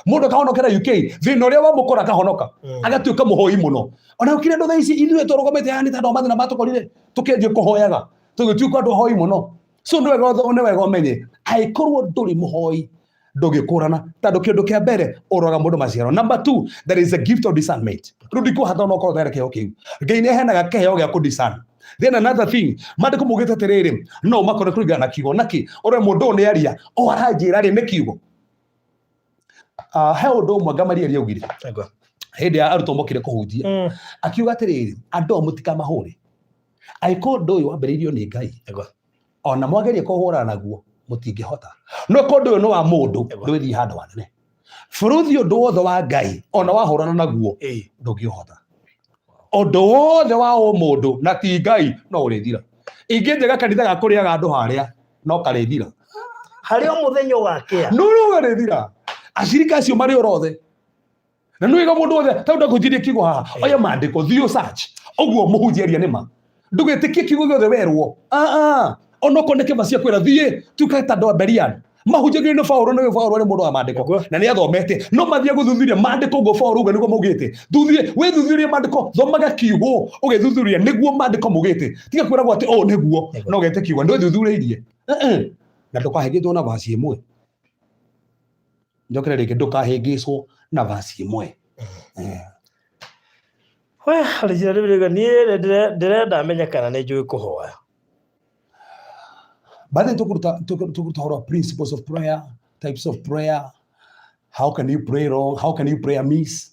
Mũndũ akahonokera UK, thĩna ũrĩa wamũkora akahonoka. Agatuĩka mũhoi mũno. Ona gũkĩrĩ andũ thaa ici ithuĩ tũrũgamĩte haha nĩ tondũ wa mathĩna matũkorire, tũkĩanjia kũhoyaga, tũgĩtuĩka andũ ahoi mũno. So nĩ wega nĩ wega ũmenye, angĩkorwo ndũrĩ mũhoi, ndũngĩkũrana. Tondũ kĩndũ kĩa mbere, ũroraga mũndũ maciaro. Number 2, there is a gift of discernment. Rĩu ndikũhata ona okorwo ũtarĩ kĩheo kĩu. Ngai nĩ aheanaga kĩheo gĩa kũ-discern. Then another thing, maandĩko maugĩte atĩrĩrĩ, no ũmakore kũringana na kiugo. Naki, ũrore mũndũ ũyũ nĩ aria, o aranjĩra rĩ, nĩ kiugo. He ũndũ ũmwe Gamalieli augire. Hĩndĩ ya arutwo mokire kũhunjia. Akiuga atĩrĩrĩ, andũ aya mũtikamahũre. Angĩkorwo ũndũ ũyũ wambĩrĩirio nĩ Ngai, ona mwageria kũhũrana naguo, mũtingĩhota. No korwo ũndũ ũyũ nĩ wa mũndũ, ndũgĩthiĩ handũ hanene. Bũrũthi ũndũ wothe wa Ngai, ona wahũrana naguo, ndũngĩũhota. Ũndũ wothe wa ũmũndũ na ti Ngai, no ũrĩthira. Ingĩnjega kanitha ga kũrĩaga andũ harĩa, no karĩthira. Harĩ o mũthenya ũgakĩa. No no karĩthira. Acirika acio marĩ orothe. Na nĩ wega mũndũ wothe, ta ndakũnjirie kiugo haha, oya maandĩko, thiĩ search. Ũguo mũhunjia aria nĩ ma. Ndũgetĩkie kiugo gĩothe werwo. Ona okorwo nĩ kĩama cia kwĩra, thiĩ, tuĩka ta andũ a Berean. Mahunjagĩrio nĩ Paũlũ, nĩ Paũlũ arĩ mũndũ wa maandĩko. Na nĩ athomete. No mathiĩ gũthuthuria maandĩko ũguo Paũlũ auga nĩguo maugĩte. Thuthuria, wĩthuthurie maandĩko, thomaga kiugo, ũgĩthuthuria nĩguo maandĩko maugĩte. Tiga kwĩragwo atĩ ũũ nĩguo, no ũgetĩkia ũguo, ndwĩthuthurĩirie. Na ndũkahĩngĩtwo na verse ĩmwe. Njokere rĩngĩ, ndũkahĩngĩcwo na verse ĩmwe. We, rĩcira rĩu rĩga niĩ ndĩrenda menye kana nĩ njũĩ kũhoya. But then tũkũruta ũhoro wa principles of prayer, types of prayer, how can you pray wrong, how can you pray amiss.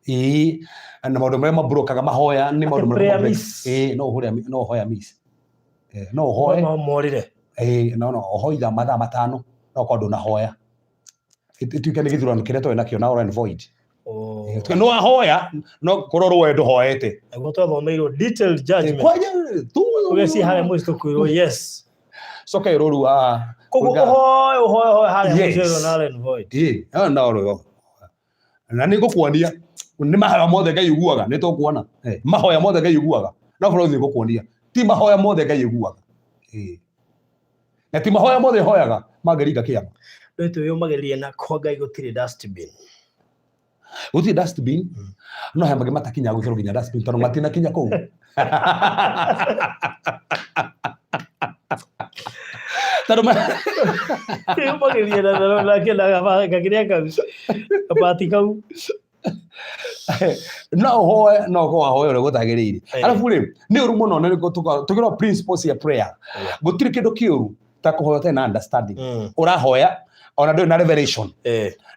Ĩĩ, na maũndũ marĩa mabrokaga mahoya nĩ maũndũ Atĩ marĩkũ prayer mabreak? miss. Ĩĩ, no ũhũre no ũhoe amiss. No ũhoe. Morire. Ĩĩ, no ũhoitha mathaa 5 no korwo ndũnahoya. Ĩtuĩke nĩ gĩthurano kĩrĩa twarĩ nakĩo na null and void. Tuge no ahoya no korwo rũe ndũhoete. Nĩguo twathomeirwo detailed judgment. Kwanja Ũgeci harĩa mũciĩ tũkwĩrwo yes. Coka ĩrũru wa Koguo ũhoe ũhoe ũhoe harĩa Yes. mũciĩ ũrĩ null and void. Ĩĩ, no rũo. Na nĩ ngũkuonia nĩ mahoya mothe Ngai iguaga, nĩ tũkuona. Mahoya mothe Ngai iguaga. No bũrũri nĩ ngũkuonia. Ti mahoya mothe Ngai iguaga. Na ti mahoya mothe hoyaga mangĩringa kĩama. Rĩu twĩyũmagĩrĩrie na kwa Ngai gũtirĩ dustbin. Gũtirĩ dustbin. No he mangĩ matakinyaga gwĩkĩrwo nginya dustbin tondũ matinakinya kũu. Tondũ Twĩyũmagĩrĩrie na nake na gakĩrĩa kau. Kabati kau. No ũhoe no ũkorwo wahoya ũrĩa gũtagĩrĩire. Arabu rĩ, nĩ ũru mũno nĩ tũkĩrora principles cia prayer. Gũtirĩ kĩndũ kĩũru ta kũhoya ũtarĩ na understanding. Ũrahoya ona ndũrĩ na revelation.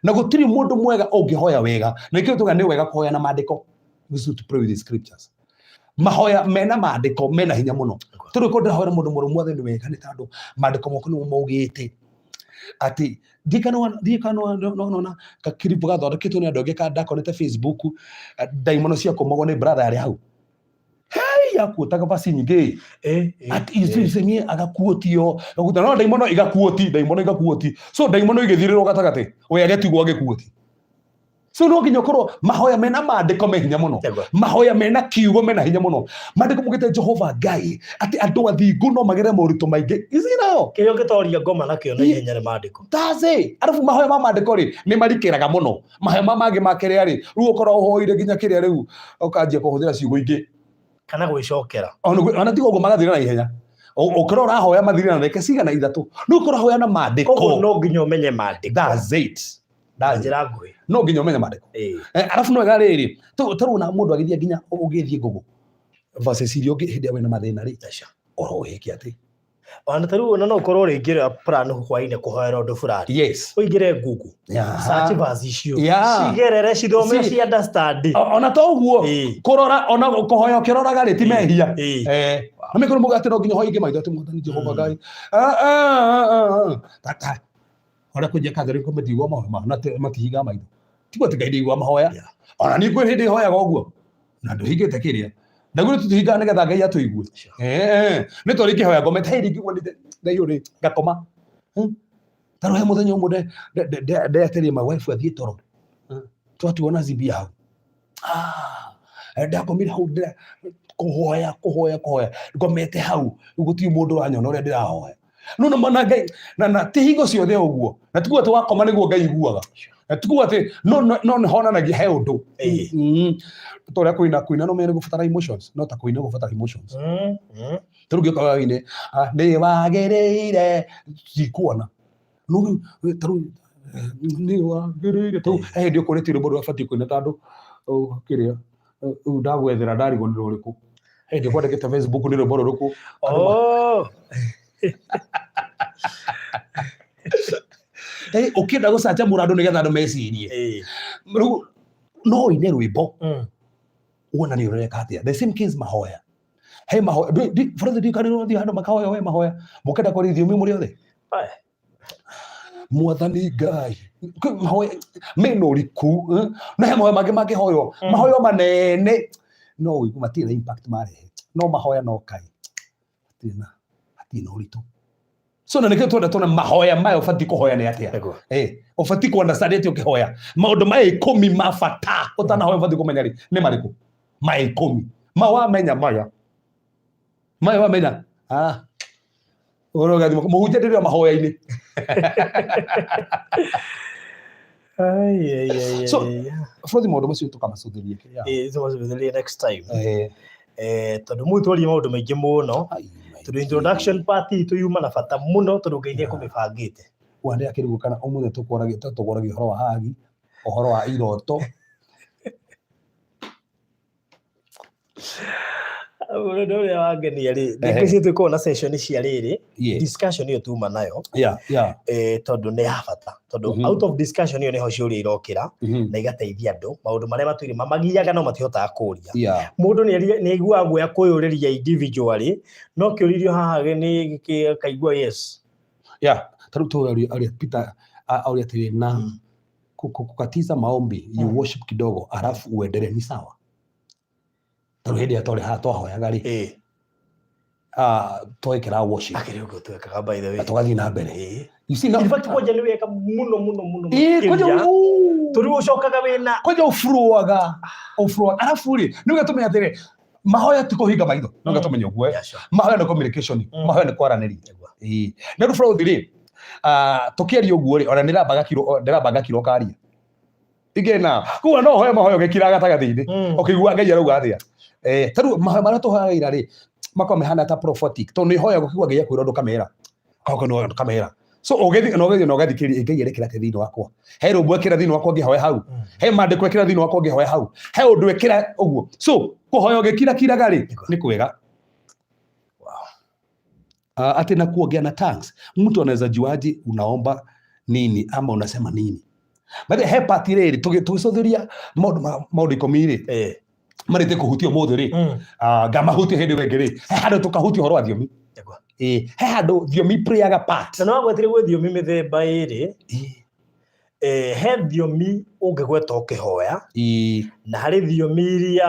Na gũtirĩ mũndũ mwega ũngĩhoya wega. Na nĩkĩo tugaga nĩ wega kũhoya na maandĩko. We should pray with the scriptures. Mahoya mena maandĩko mena hinya mũno. Tondũ korwo ndĩrahoera mũndũ mũrũ mwathani wega nĩ tondũ maandĩko moko nĩmo maugĩte atĩ ndiĩ kana nona gakiribu gathondeketwo nĩ andũ angĩ ka ndakonete Facebook, ndaimono ciakũmagwo nĩ brother yarĩ hau. Hei, akuotaga basi nyingĩ. Ati ici agakuotio. Ũguta no ndaimono igakuoti, ndaimono igakuoti. So ndaimono igĩthirĩrwo gatagatĩ, we agetigwo agĩkuoti. So no nginya ũkorwo mahoya mena maandĩko me hinya mũno. Mahoya mena kiugo mena hinya mũno. Maandĩko maugĩte Jehova Ngai atĩ andũ athingu no magere moritũ maingĩ. Ici nao. Kĩrĩa ũngĩtoria ngoma nakĩo na ihenya nĩ maandĩko. That's it. Arabu mahoya ma maandĩko rĩ nĩ marikĩraga mũno. Mahoya ma mangĩ ma kĩrĩa rĩ, rĩu ũkorwo ũhoire nginya kĩrĩa rĩu ũkanjia kũhũthĩra ciugo ingĩ. Kana gwĩcokera. Ona tiga ũguo magathira na ihenya. Ũkĩrora ũrahoya mathire na ndagĩka cigana 3. Rĩu ũkorwo ũrahoya na maandĩko. Koguo no nginya ũmenye maandĩko. That's it. Na njĩra nguhĩ. No nginya ũmenye maandĩko. Arabu no wega rĩrĩ, tarĩu ona mũndũ agĩthiĩ nginya ũgĩthiĩ Google verses iria ũngĩ hĩndĩ ĩrĩa wĩna mathĩna rĩ, oro ũhĩke atĩ. Ona tarĩu ona no ũkorwo rĩngĩ ũrĩa plan hwainĩ kũhoera ũndũ fulani. Ũingĩre Google. Search verse icio. Cigerere, cithome, ci understand. Ona to ũguo, kũrora, ona kũhoya ũkĩroraga rĩ, ti mehia. Na mĩkũrũ mũgate no nginya ũhoe ingĩ maitho atĩ Mwathani Jehova Ngai. Tata. Ona kũnjia Catholic matiigua mahoya, na matihingaga maitho. Tiguo atĩ Ngai ndaiguaga mahoya. Ona niĩ kwĩ hĩndĩ hoyaga ũguo. Na ndũhingĩte kĩrĩa. Ndaguo tũtihingaga nĩgetha Ngai atũigue. Nĩ tondũ ingĩhoya ngomete, hey, ingĩigua nĩ Ngai ũrĩ, ngakoma. Ta rĩu he mũthenya ũmwe ndetereire my wife athiĩ toro. Twatuo na zibi hau. Ndakomire hau ndĩra kũhoya, kũhoya, kũhoya. Ngomete hau, rĩu gũtirĩ mũndũ ũranyona ũrĩa ndĩrahoya. No na mana Ngai, na ti hingo ciothe ũguo. Na ti kuga atĩ wakoma nĩguo Ngai iguaga. Na ti kuga atĩ no, no, no nĩ honanagia he ũndũ. Ta ũrĩa kũina, kũina no mene gũbatara emotions, no ta kũina gũbatara emotions. Ta rĩu ũngĩũka wĩra-inĩ, nĩ wagĩrĩire, ndikuona. No rĩu, ta rĩu, nĩ wagĩrĩire. Ta rĩu, he hĩndĩ ũkũrĩtie rwĩmbo rũrĩa ũbatiĩ kũina tondũ, kĩrĩa, rĩu ndagwethera ndarigwo nĩ rũrĩkũ. He hĩndĩ kwandĩkĩte Facebook nĩ rwĩmbo rũrĩkũ. Ũkĩenda gũcanjamũra andũ nĩgetha andũ mecirie. Rĩu no ũine rwĩmbo wonanie ũreka atĩa. The same case mahoya. He mahoya, bũrũri ndiũĩ kana nĩ ũrathiĩ handũ makahoya we mahoya. Mũkenda kwaria ithiomi mũrĩ othe? Mwathani Ngai. Kwĩ mahoya mena ũriku, Na he mahoya mangĩ mangĩhoywo. Mahoya manene. No ũigue matirĩ na impact marehe. No mahoya no kai. Hatirĩ na, hatirĩ na ũritũ. So na nĩkĩo twenda tuone mahoya maya ũbatiĩ kũhoya nĩ atĩa. Ũbatiĩ kũ understand atĩ ũkĩhoya. Maũndũ maya 10 ma bata ũtanahoya ũbatiĩ kũmenya rĩ, nĩ marĩkũ? Maya 10. Ma wamenya maya. Maya wamenya. Ũhoro ũgathimwo. Mũhunjia ndĩrĩ o mahoya-inĩ. Ai, ai, ai, So, ai, ai. Bũrũri maũndũ macio tũkamacũthĩria kĩrĩa. Tũmacũthĩrie next time. Tondũ mũndũ twaria maũndũ maingĩ mũno. Ai, Tondũ introduction part itũ yuma na bata mũno tondũ Ngai nĩ ekũmĩbangĩte. Wande akĩrigwo kana ũmũthĩ tũkwaragia tũkwaragia ũhoro wa hagi, ũhoro wa iroto. Ũndũ ũrĩa wangenia rĩ, Ehe. thikũ ici tũkoragwo na session cia rĩrĩ, Yes. discussion ĩyo tuma nayo, tondũ nĩ ya bata, tondũ out of discussion ĩyo nĩho ciũria irokĩra na igateithia andũ maũndũ marĩa matũire mamagiaga no matihotaga kũria. Mũndũ nĩ aiguaga guoya kwĩyũrĩria individually, no kĩũririo haha nĩ akaigua yes. Yeah. Ta rĩu tũĩ ũrĩa Peter auria atĩrĩ na kukatiza maombi you worship kidogo alafu uendelee ni sawa. Ta rĩu hĩndĩ ĩrĩa twarĩ haha twahoyaga rĩ, twekĩra worship Akĩrĩ ũguo twekaga by the way. Na tũgathiĩ na mbere. You see, In fact, kwanja nĩ wega mũno mũno mũno Kwanja makĩria. Tondũ ũcokaga wĩna kwanja ũfuruaga ũfuruaga, arabu rĩ nĩ ũgatũmenya atĩrĩ, mahoya ti kũhinga maitho, nĩ ũgatũmenya ũguo. Yeah, sure. Mahoya nĩ communication, mahoya nĩ kwaranĩria. Ĩĩ. Na rĩu bũrũthi rĩ, tũkĩaria ũguo rĩ, ona nĩramba gakiro, ndĩramba gakiro karia igena koguo no hoya mahoya ũgĩkira gatagatĩ-inĩ, ũkĩigua Ngai arauga atĩa. Ta rĩu mahoya marĩa tũhoyaga ira rĩ, makoragwo mehana ta prophetic, tondũ nĩ hoya ũkĩigua Ngai akwĩra ũndũ ũkamera, ũgakorwo nĩ ũndũ ũkamera, so ũgĩthiĩ na ũgĩthiĩ na ũgathikĩrĩria Ngai arekĩra atĩa thĩinĩ wakwa, he rũmbo ekĩra thĩinĩ wakwa ngĩhoya hau, he maandĩko ekĩra thĩinĩ wakwa ngĩhoya hau, he ũndũ ekĩra ũguo. So kũhoya ũgĩkirakiraga rĩ nĩ kwega. Ati na kuongea na tongues, mtu anaweza juaje unaomba nini ama unasema nini? But he part rĩrĩ tũgĩcũthĩria maũndũ maũndũ 10 rĩ, marĩte kũhutia ũmũthĩ rĩ, ngamahutia hĩndĩ ĩyo ĩngĩ rĩ, he handũ tũkahutia ũhoro wa thiomi. He handũ thiomi playaga part. Na no wagwetire gwĩ thiomi mĩthemba ĩrĩ. He thiomi ũngĩgweta ũkĩhoya, na harĩ thiomi iria,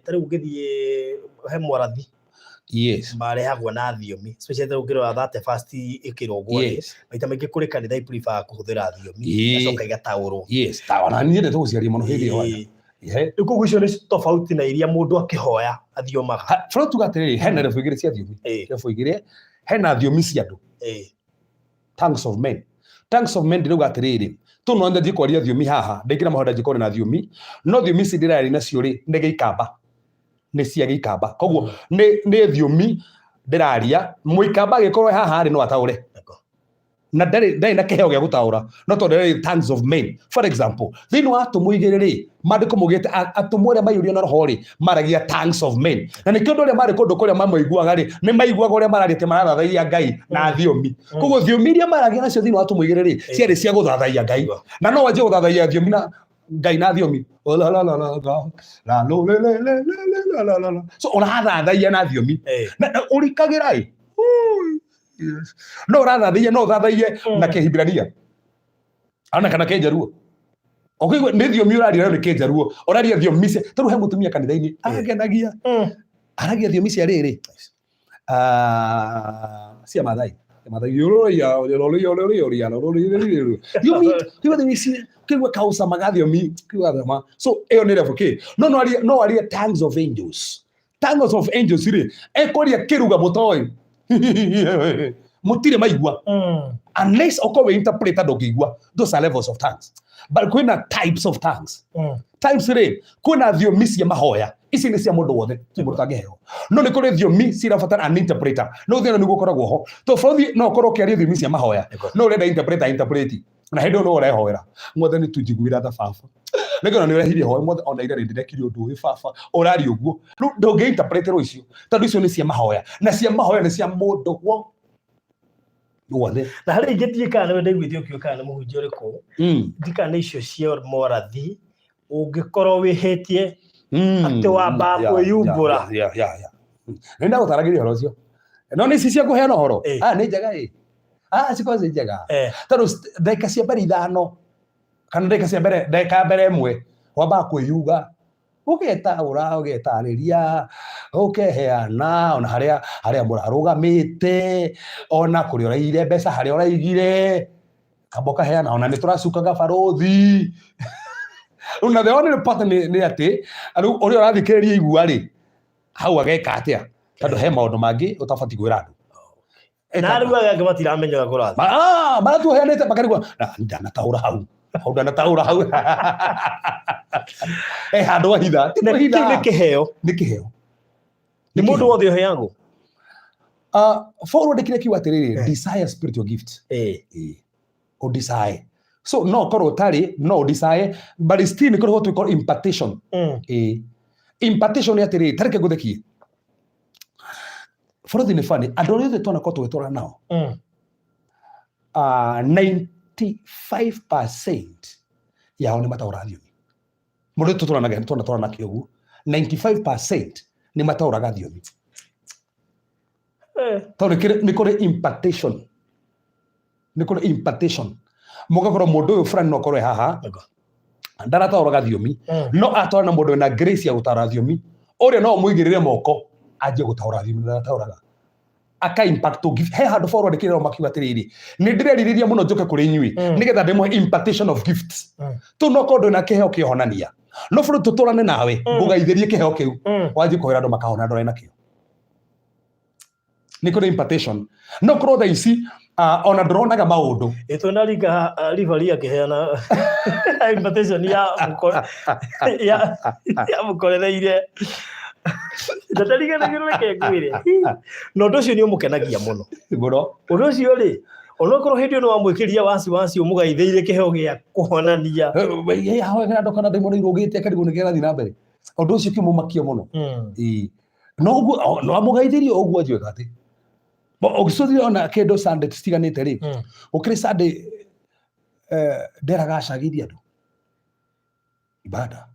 ta rĩu ũngĩthiĩ he mwarathi, marehagwo na thiomi, especially ta rĩu ũngĩrora thate first ĩkĩrogwo rĩ, maita maingĩ kũrĩ kanitha i prefer kũhũthĩra thiomi, igacoka igataũrwo. Yes, ta ona niĩ ndete gũciaria mũno hĩndĩ ĩyo. Rĩu koguo icio nĩ tofauti na iria mũndũ akĩhoya athiomaga. Bro, tuga atĩrĩrĩ, hena level igĩrĩ cia thiomi. Level igĩrĩ, hena thiomi cia andũ. Tongues of men. Tongues of men ndĩrauga atĩrĩrĩ, tũ no njanjie kwaria thiomi haha, ndaingĩra mahoya njanjie kwaria na thiomi, no thiomi ici ndĩraria nacio rĩ, nĩ gĩikamba. Nĩ cia gĩikamba. Koguo nĩ thiomi ndĩraria, mũikamba angĩkorwo e haha rĩ, no ataũre. Na ndarĩ na kĩheo gĩa gũtaũra, no tondũ ndarĩ tongues of men. For example, thĩinĩ wa atũmwo igĩrĩ rĩ, maandĩko maugĩte atũmwo arĩa maiyũrio na roho rĩ, maragia tongues of men. Na nĩkĩo andũ arĩa marĩ kũndũ kũrĩa mamaiguaga rĩ, nĩ maiguaga ũrĩa mararia atĩ marathathaiya Ngai na thiomi. Koguo thiomi iria maragia nacio thĩinĩ wa atũmwo igĩrĩ rĩ, ciarĩ cia gũthathaiya Ngai. Na no wanjie gũthathaiya thiomi na Ngai na thiomi. La, la, la, la, la, la, lo, le, le, le, le, le, la, la, la, la. So ũrathathaiya na thiomi. Na ũrikagĩra ĩ. Yes. No ũrathathaiya, no ũthathaiye na Kĩhibirania. Ona kana Kĩnjaruo. Ũkĩigua nĩ thiomi ũraria nayo nĩ Kĩnjaruo. Ũraria thiomi cia, tarĩu he mũtumia kanitha-inĩ angenagia. Aragia thiomi cia rĩrĩ. Cia Mathai. Mathai. Thiomi, kĩigua thiomi ici, kĩigua kaũcama ga thiomi, kĩigua gathama. So ĩyo nĩ level kĩ. No no arie, no arie tongues of angels. Tongues of angels rĩ, ekwaria kĩruga mũtoĩ. Mũtirĩ maigua. Unless okorwo wĩ interpreter ndũngĩigua. Those are levels of tongues. But kwĩna types of tongues. Types rĩ, kwĩna thiomi cia mahoya. Ici nĩ cia mũndũ wothe, ti mũndũ ũtangĩheo. No nĩ kũrĩ thiomi cirabatara an interpreter. No thĩna nĩguo ũkoragwo ho. To bũrũri no ũkorwo ũkĩaria thiomi cia mahoya. No ũrenda interpreter interpret. Na hĩndĩ ĩyo no ũrehoera. Mwathani tũnjiguĩra tha baba. Nĩngĩ ona nĩ ũrehirie hoya mwathani, ona ira nĩndĩrekire ũndũ ũyũ baba. Ũraria ũguo. Rĩu ndũngĩ interpreterwo icio. Tondũ icio nĩ cia mahoya. Na cia mahoya nĩ cia mũndũ wothe. Na harĩ ingĩ ndiũĩ kana nĩwe ndaiguĩte ũkiuga kana nĩ mũhunjia ũrĩkũ. Ndiũĩ kana nĩ icio cia morathi ũngĩkorwo wĩhĩtie atĩ wambaga kwĩyumbũra. Nĩ ndagũtaragĩria ũhoro ũcio. No nĩ ici cia kũheana ũhoro. Nĩ njega ĩ. Cikoragwo ciĩ njega. Tondũ ndagĩka cia mbere ithano kana ndagĩka cia mbere, ndagĩka ya mbere ĩmwe wambaga kwĩyuga, ũgetaũra, ũgetarĩria, ũkeheana ona harĩa mũrarũgamĩte, ona kũrĩa ũraigire mbeca, harĩa ũraigire, kamba ũkaheana, ona nĩ tũracukaga barũthi. Rĩu na the only part nĩ atĩ rĩu ũrĩa ũrathikĩrĩria igua rĩ, hau ageka atĩa? Tondũ he maũndũ mangĩ ũtabatiĩ kwĩra andũ. Na rĩu arĩa angĩ matiramenya ũrĩa kũrathiĩ. Maratuheanĩte makarigwo, na ndanataũra hau. Hau ndanataũra hau. Handũ ahitha. Ti Na kũhitha. kĩu nĩ kĩheo. Nĩ kĩheo. Nĩ mũndũ wothe ũheagwo. Paul andĩkire kiugo atĩrĩrĩ, desire spiritual gift. Ĩĩ. Ũ desire. So no ũkorwo ũtarĩ, no ũ desire, but still nĩ kũrĩ what we call impartation. Ĩĩ. Impartation nĩ atĩrĩrĩ, tareke ngũthekie. Bũrũthi nĩ funny, andũ arĩa othe twanakorwo tũgĩtũra nao, 95% yao nĩ mataũra thiomi. Mũndũ tũtũranaga twanatũra nake ũguo, 95% nĩ mataũraga thiomi. Tondũ nĩ kũrĩ impartation. Nĩ kũrĩ impartation. Mũgakorwo mũndũ ũyũ fulani no akorwo e haha, ndarataũraga thiomi, no atwara na mũndũ wĩna grace ya gũtaũra thiomi, ũrĩa no ũmũigĩrĩre moko anjie gũtaũra thiomi ndarataũraga. Aka impact to give. He handũ Paul andĩkĩire Roma akiuga atĩrĩrĩ, nĩ ndĩrerirĩria mũno njũke kũrĩ inyuĩ, nĩgetha ndĩmũhe impartation of gifts. Tũ no korwo ndwĩ na kĩheo kĩohonania, no bũrũ tũtũrane nawe, ngũgaithĩrie kĩheo kĩu, wanjie kũhera andũ makahona ndũrĩ nakĩo. Nĩ kũrĩ impartation. No korwo thaa ici, ona ndũronaga maũndũ. Ĩ twĩna Ringa, Ribari akĩheana impartation ya ya mũkorereire. Ndatariganagĩrwo, reke ngwĩre. Na ũndũ ũcio nĩ ũmũkenagia mũno. Mũno. Ũndũ ũcio rĩ, onokorwo hĩndĩ ĩyo nĩ wamwĩkĩria waci waci ũmũgaithĩire kĩheo gĩa kũhonania. Ahoera andũ kana ndaimono irũgĩte akarigwo nĩ kĩrathiĩ na mbere. Ũndũ ũcio ũkĩmũmakia mũno. Ĩĩ. No ũguo no amũgaithĩrie ũguo anjĩka atĩ. Ũgĩcũthĩrĩria ona kĩndũ Sunday citiganĩte rĩ, gũkĩrĩ Sunday nderaga acagithia andũ ibada.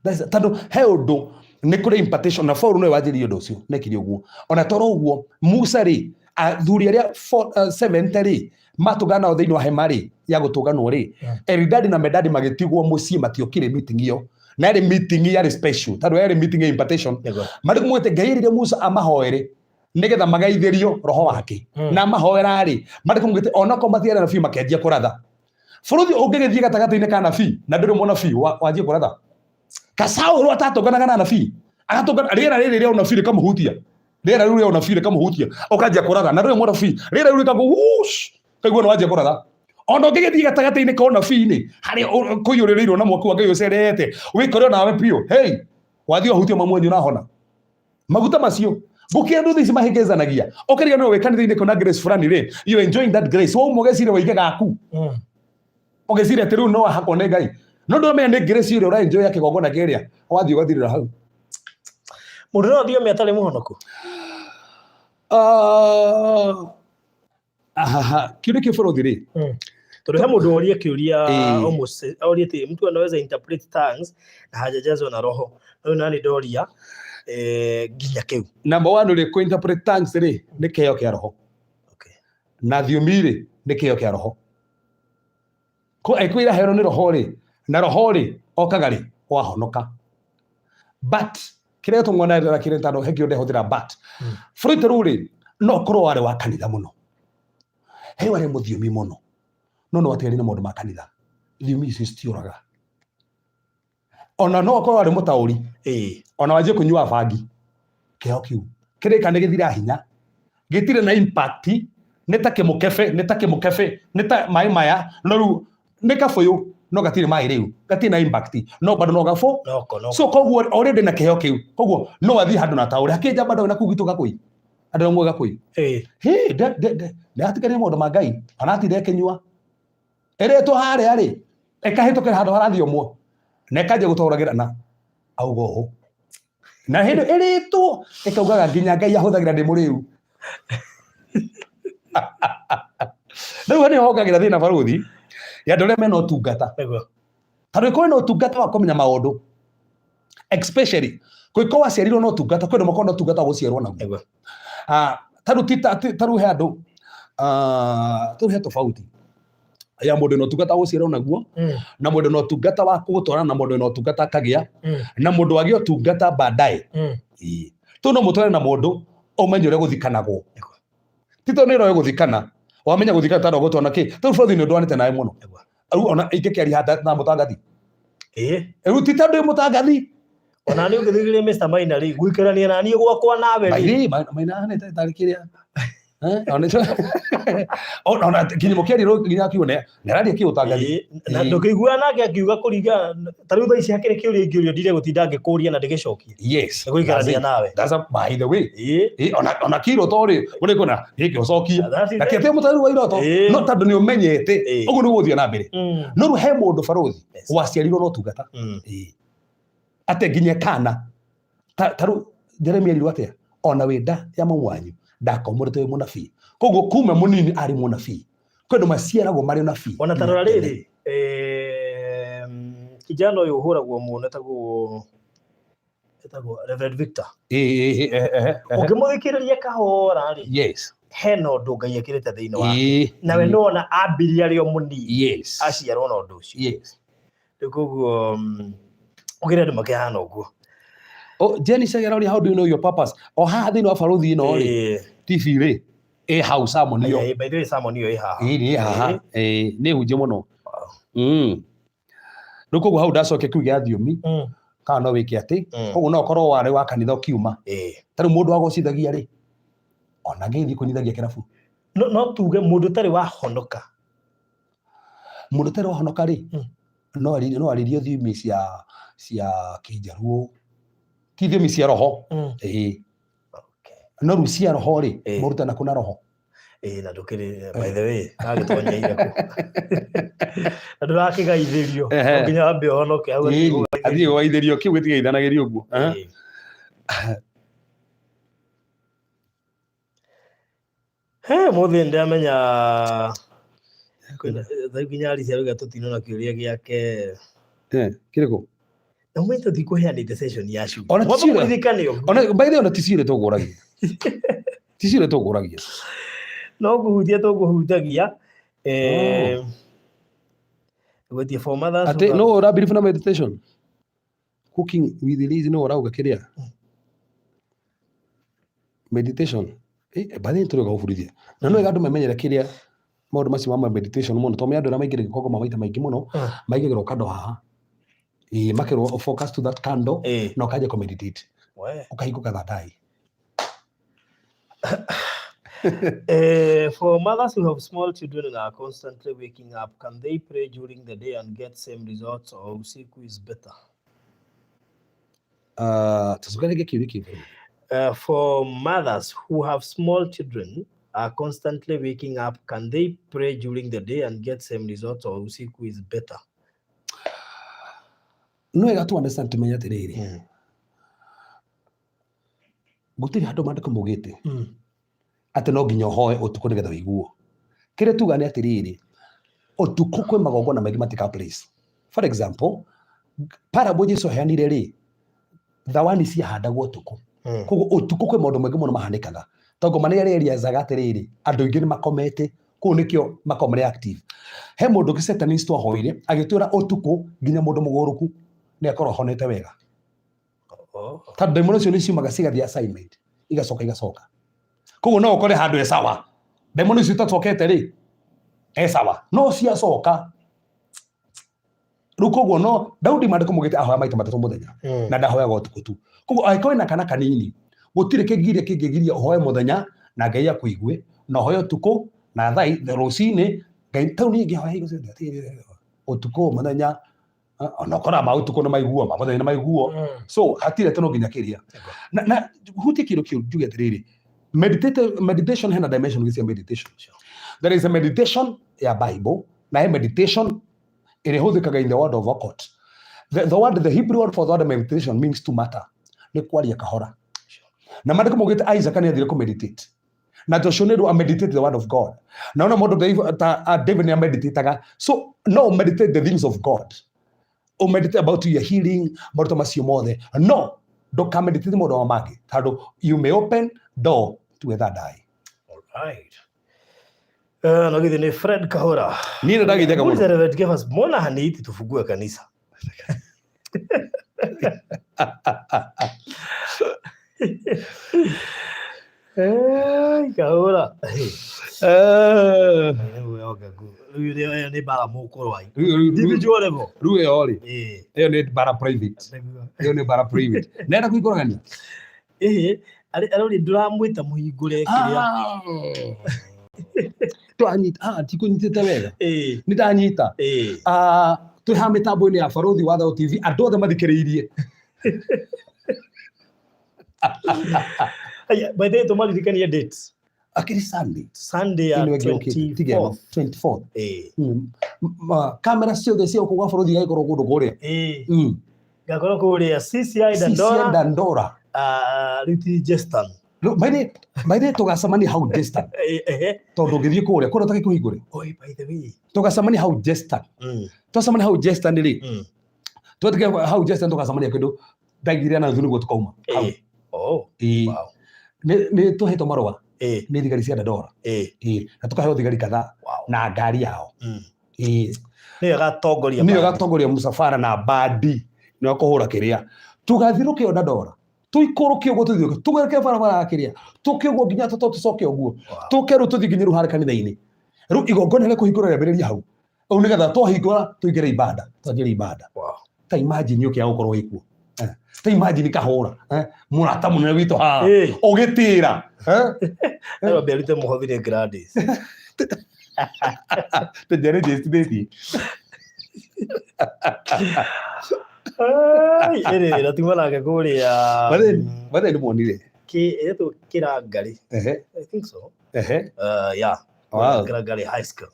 Tondũ he ũndũ nĩ kũrĩ impartation na Paul nĩwe wanjĩrĩirie ũndũ ũcio nekire ũguo. Ona toro ũguo Musa rĩ, athuri arĩa 70 rĩ matũngana nao thĩinĩ wa hema rĩ ya gũtũnganwo rĩ, Elidadi na Medadi magĩtigwo mũciĩ, matiokire meeting ĩyo. Na yarĩ meeting yarĩ special tondũ yarĩ meeting ya impartation. Marĩ kumwĩte Ngai erire Musa amahoere nĩgetha magaithĩrio roho wake. Na amahoera rĩ, marĩ kumwĩte onakorwo matiarĩ anabii makĩanjia kũratha. Bũrũthi ũngĩgĩthiĩ gatagatĩ-inĩ ka anabii na ndũrĩ mũnabii wanjie kũratha. Kasaũlũ atatũnganaga na anabii, agatũngana rĩera rĩrĩ rĩa ũnabii rĩkamũhutia. Rĩera rĩu rĩa ũnabii rĩkamũhutia, ũkanjia kũratha na ndũrĩ mũnabii. Rĩera rĩu rĩkagũ whoosh, kaigua nĩ wanjia kũratha. Ona ũngĩgĩthiĩ gatagatĩ-inĩ ka ũnabii-inĩ, harĩa kũiyũrĩrĩirwo na mwaki wa Ngai ũcerete, wĩkore onawe biũ. Hey, wathiĩ wahutio mamwe nĩ ũrahona. Maguta macio ngũkĩra andũ ici mahĩngĩcanagia ũkĩriganĩrwo wĩ kanitha-inĩ kwĩna grace fulani rĩ, you enjoying that grace, wauma ũgeciria waige gaku, ũgeciria atĩ rĩu no wahakwo nĩ Ngai, no ndũramenya nĩ grace ĩrĩa ũra enjoy ya kĩgongona kĩrĩa wathiĩ ũgathirĩra hau. Mũndũ no athiĩ atarĩ mũhonoku? Ahaha, kĩũria kĩ bũrũthi rĩ, Tondũ he mũndũ orie kĩũria almost orie atĩ mtu anaweza interpret tongues na hajajazwa na roho. Rĩu nani ndoria nginya kĩu. Number one rĩ, kũ interpret tongues rĩ nĩ kĩheo kĩa roho. Na thiomi rĩ nĩ kĩheo kĩa roho. Ko angĩkorwo iraheanwo nĩ roho rĩ, na roho rĩ okaga rĩ wahonoka. But kĩrĩa tũmwona ndĩra kĩrĩa tondũ he kĩndũ ndehũthĩra but. Bũrũri ta rĩu rĩ, no ũkorwo warĩ wa kanitha mũno. He warĩ mũthiomi mũno. No nĩ watiganire na maũndũ ma kanitha. Thiomi icio citiũraga. Ona no ũkorwo warĩ mũtaũri. Ona wanjie kũnyua bangi. Kĩheo kĩu kĩrĩka nĩ gĩthira hinya. Gĩtirĩ na impact, nĩ ta kĩmũkebe, nĩ ta kĩmũkebe, nĩ ta maĩ maya, no rĩu nĩ kabũyũ, no gatirĩ maĩ rĩu, gatirĩ na impact, no bado no gabũ. Noko, noko. So koguo already na kĩheo kĩu, koguo no athiĩ handũ na taũre. Hakĩrĩ njamba ndũĩ na kũu gwitũ Gakũi. Andũ amwe Gakũi. Hĩ, nde, nde, nde, ndĩratiganire maũndũ ma Ngai, ona atinde akĩnyua. Ĩrĩtwo harĩa rĩ, ĩkahĩtũkĩra handũ harathiomwo, na ĩkanjia gũtaũragĩra na auga ũũ. Na hĩndĩ ĩrĩtwo ĩkaugaga nginya Ngai ahũthagĩra ndĩ mũrĩu. Rĩu nĩho hokagĩra thĩna barũthi ya andũ arĩa mena ũtungata. Tondũ ĩkorwo na ũtungata wa kũmenya maũndũ, especially kũngĩkorwo waciarirwo na ũtungata, kwĩ andũ makoragwo na ũtungata wa gũciarwo naguo. Ta rĩu ti ta, ti, ta rĩu he andũ, ta rĩu he tofauti ya mũndũ wĩna ũtungata wa gũciarwo naguo, na mũndũ wĩna ũtungata wa gũtwarana, na mũndũ wĩna ũtungata akagĩa, na mũndũ wagĩa ũtungata baadaye. Ĩĩ. Tondũ no mũtwarane na mũndũ ũmenye ũrĩa gũthikanagwo. Ti tondũ nĩ ũroĩ gũthikana, wamenya gũthikana tondũ gũtwana kĩ. Tondũ bũrũri nĩ ũndwanĩte nawe mũno. Rĩu ona ingĩkĩaria haha na mũtangathi. Rĩu ti tondũ wĩ mũtangathi. Ona niĩ ũngĩthikĩrĩria Mr. Maina rĩ, gũikarania na niĩ gwakwa nawe rĩ. Maina, Maina, Maina nĩ tarĩ kĩrĩa. Eh, ona ona kinya mũkĩaria nginya akiuga nĩ araria kĩũtangathi. Ĩĩ, na ndũkĩiguaga nake akiuga kũringana ta rĩu thaa ici hakĩrĩ kĩũria ingĩũrio ndire gũtinda ngĩkũria na ndĩgĩcokie. Yes. Nĩ gũikarania nawe. That's a, by the way. Ĩĩ. Ĩĩ, ona kĩroto rĩ, ũrĩ kũna gĩkĩ ũcokie. That's it. Na kĩatĩ mũtaru wa iroto, no tondũ nĩ ũmenyete, ũguo nĩguo ũgũthiĩ na mbere. No rĩu he mũndũ barũthi waciarirwo na ũtungata. Ĩĩ. Atĩ nginya kana ta rĩu Jeremia erirwo atĩa? Ona wĩ nda ya mamu wanyu ndakomorete wĩ mũnabii. Koguo kuma mũnini arĩ mũnabii. Kwĩ andũ maciaragwo marĩ anabii. Ona ta rora rĩrĩ, kijana ũyũ ũhũragwo mũno etagwo Reverend Victor. Ĩĩ, ĩĩ, ĩĩ, ĩĩ, ĩĩ. Ũngĩmũthikĩrĩria kahora rĩ, hena ũndũ Ngai ekĩrĩte thĩinĩ wake. Nawe nĩwona ambirie arĩ o mũnini. Aciarwo na ũndũ ũcio. Rĩu koguo ũkĩrĩ andũ makĩhana ũguo. Oh, Jenny Segera ũrĩa, how do you know your purpose? O haha thĩinĩ wa barũthi ĩno rĩ, TV rĩ, ĩ hau sermon ĩyo. Aya, by the way, sermon ĩyo ĩ haha. Ĩĩ, nĩ haha. Ĩĩ, nĩ hunjie mũno. Rĩu koguo hau ndacokia kĩu gĩa thiomi, kana no wĩke atĩ, koguo no ũkorwo warĩ wa kanitha ũkiuma. Ta rĩu mũndũ agocithagia rĩ, ona ngĩthiĩ kũnyithagia kĩrabu. No tuge mũndũ ũtarĩ wahonoka. Mũndũ ũtarĩ wahonoka rĩ, no arĩrie thiomi cia kĩnjaruo, ti thiomi cia roho. Ĩĩ. No rĩu cia roho rĩ, mũrutana kũ na roho? Ĩĩ, na ndũkĩrĩ, by the way, ndagĩtonyeire kũ. Na ndũrakĩgaithĩrio. No nginya wambe ũhonoke hau Ĩĩ, athiĩ gũgaithĩrio. Athiĩ gũgaithĩrio, kĩu gĩtigaithanagĩrio ũguo. Ĩĩ. He, mũthĩ ndamenya rĩu nginya Alice arauga tũtinona kĩũria gĩake. Kĩrĩkũ? Na ũmenye tũtikũheanĩte session ya cumbĩ. Ona Mwamba ticiũria. mũririkane ũguo. Ona by the way, ona ticiũria tũkũragia. Ticiũria tũkũragia. No kũhutia tũkũhutagia. Gwĩtie for mothers Atĩ who no ũra believe na meditation? Cooking with Liz no ũrauga kĩrĩa? Meditation. By the way tũrĩ gũbundithia. Na no wega andũ memenyere kĩrĩa maũndũ macio ma meditation mũno tondũ andũ arĩa maingĩrĩte kongoma maita maingĩ mũno maigagĩrwo kando haha. Ĩĩ, makerwo focus to that candle na ũkanjia kũ meditate. Ũkahingũka thandai. For mothers who have small children and are constantly waking up, can they pray during the day and get same results, or usiku is better? Tũcoke rĩngĩ kĩũria kĩu. For mothers who have small children are constantly waking up, can they pray during the day and get same results, or usiku is better? No wega tu understand tumenye atĩrĩrĩ, gũtirĩ handũ maandĩko maugĩte atĩ no nginya ũhoe ũtukũ nĩgetha ũiguo. Kĩrĩa tuga nĩ atĩrĩrĩ, ũtukũ kwĩ magongona maingĩ matika place. For example, parable Jesu aheanire rĩ, thawani ciahandagwo ũtukũ. Koguo ũtukũ kwĩ maũndũ maingĩ mũno mahanĩkaga. Tondũ ngoma nĩ ĩrĩa atĩrĩrĩ, andũ aingĩ nĩ makomete, kũu nĩkĩo makoragwo marĩ active. He mũndũ ũngĩ Satanist twahoire, agĩtwĩra ũtukũ nginya mũndũ mũgũrũku nĩ akorwo ahonete wega. Tondũ ndaimono icio nĩ ciumaga cigathiĩ assignment, igacoka igacoka. Koguo no ũkore handũ e sawa. Ndaimono icio itacokete rĩ, e sawa. No ciacoka. Rĩu koguo no Daudi maandĩko maugĩte ahoya maita matatũ mũthenya na ndahoyaga ũtukũ tu. Koguo angĩkorwo wĩna kana kanini, gũtirĩ kĩgiria kĩngĩgiria ũhoe mũthenya na Ngai akũigue, na ũhoe ũtukũ na thaa rũcinĩ Ngai tau niĩ ngĩhoya hingo ciothe ũtukũ mũthenya, ona ũkoraga ma ũtukũ nĩ maiguo, ma mũthenya nĩ maiguo. So hatirĩ atĩ no nginya kĩrĩa. Na hutie kĩndũ kĩu njuge atĩrĩrĩ, meditation hena dimension igĩrĩ cia meditation. There is a meditation ya Bible na he meditation ĩrĩa ĩhũthĩkaga in the word of occult. The Hebrew word for the word meditation means to matter. Nĩ kwaria kahora. Na maandĩko maugĩte Isaac nĩ athire kũ-meditate. Na Joshua nĩ a meditate the word of God. Na ona mũndũ ta David nĩ ameditataga. So no meditate the things of God. O meditate about your healing, maũndũ ta macio mothe. No ndũka meditate maũndũ ma mangĩ tondũ you may open door to a third eye. All right. Na githĩ nĩ Fred Kahora. Niĩ nĩ ndagĩitheka mũno. Muulize Reverend Kefas, mbona haniiti tufungue kanisa? Kahora. Rĩu ĩyo nĩ mbara mũkũrũa. Individual level. Rĩu ĩyo rĩ, ĩyo nĩ mbara private. Ĩyo nĩ mbara private. Nenda kũingũragania? Ĩhĩ, Arori ndũramwĩta mũhingũre kĩrĩa. Ah. Twanyita, ah, tikũnyitĩte wega. Ĩĩ. Nĩ ndanyita. Ĩĩ. Ah, twĩ haha mĩtambo-inĩ ya Barũthi wa Thayũ TV, andũ othe mathikĩrĩirie. Aya, by the way, tũmaririkanie date. Akĩrĩ Sunday. Sunday ya Ĩno ĩngĩ yũkĩte, tiga ĩno, 24th. 24th. Ĩĩ. Kamera ciothe cia gũkũ gwa Barũthi igagĩkorwo kũndũ kũrĩa. Ĩĩ. Ngakorwo kũrĩa CCI CCI Dandora. Dandora. Ah, rĩu ti Jestan. Rĩu, by the way, tũgacemania hau Jestan. Ĩĩ, ehe. Tondũ ũngĩthiĩ kũrĩa, kũrĩa ũtagĩkũhingũre. Oi, by the way. Tũgacemania hau Jestan. Twacemania hau Jestan rĩ, twetike hau Jestan tũgacemania kĩndũ thaa igĩrĩ na nuthu nĩguo tũkauma. Hau. Ĩĩ. Oh. Ĩĩ. Wow. Nĩ tũhetwo marũa Ĩĩ. nĩ thigari cia Dandora. Ĩĩ. Ĩĩ. Na tũkaheo thigari kadhaa Wow. na ngari yao. Ĩĩ. Nĩyo ĩgatongoria Nĩyo bandi. ĩgatongoria mũcabara na bandi nĩyo kũhũra kĩrĩa. Tũgathiũrũrũke o Dandora. Tũikũrũke ũguo tũthiũrũrũke. Tũgereke barabara ya kĩrĩa. Tũke ũguo nginya tũtoe tũcoke ũguo. Wow. Tũke rĩu tũthiĩ nginya rĩu harĩa kanitha-inĩ. Rĩu igongona rĩa kũhingũra rĩambĩrĩria hau. Rĩu nĩgetha twahingũra tũingĩre ibada. Twanjĩre ibada. Wow. Ta imagine ũkĩaga gũkorwo wĩ kuo. Ta imagine kahũra. Mũrata mũnene witũ haha. Ĩĩ. Ũgĩtĩra. Ĩyo ambia arute mũhothi nĩ Gladys. Tũnjere njĩtithĩtie. Ai, ĩrĩ na tuma nake kũrĩa Bathe nĩ muonire. Ĩretwo Kĩrangarĩ. Ehe. I think so. Ehe. Yeah. Wow. Kĩrangarĩ High School.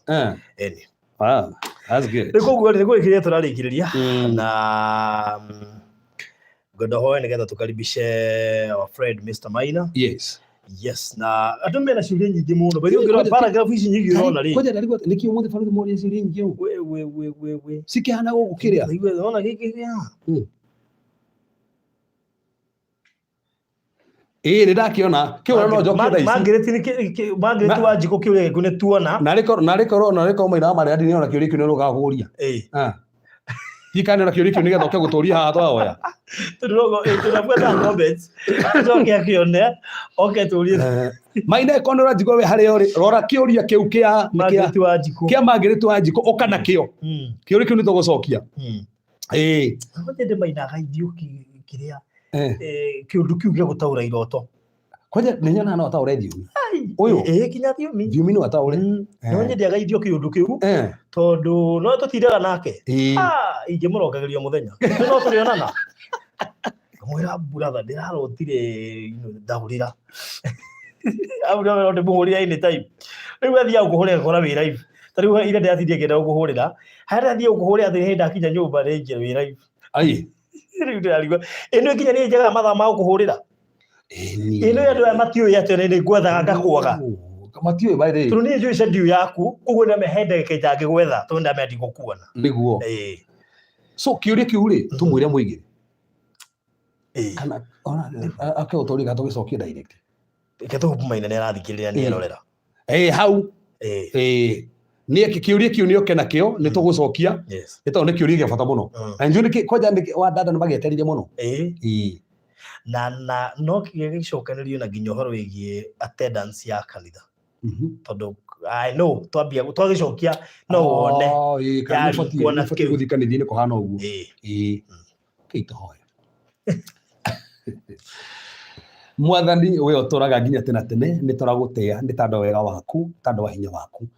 Ĩni. Wow. That's good. Rĩu koguo rĩ nĩkũrĩkĩrĩria tũrarĩkĩrĩria na ngwenda hoe nĩgetha tũkaribishe our friend Mr. Maina. Yes. Yes, na andũ mena ciũria nyingĩ mũno. By the way, ũngĩrora paragraph ici nyingĩ ũrona rĩ. Koja ndarigwo nĩkĩ ũmũthĩ barũthi moria ciũria nyingĩ ũguo? We we we we we. Cikĩhana gũkũ kĩrĩa? Igwe ona gĩkĩ kĩa. Ĩĩ nĩ ndakĩona. Kĩu no njokie thaa ici. Margaret nĩ Margaret Na- wa Njikũ kĩũria gĩaku nĩ tuona. Narĩ korwo narĩ korwo narĩ korwo maina wa marĩa ndini ona kĩũria kĩu nĩ ũrokaga kũũria. Ĩĩ. Ah. Tikane na kĩũria kĩu nĩgetha ũke gũtũria haha twahoya. Tũrabuata comments. Tũcoke akĩone. Oke tũrie Maina ĩkorwo nĩ ũranjigua we harĩa ũrĩ, rora kĩũria kĩu kĩa kĩa Margaret wa Njikũ. kĩa Margaret wa Njikũ ũka nakĩo. Kĩũria kĩu nĩ tũgũcokia. Ĩĩ. No nyende Maina agaithio kĩrĩa kĩũndũ kĩu gĩa gũtaũra iroto. Kwanja nĩ nyonaga no ataũre thiomi. Ũyũ? Ĩĩ kinya thiomi. Thiomi no ataũre. No nyende agaithio kĩũndũ kĩu tondũ no tũtindaga nake. Ah, ingĩmũrokagĩria o mũthenya. No tũrĩonana. Ngamwĩra brother ndĩrarotire ndaũrĩra. Au no ndĩmũhũrĩre anytime. Rĩu athiaga gũkũhũrĩra agakora wĩ live. Ta rĩu ira ndĩratindire ngĩenda gũkũhũrĩra. Harĩa ndathiĩ gũkũhũrĩra atĩ nĩ ndakinya nyũmba rĩngĩ wĩ live. Ai. Rĩu ndĩrarigwo. Ĩno nginya nĩ njagaga mathaa ma gũkũhũrĩra. Ĩno andũ aya matiũĩ atĩ nĩ ngwethaga ngakwaga. Matiũĩ by the way. Tondũ niĩ njũĩ schedule yaku, koguo ndamenya he ndagĩka itangĩgwetha tondũ ndamenya ndigũkuona. Nĩguo. Ĩĩ. So kĩũria kĩu rĩ, tũmwĩre mũigĩre. Ĩĩ. Kana ona ake ũtũria kana tũgĩcokie direct. Reke tũhupu Maina nĩ arathikĩrĩria nĩ erorera. Ĩĩ hau. Ĩĩ. Ĩĩ. Nĩ kĩũria kĩu nĩ oke nakĩo nĩ tũgũcokia. Yes. Nĩ tondũ nĩ kĩũria gĩa bata mũno. Na njũĩ nĩkĩ kwanja nĩkĩ wa dada nĩ magĩeterire mũno. Ĩĩ. Ĩĩ. Na no gĩcokanĩrio na nginya ũhoro wĩgiĩ attendance ya kanitha. Tondũ I know twambia twagĩcokia no wone. Oh, ĩĩ, kana nĩ ũbatiĩ Yarutwo na nĩ ũbatiĩ kĩu. gũthiĩ kanitha-inĩ kũhana ũguo. Ĩĩ. Ĩĩ. Kĩi tũhoe. Mwathani we ũtũraga nginya tene na tene nĩ tũragũtĩa nĩ tondũ wa wega waku tondũ wa hinya waku.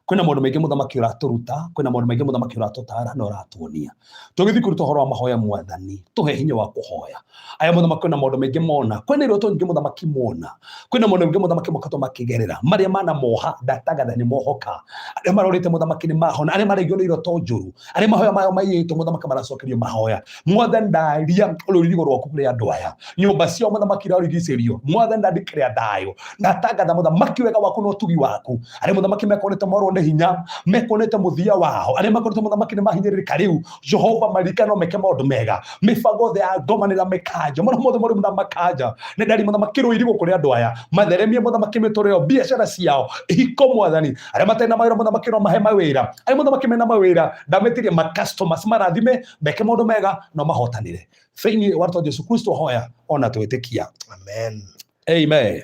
Kwĩna maũndũ maingĩ mũthamaki ũratũruta, kwĩna maũndũ maingĩ mũthamaki ũratũtara na ũratuonia. Tũgĩthiĩ kũruta ũhoro wa mahoya mwathani, tũhe hinya wa kũhoya. Aya mũthamaki kwĩna maũndũ maingĩ mona, kwĩna iroto nyingĩ mũthamaki mona, kwĩna maũndũ maingĩ mũthamaki mokatwo makĩgerera, marĩa manamoha ndatangatha nĩ mohoka. Arĩa marorĩte mũthamaki nĩ mahona, arĩa maraigio nĩ iroto njũru, arĩa mahoya mayo maiyĩtwo mũthamaki maracokerio mahoya. Mwathani ndaria rũirigo rwaku kũrĩ andũ aya, nyũmba ciao mũthamaki irarigicĩrio, mwathani ndandĩkĩra thayũ, ndatangatha mũthamaki wega waku na ũtugi waku. Arĩa mũthamaki mekonete morwo nĩ hinya, mekonete mũthia wao, arĩa mekonete mũthamaki nĩ mahinyĩrĩrĩka rĩu, Jehova maririkano meke maũndũ mega. Mĩbango yothe ya ngoma nĩ ĩramĩkanja, maũndũ mothe moru nĩramĩkanja. Nĩ ndari mũthamaki rũirigo kũrĩ andũ aya, matheremie mũthamaki mĩtũrĩre yao, biacara ciao, ihiko mwathani. Arĩa matarĩ na mawĩra mũthamaki no mahe mawĩra, arĩa mũthamaki mena mawĩra ndamĩtirie ma customers marathime, meke maũndũ mega no mahotanĩre. Thĩinĩ wa rĩtwa Jesu Kristo hoya ona twĩtĩkia. Amen. Amen.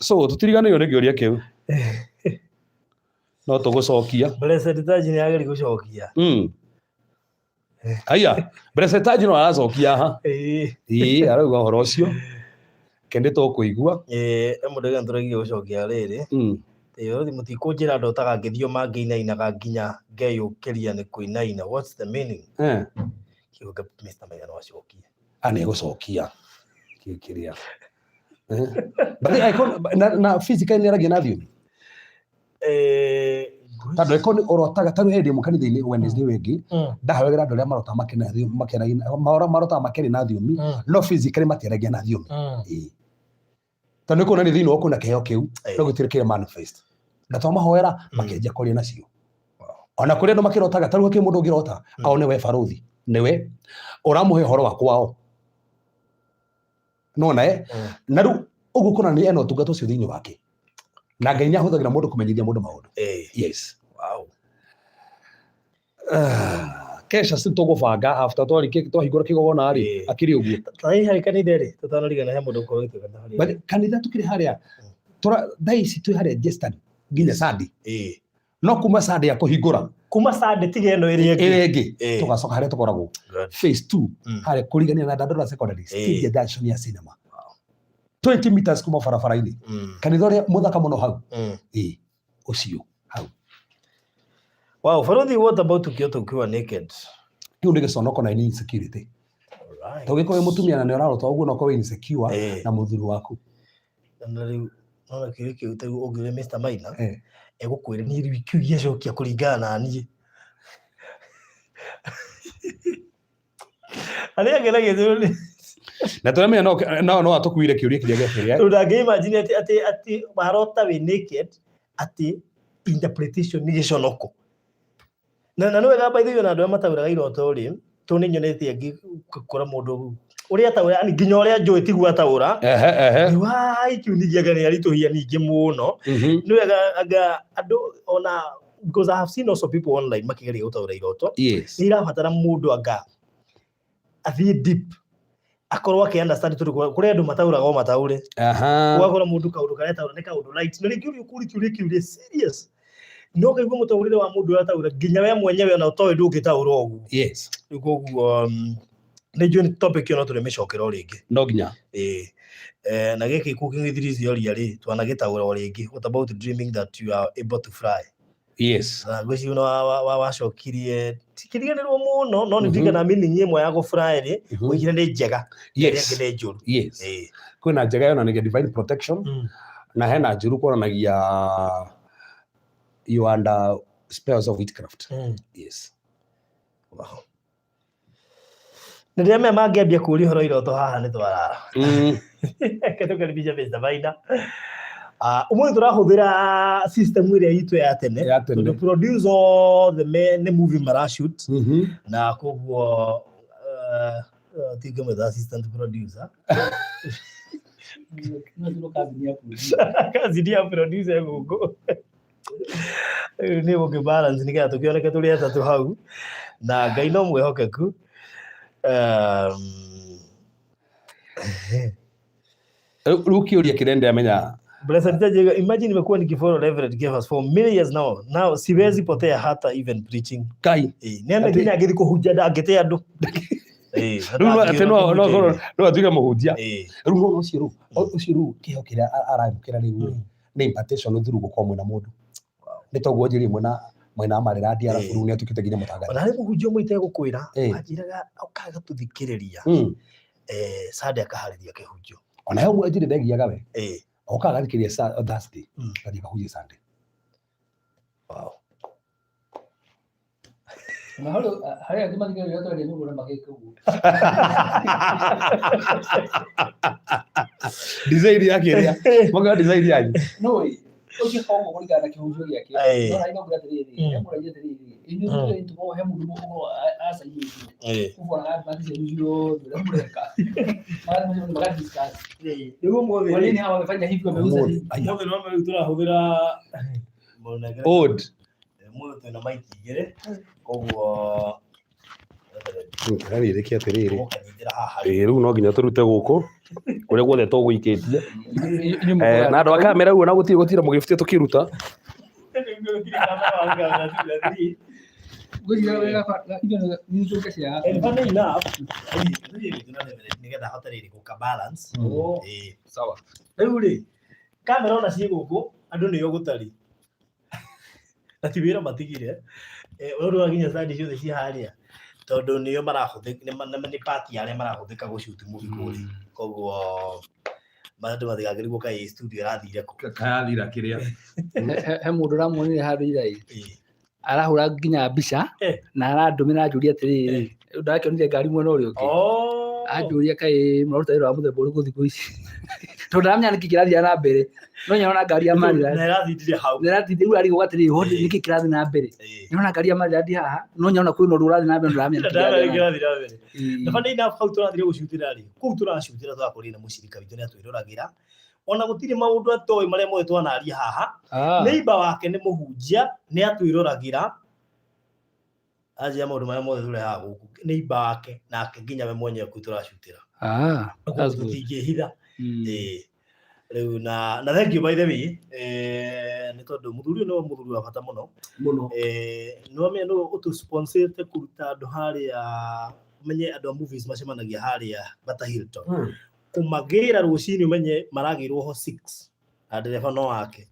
So tũtiriganĩirwo nĩ kĩũria kĩu. No tũgũcokia. Blessed Taji nĩ ageri gũcokia. Aya, Blessed Taji no aracokia haha. Ĩĩ. Ĩĩ, arauga ũhoro ũcio. Kende tũkũigua. Ĩĩ, mũndũ ũrĩa tũragia gũcokia rĩrĩ. Ĩĩ, mũtikũnjĩra ndotaga ngĩthiĩ o mangĩinainaga nginya ngeyũkĩria nĩ kũinaina. What's the meaning? Kiugo Mr. Maina no acokie. Ah, nĩ egũcokia. Kĩ kĩrĩa. But angĩkorwo na physically nĩ aragia na thiomi. Tondũ angĩkorwo nĩ ũrotaga ta rĩu hĩndĩ ĩmwe kanitha-inĩ Wednesday ĩyo ĩngĩ ndahoyagĩra andũ arĩa marotaga makĩaragia makĩaria na thiomi no physically matiaragia na thiomi. Ĩĩ. Tondũ nĩ kuonania thĩinĩ waku na kĩheo kĩu no gĩtirĩ kĩrĩ manifest. Na twamahoera makĩanjia kwaria nacio. Ona kũrĩ andũ makĩrotaga ta rĩu hakĩrĩ mũndũ ũngĩrota aone we barũthi nĩwe ũramũhe ũhoro wa kwao. Nona eh? Na rĩu ũguo kuonania ena ũtungata ũcio thĩinĩ wake. Na Ngai nĩ ahũthagĩra mũndũ kũmenyithia mũndũ maũndũ. Yes. Wow. Kesha si tũgũbanga after twarĩkia twahingũra kĩgongona rĩ akĩrĩ ũguo. Thaa harĩ kanitha rĩ tũtanarigana he mũndũ ũkorwo gĩtĩ kanitha harĩa. But kanitha tũkĩrĩ harĩa tũra thaa ici twĩ harĩa Jestan nginya Sunday. No kuma Sunday ya kũhingũra Kuma Sunday tiga ĩno ĩrĩa ĩngĩ. Ĩrĩa ĩngĩ tũgacoka harĩa tũkoragwo. Phase 2 harĩa kũrigania na Dandora Secondary Stadium Junction ya cinema. 20 meters kuma barabara-inĩ. Kanitha ũrĩa mũthaka mũno hau. Ĩĩ ũcio hau. Wow, Faruthi, what about ukiota ukiwa naked? Kĩu nĩ gĩconoko na nĩ insecurity. Tũngĩkorwo wĩ mũtumia na nĩ ũrarota ũguo na ũkorwo wĩ insecure na mũthuri waku. Na rĩu nona kĩũria kĩu ta rĩu ũngĩũria Mr. Maina egũkwĩra niĩ rĩu kĩu gĩacokia kũringana na niĩ. Arĩa angĩ na gĩthũri nĩ Na tũramenya no no atũkuire kĩũria kĩrĩa gĩa kerĩ. Tondũ ndangĩ imagine atĩ atĩ atĩ warota wĩ naked atĩ interpretation nĩ gĩconoko. Na nĩ wega by the way ona andũ arĩa mataũraga iroto rĩ, tondũ nĩ nyonete angĩ ũgakora mũndũ ũrĩa ataũra yani nginya ũrĩa njũĩ tiguo ataũra. Ehe, ehe. Wai kĩu ningĩ anga nĩ aritũhia ningĩ mũno. Nĩ wega anga andũ ona because I have seen also people online makĩgeria gũtaũra iroto. Nĩ irabatara mũndũ anga athiĩ deep akorwo akĩ understand tondũ kũrĩ andũ mataũraga o mataũre. Ũgakora mũndũ kaũndũ karĩa ataũra nĩ kaũndũ light na rĩngĩ ũrĩa ũkũria kĩũria kĩu serious no ũkaigua mũtaũrĩre wa mũndũ ũrĩa ataũra nginya we mwenyewe ona ũtoĩ ndũngĩtaũra ũguo. Rĩu koguo nĩ njũĩ nĩ topic ĩyo no tũrĩmĩcokera o rĩngĩ. No nginya. Ĩĩ. Na gĩkĩ cooking thiricioria rĩ twanagĩtaũra o rĩngĩ. What about dreaming that you are able to fly? Na ngwĩciria ona wacokirie tikĩriganĩrwo mũno no nĩ ndirikana meaning ĩmwe ya gũ-fly rĩ oigire nĩ njega ĩrĩa ĩngĩ nĩ njũru. Kwĩna njega yonanagia divine protection na hena njũru kuonanagia you are under spells of witchcraft. Wow. Nĩ ndĩramenya mangĩambia kũũria ũhoro iroto haha nĩ twarara. Reke tũkaribisha Mr. Maina. Ũmũthĩ tũrahũthĩra system ĩrĩa itũ ya tene. Ya tene. Tondũ producer othe nĩ movie marashoot. Na koguo tingĩmwĩta assistant producer. Kazi ni ya producer gũkũ. Rĩu nĩ gũkĩ balance nĩgetha tũkĩoneke tũrĩ atatũ hau. Na Ngai no mwĩhokeku. Rĩu kĩũria kĩrĩa ndĩramenya. Blessed Judge, imagine nimekuwa nikifollow Reverend Kefas for many years now. Now siwezi potea hata even preaching. Kai. Nĩ ame nginya angĩthiĩ kũhunjia ndangĩte andũ. Rĩu no atĩ no no no atuĩke mũhunjia. Rĩu no ũcio rĩu ũcio rĩu kĩheo kĩrĩa aramũkĩra rĩu rĩ, nĩ impartation through gũkorwo mwĩna mũndũ. Nĩ toguo njĩrĩ mwena mwena wa Marĩrandi arabu rĩu nĩ atuĩkĩte nginya mũtangathi. Ona harĩ mũhunjia ũmwe itegũkwĩra, anjĩraga okaga tũthikĩrĩria. Sunday akaharĩria kĩhunjio. Ona he ũmwe njĩrĩ ndegiaga we. Okaga agathikĩrĩria Thursday, agathiĩ akahunjia Sunday. Wow. Na harĩ angĩ mathikagĩrĩria twaria mĩgũnda magĩka ũguo. Design yake ĩrĩa. Mũgĩra design yanyu. No ĩ, ũcio koguo kũringana na kĩhunjio gĩake. No na ino atĩrĩrĩ, emũragia atĩrĩrĩ, inyuĩ mũtirĩ tũkorwo he mũndũ mũkorwo acainĩtwo. Ũkoraga advert cianyu ciothe ũrĩa mũreka. Magathiĩ magadiscuss. Rĩu ũmũthĩ Kwa nini hawa wamefanya hivi, wameuza hivi? Ũmũthĩ no rĩu tũrahũthĩra Old. Ũmũthĩ twĩna mic igĩrĩ, koguo Kĩrarĩrĩkia atĩrĩrĩ. ũkanyitĩra haha. Ĩĩ, rĩu no nginya tũrute gũkũ kũrĩa guothe tũgũikĩtie. Inyuĩ mũkoraga Na andũ a kamera ũguo na gũtirĩ gũtira mũgĩbutie tũkĩruta. Ngwĩciria wega ithuĩ nĩ tũke cia And funny enough, nĩgetha hote rĩrĩ gũka balance. Ĩĩ. Sawa. Rĩu rĩ, kamera ona ciĩ gũkũ, andũ nĩo gũtari. Na ti wĩra matigire. Ũndũ wa nginya stand ciothe ciĩ harĩa. Tondũ nĩo marahũthĩka, nĩ part ya arĩa marahũthĩka gũshoot movie kũrĩa. Koguo andũ matigakĩrigwo kaĩ studio ĩrathire kũ. Kayathira kĩrĩa. He mũndũ ũramuonire handũ ira ĩ. Arahũra nginya mbica na arandũmĩra anjũria atĩrĩrĩ, ndakĩonire ngari mwena ũrĩa ũngĩ. Anjũria kaĩ mũraruta wĩra wa mũthemba ũrĩkũ thikũ ici. Tondũ ndaramenya nĩkĩ kĩrathiĩ na mbere. No nyona ngari ya Maryland. Na ĩrathindire hau. Na ĩrathindire rĩu arigwo atĩrĩrĩ, ho nĩkĩ kĩrathiĩ na mbere. Nyona ngari ya Maryland haha, no nyona kwĩna ũndũ ũrathiĩ na mbere ndaramenya nĩkĩ kĩrathiĩ na mbere. Na funny enough hau tũrathire gũcutĩra rĩ, kũu tũracutĩra tũrakorire na mũcirika witũ nĩ atwĩroragĩra. Ona gũtirĩ maũndũ atoĩ marĩa mothe twanaria haha. Neighbor wake nĩ mũhunjia, nĩ atwĩroragĩra. Anjia maũndũ marĩa mothe tũrehaga gũkũ. Neighbor wake nake nginya we mwenyewe kũu tũracutĩra. That's good. Tũtingĩhitha. Rĩu na thank you by the way, nĩ tondũ mũthuri ũyũ nĩwe mũthuri wa bata mũno. Mũno. Nĩ wamenya nĩwe ũtũsponsĩte kũruta andũ harĩa, ũmenye andũ a movies macemanagia harĩa Bata Hilton. Kũmagĩra rũcinĩ ũmenye maragĩrwo ho 6 na ndereba no wake.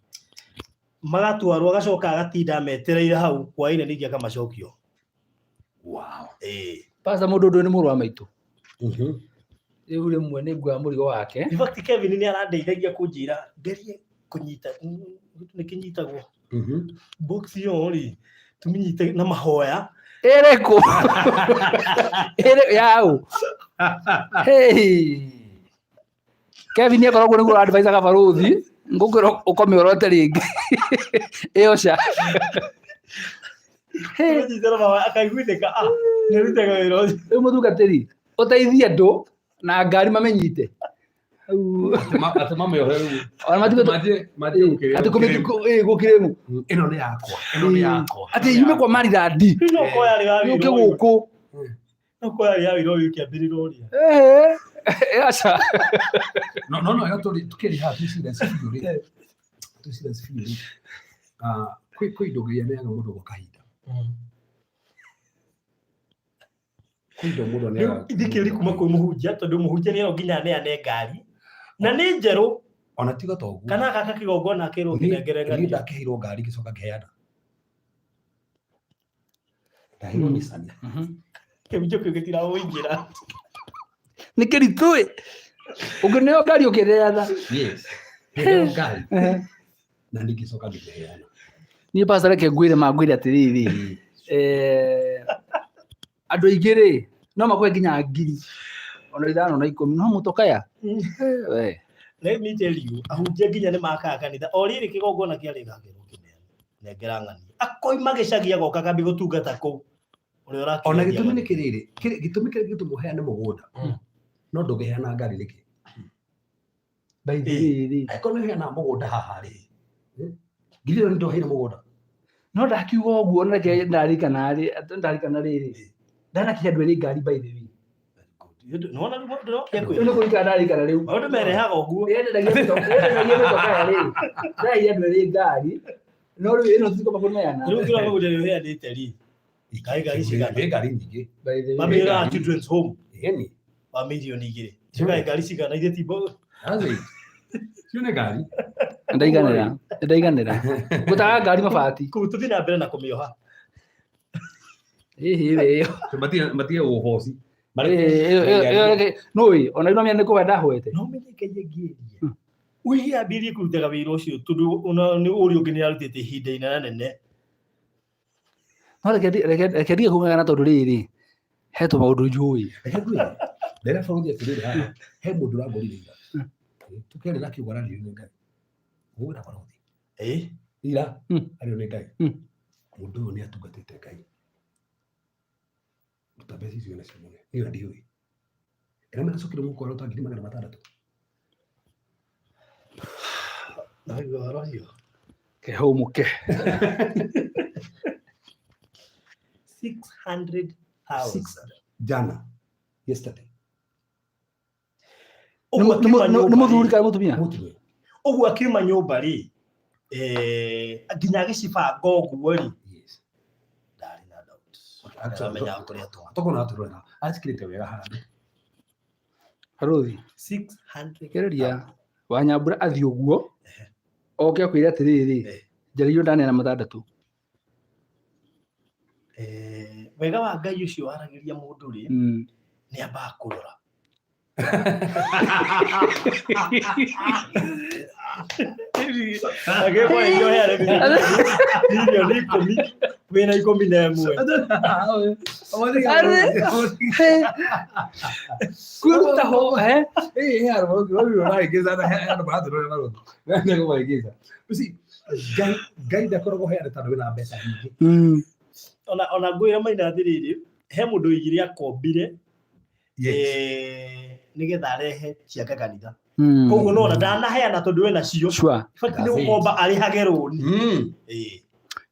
Magatwarwo agacoka agatinda metereire hau hwainĩ ningĩ akamacokio. Wow. Pastor mũndũ ũndũ nĩ mũrũ wa maitũ. Rĩu rĩmwe nĩ nguoya mũrigo wake. In fact Kevin nĩ arandeithagia kũnjĩra ngerie kũnyita nĩ kĩnyitagwo. Box ĩyo rĩ tũmĩnyite na mahoya. Ĩrĩkũ? Ĩrĩ yaũ? Hey. Kevin akoragwo nĩguo advisor kabarũthi ngũkwĩra ũkome ũrote rĩngĩ. Ĩyo ca. Hey. Tũmĩnyite na mahoya akaiguithĩka nĩ rutaga wĩra ũcio. Rĩu mũtungatĩri ũteithie andũ na ngari mamenyite. Atĩ mamĩohe rĩu. Ona matigũ Mathiĩ gũkĩrĩmu. atĩ gũkĩrĩmu. Ĩno nĩ yakwa. Ĩno nĩ yakwa. Atĩ yume kwa Maryland. No koya rĩ wa Yũke gũkũ. No koya rĩ wa wĩra ũyũ ũkĩambĩrĩra ũrĩa. Aca. No no no tũkĩrĩ haha twĩ serious biũ rĩ. Twĩ serious biũ rĩ. Kwĩ indo nginya neaga mũndũ gwa kahinda. Kwĩ indo mũndũ aneaga. Ithikĩrĩria kuma kwĩ mũhunjia tondũ mũhunjia nĩ nginya aneane ngari. Na nĩ njerũ. Ona tiga ta ũguo. Kana gaka kĩgongona kĩrwo kĩnengere ngari. Niĩ ndakĩheirwo ngari ngĩcoka ngĩheana. Ndaheirwo Nissan. Kĩhunjio kĩu gĩtiraũingĩra. Nĩ kĩritũ ĩ. Ũngĩneo ngari ũkĩneana. Yes. Ngĩneo ngari. Na ningĩcoka ngĩheana. Niĩ pastor reke ngwĩre ma ngwĩre atĩrĩrĩ. Andũ aingĩ rĩ no makũhe nginya ngiri ona 5 na 10 no mũtokaya. We. Let me tell you, ahunjia nginya nĩ makaga kanitha. O rĩrĩ kĩgongona kĩarĩ gakĩrwo kĩneana. Nengera ng'ania. Akoima gĩcagi agoka kambi gũtungata kũu. Ũrĩa ũrakĩendia Ona gĩtũmi nĩ ng'ania. kĩrĩrĩ, gĩtũmi kĩrĩa gĩtũma ũheane mũgũnda. No ndũngĩheana ngari nĩkĩ? By the way rĩ. Angĩkorwo nĩ ũheanaga mũgũnda haha rĩ. Ngiri ĩyo nĩ ndoheire mũgũnda. No ndakiuga ũguo na reke ndarikana rĩ, ndarikana rĩrĩ. Ndanakĩhe andũ erĩ ngari by the way. Nĩwona rĩu mũndũ ũrĩa Rĩu nĩ kũririkana ndarikana rĩu. Maũndũ merehaga ũguo. Yendagia mĩtokaa rĩ. Ndaheire andũ erĩ ngari. No rĩu ĩno tũtikũma kũneana. Rĩu kĩrĩa mũgũnda nĩ ũheanĩte rĩ. Ngari ngari cigana? Nĩ ngari nyingĩ. By the way. Mamĩraga children's home. Ĩni. Wa mirioni 2. Icio ngari cigana ithe ti mbogo. Cio nĩ ngari. Ndaiganĩra. Ndaiganĩra. Ngũtaga ngari mabati. Kũu tũthiĩ na mbere na kũmĩoha. Ĩhĩ ĩyo. Matige ũhoci. Nũĩ ona rĩu nĩ kũwe ndahwete. No menye Ngai angĩendia. Ũige ambĩrĩrie kũrutaga wĩra ũcio tondũ nĩ ũrĩa ũngĩ nĩ arutĩte ihinda inene nene. No reke ndige kũng'ang'ana tondũ rĩrĩ he tũmaũndũ njũĩ. Reke ngwĩre. Ndĩra bũrũri atĩrĩrĩ haha he mũndũ ũrangorire ira. Tũkĩaria na kiugo arario nĩ Ngai. Ũgwĩra barũthi. Ira ario nĩ Ngai. Mũndũ ũyũ nĩ atungatĩte Ngai. Ruta mbeca icio nacio mũne. Niĩ ona ndiũĩ. Ĩra mena cokire mũhuko aruta ngiri magana matandatũ. Naigua ũhoro ũcio. Kehũmũke. 600,000. Jana. Yesterday. Nĩ mũthuri kana mũtumia? Mũtumia. Ũguo akiuma nyũmba rĩ, nginya agĩcibanga ũguo rĩ. Yes. Ndarĩ na doubt. Amenyaga kũrĩa atũma. Tokona atũrora acikirĩte wega handũ. Barũthi, 600. rekereria Wanyambura athiĩ ũguo oke akwĩre atĩrĩrĩ, njarĩirio ndaneana matandatũ. Wega wa Ngai ũcio waragĩria mũndũ rĩ, nĩ ambaga kũrora. Agĩkwa irio heane milioni 10 wĩna 11. Kwĩruta ho he Ngai ndakoragwo heane tondũ wĩna mbeca nyingĩ. Ona ngwĩra maina atĩrĩrĩ, he mũndũ oigire akombire nĩgetha arehe ciake kanitha. Koguo nona ndanaheana tondũ wĩna cio. Bati nĩ gũkomba arĩhage rũni.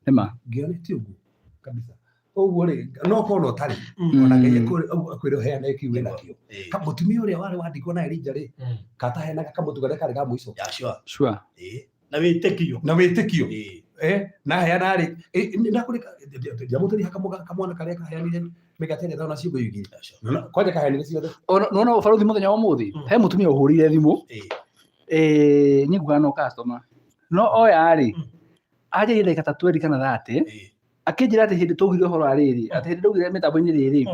Nĩma. Ngĩonete ũguo kabisa. Ũguo rĩ, no korwo ũtarĩ ona Ngai akwĩre ũheane kĩu wĩna kĩo. Mũtumia ũrĩa warĩ wa ndigwa na Elija rĩ, kataheanaga kamũtu karĩa karĩ ga mũico. Na wĩtĩkio. Na wĩtĩkio. Na heana rĩ, ndiamũtĩria kamwana karĩa kaheanire mĩgate ĩrĩa ĩtano na ciũngũyũ igĩrĩ. Kwanja kaheanire ciothe. Nona ũbarothi mũthenya wa ũmũthĩ, he mũtumia ũhũrĩire thimũ, niĩ ngugaga no customer. No oya rĩ, anjĩrire ndagĩka ta 20 kana 30, akĩnjĩra atĩ hĩndĩ twaugire ũhoro wa rĩrĩ, atĩ hĩndĩ ndaugire mĩtambo-inĩ rĩrĩ,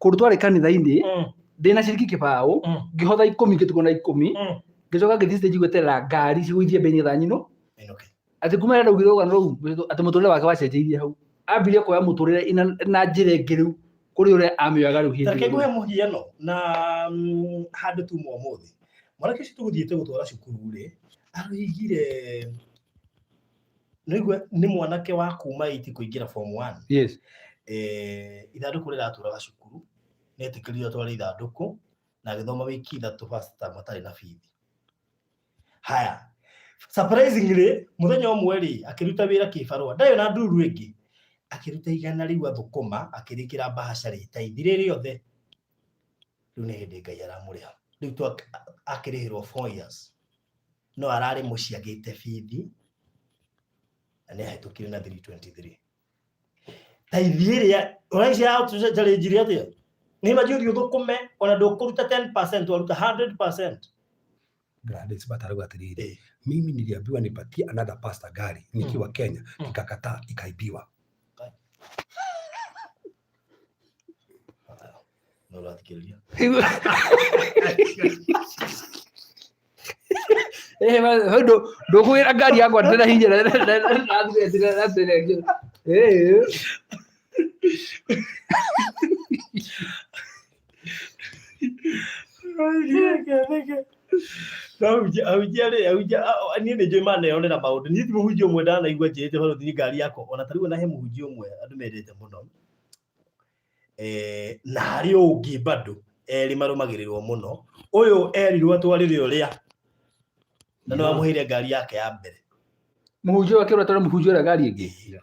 kũndũ twarĩ kanitha-inĩ, ndĩna ciringi kĩbaũ, ngĩhotha 10 ngĩtigwo na 10, ngĩcoka ngĩthiĩ stage gweterera ngari cigũithie mbei nĩgetha nyinũ. Atĩ kuma rĩrĩa ndaugire rũgano rũu, atĩ mũtũrĩre wake wacenjeirie hau. Ambirie kuoya mũtũrĩre na njĩra ĩngĩ rĩu kũrĩ ũrĩa amĩoyaga rĩu hĩndĩ Reke ĩyo. ngũhe mũhiano na handũ tuma ũmũthĩ. Mwanake ũcio tũgũthiĩte gũtwara cukuru rĩ, aroigire nĩigua nĩ mwanake wa kuma 8 kũingĩra form 1. Ithandũkũ rĩratũraga cukuru, nĩetĩkĩririo atware ithandũkũ na agĩthoma wiki 3 first term atarĩ na bithi. Haya, surprisingly mũthenya ũmwe rĩ, akĩruta wĩra kĩbarũa, ndarĩ na ndururu ĩngĩ, akĩruta 100 rĩu athũkũma, akĩrĩkĩra mbahaca rĩ, ta ithire rĩothe. Rĩu nĩ hĩndĩ Ngai aramũrĩha. Rĩu tu akĩrĩhĩrwo 4 years. No ararĩ mũciĩ agĩte bithi na nĩ ahĩtũkire na 323. Ta ithiĩ rĩa, ũraici ya challenge atĩa? Nĩ imagine ũthiĩ ũthũkũme ona ndũkũruta 10%, waruta 100%. Gladys Batarauga atĩrĩrĩ, mimi niliambiwa nipatie another pastor gari nikiwa Kenya, nikakataa, ikaibiwa. No ũrathikĩrĩria. Ndũkũgĩra ngari yakwa ndĩna hinya. Ahunjia rĩ, ahunjia, niĩ nĩ njũĩ maneyonera maũndũ. Niĩ ti mũhunjia ũmwe ndanaigua njĩrĩte barũthi ngari yakwa, ona ta rĩu ona he mũhunjia ũmwe andũ mendete mũno. Na harĩ ũngĩ bado erĩ marũmagĩrĩrwo mũno. Ũyũ erirwo atwarĩre ũrĩa na nĩ wamũheire ngari yake ya mbere. Mũhunjia wake ũrĩa atwara mũhunjia ũrĩa ngari ĩngĩ.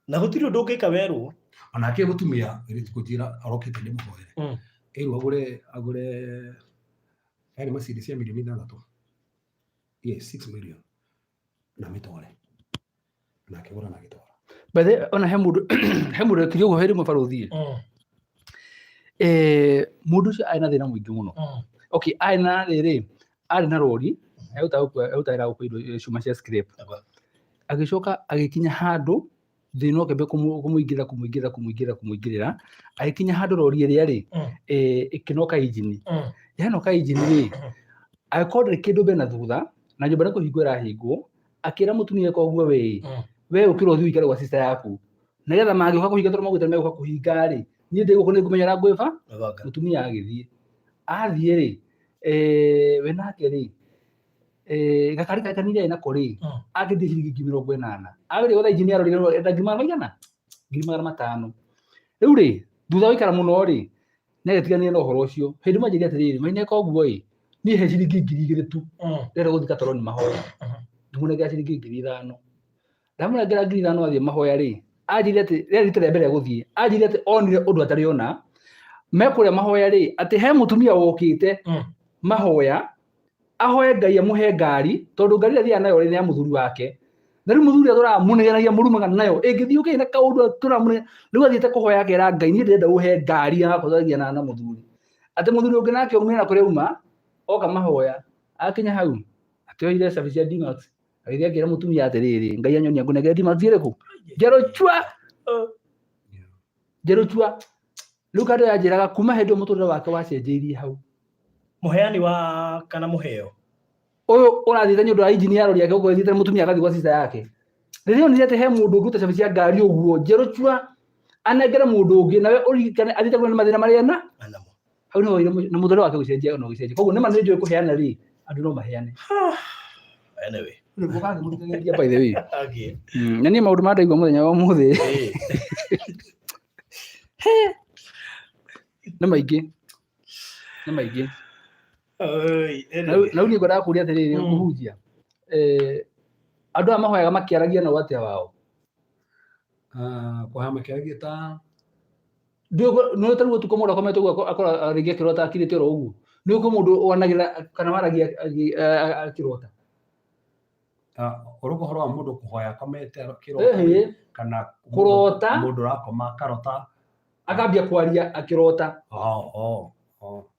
Na gũtirĩ ũndũ ũngĩka werwo. Onake mũtumia ĩrĩ kũnjĩra arokĩte ndĩmũhoere. Ĩrwo agũre yani Mercedes cia milioni 6. Yes, 6 million. Na mĩtware. Na akĩgũra na agĩtwara. By the way, ona he mũndũ wekire ũguo hĩndĩ ĩmwe barũthi. Mũndũ ũcio arĩ na thĩna mũingĩ mũno. Okay, arĩ na rĩrĩ, arĩ na rori, erutaga gũkua indo cuma cia scrape. Agĩcoka agĩkinya handũ thĩna ũkĩambia kũmũingĩrĩra, kũmũingĩrĩra, kũmũingĩrĩra, kũmũingĩrĩra. Agĩkinya handũ rori ĩrĩa rĩ, ĩkĩnoka injini. Yanoka injini rĩ, agĩkorwo ndĩrĩ kĩndũ mbere na thutha, na nyũmba nĩ kũhingwo ĩrahingwo, akĩra mũtumia eka ũguo we, we ũkĩra ũthiĩ ũikare gwa sister yaku. Nĩgetha mangĩũka kũhinga tondũ maugĩte megũka kũhinga rĩ, niĩ ndĩ gũkũ nĩngũmenya ũrĩa ngwĩba. Mũtumia agĩthiĩ. Athiĩ rĩ, we nake rĩ, gakari karĩa kanini arĩ nako rĩ, akĩndie ciringi ngiri mĩrongo ĩnana. Ageria gwetha injinia arorire enda ngiri magana maigana? Ngiri magana matano. Rĩu rĩ, thutha wa gũikara mũno rĩ, nĩ agĩtiganire na ũhoro ũcio. Hĩndĩ ĩmwe anjĩrire atĩrĩrĩ, maina eka ũguo ĩ, niĩ he ciringi ngiri igĩrĩ tu, ndĩrenda gũthiĩ Katoro nĩ mahoya. Ngĩmũnengera ciringi ngiri ithano. Ndamũnengera ngiri ithano athiĩ mahoya rĩ, anjĩrire atĩ rĩarĩ rita rĩa mbere gũthiĩ, anjĩrire atĩ onire ũndũ atarĩ ona, me kũrĩa mahoya rĩ, atĩ he mũtumia wokĩte mahoya, ahoe Ngai amũhe ngari, tondũ ngari ĩrĩa athiaga nayo rĩ nĩ ya mũthuri wake. Na rĩu mũthuri atũramũnegenagia mũrumaga nayo ĩngĩthiĩ ũkĩrĩ na kaũndũ atũramũne rĩu athiĩte kũhoya akera Ngai niĩ ndĩrenda ũhe ngari ya kũtwarithia na mũthuri atĩ mũthuri ũngĩ nake aumire na kũrĩa auma oka mahoya akinya hau akĩoire cabi cia D-Max agĩthiĩ akĩra mũtumia atĩrĩrĩ Ngai anyonia ngũnengere D-Max ĩrĩkũ njerũ chua njerũ chua rĩu kando yanjĩraga kuma hĩndĩ ĩyo mũtũrĩre wake wacenjeirie hau. Mũheani wa kana mũheo? Ũyũ ũrathiĩte nĩ ũndũ wa injini ya rori yake ũguo ĩthiĩte mũtumia agathiĩ gwa sister yake. Rĩrĩa onire atĩ he mũndũ ũngĩruta cabi cia ngari ũguo njerũ chua anengere mũndũ ũngĩ nawe ũririkane athiĩte kuona nĩ mathĩna marĩa ena Anamo. hau nĩho oire na mũtũrĩre wake ũgĩcenjia na ũgĩcenjia. Koguo nĩma nĩ njũĩ kũheana rĩ andũ no maheane. Anyway. Nĩguo kangĩmũthikagĩrĩria by the way. Okay. Na niĩ maũndũ marĩa ndaigua mũthenya wa ũmũthĩ nĩ maingĩ nĩ maingĩ. Oi, Na anyway. rĩu niĩ ngwendaga kũria atĩrĩrĩ kũhunjia andũ aya mahoyaga makĩaragia nao atĩa wao? Ah, kũhoya makĩaragia ta Nĩ ta rĩu ũtukũ mũndũ akomete ũguo akora rĩngĩ akĩrota akirĩte oro ũguo. Nĩ ũkũ mũndũ wanagĩra kana waragia akĩrota? Ũrauga ũhoro wa mũndũ kũhoya akomete akĩrota kana Kũrota. Mũndũ ũrakoma akarota. Akambia kwaria akĩrota. Oh, oh, oh.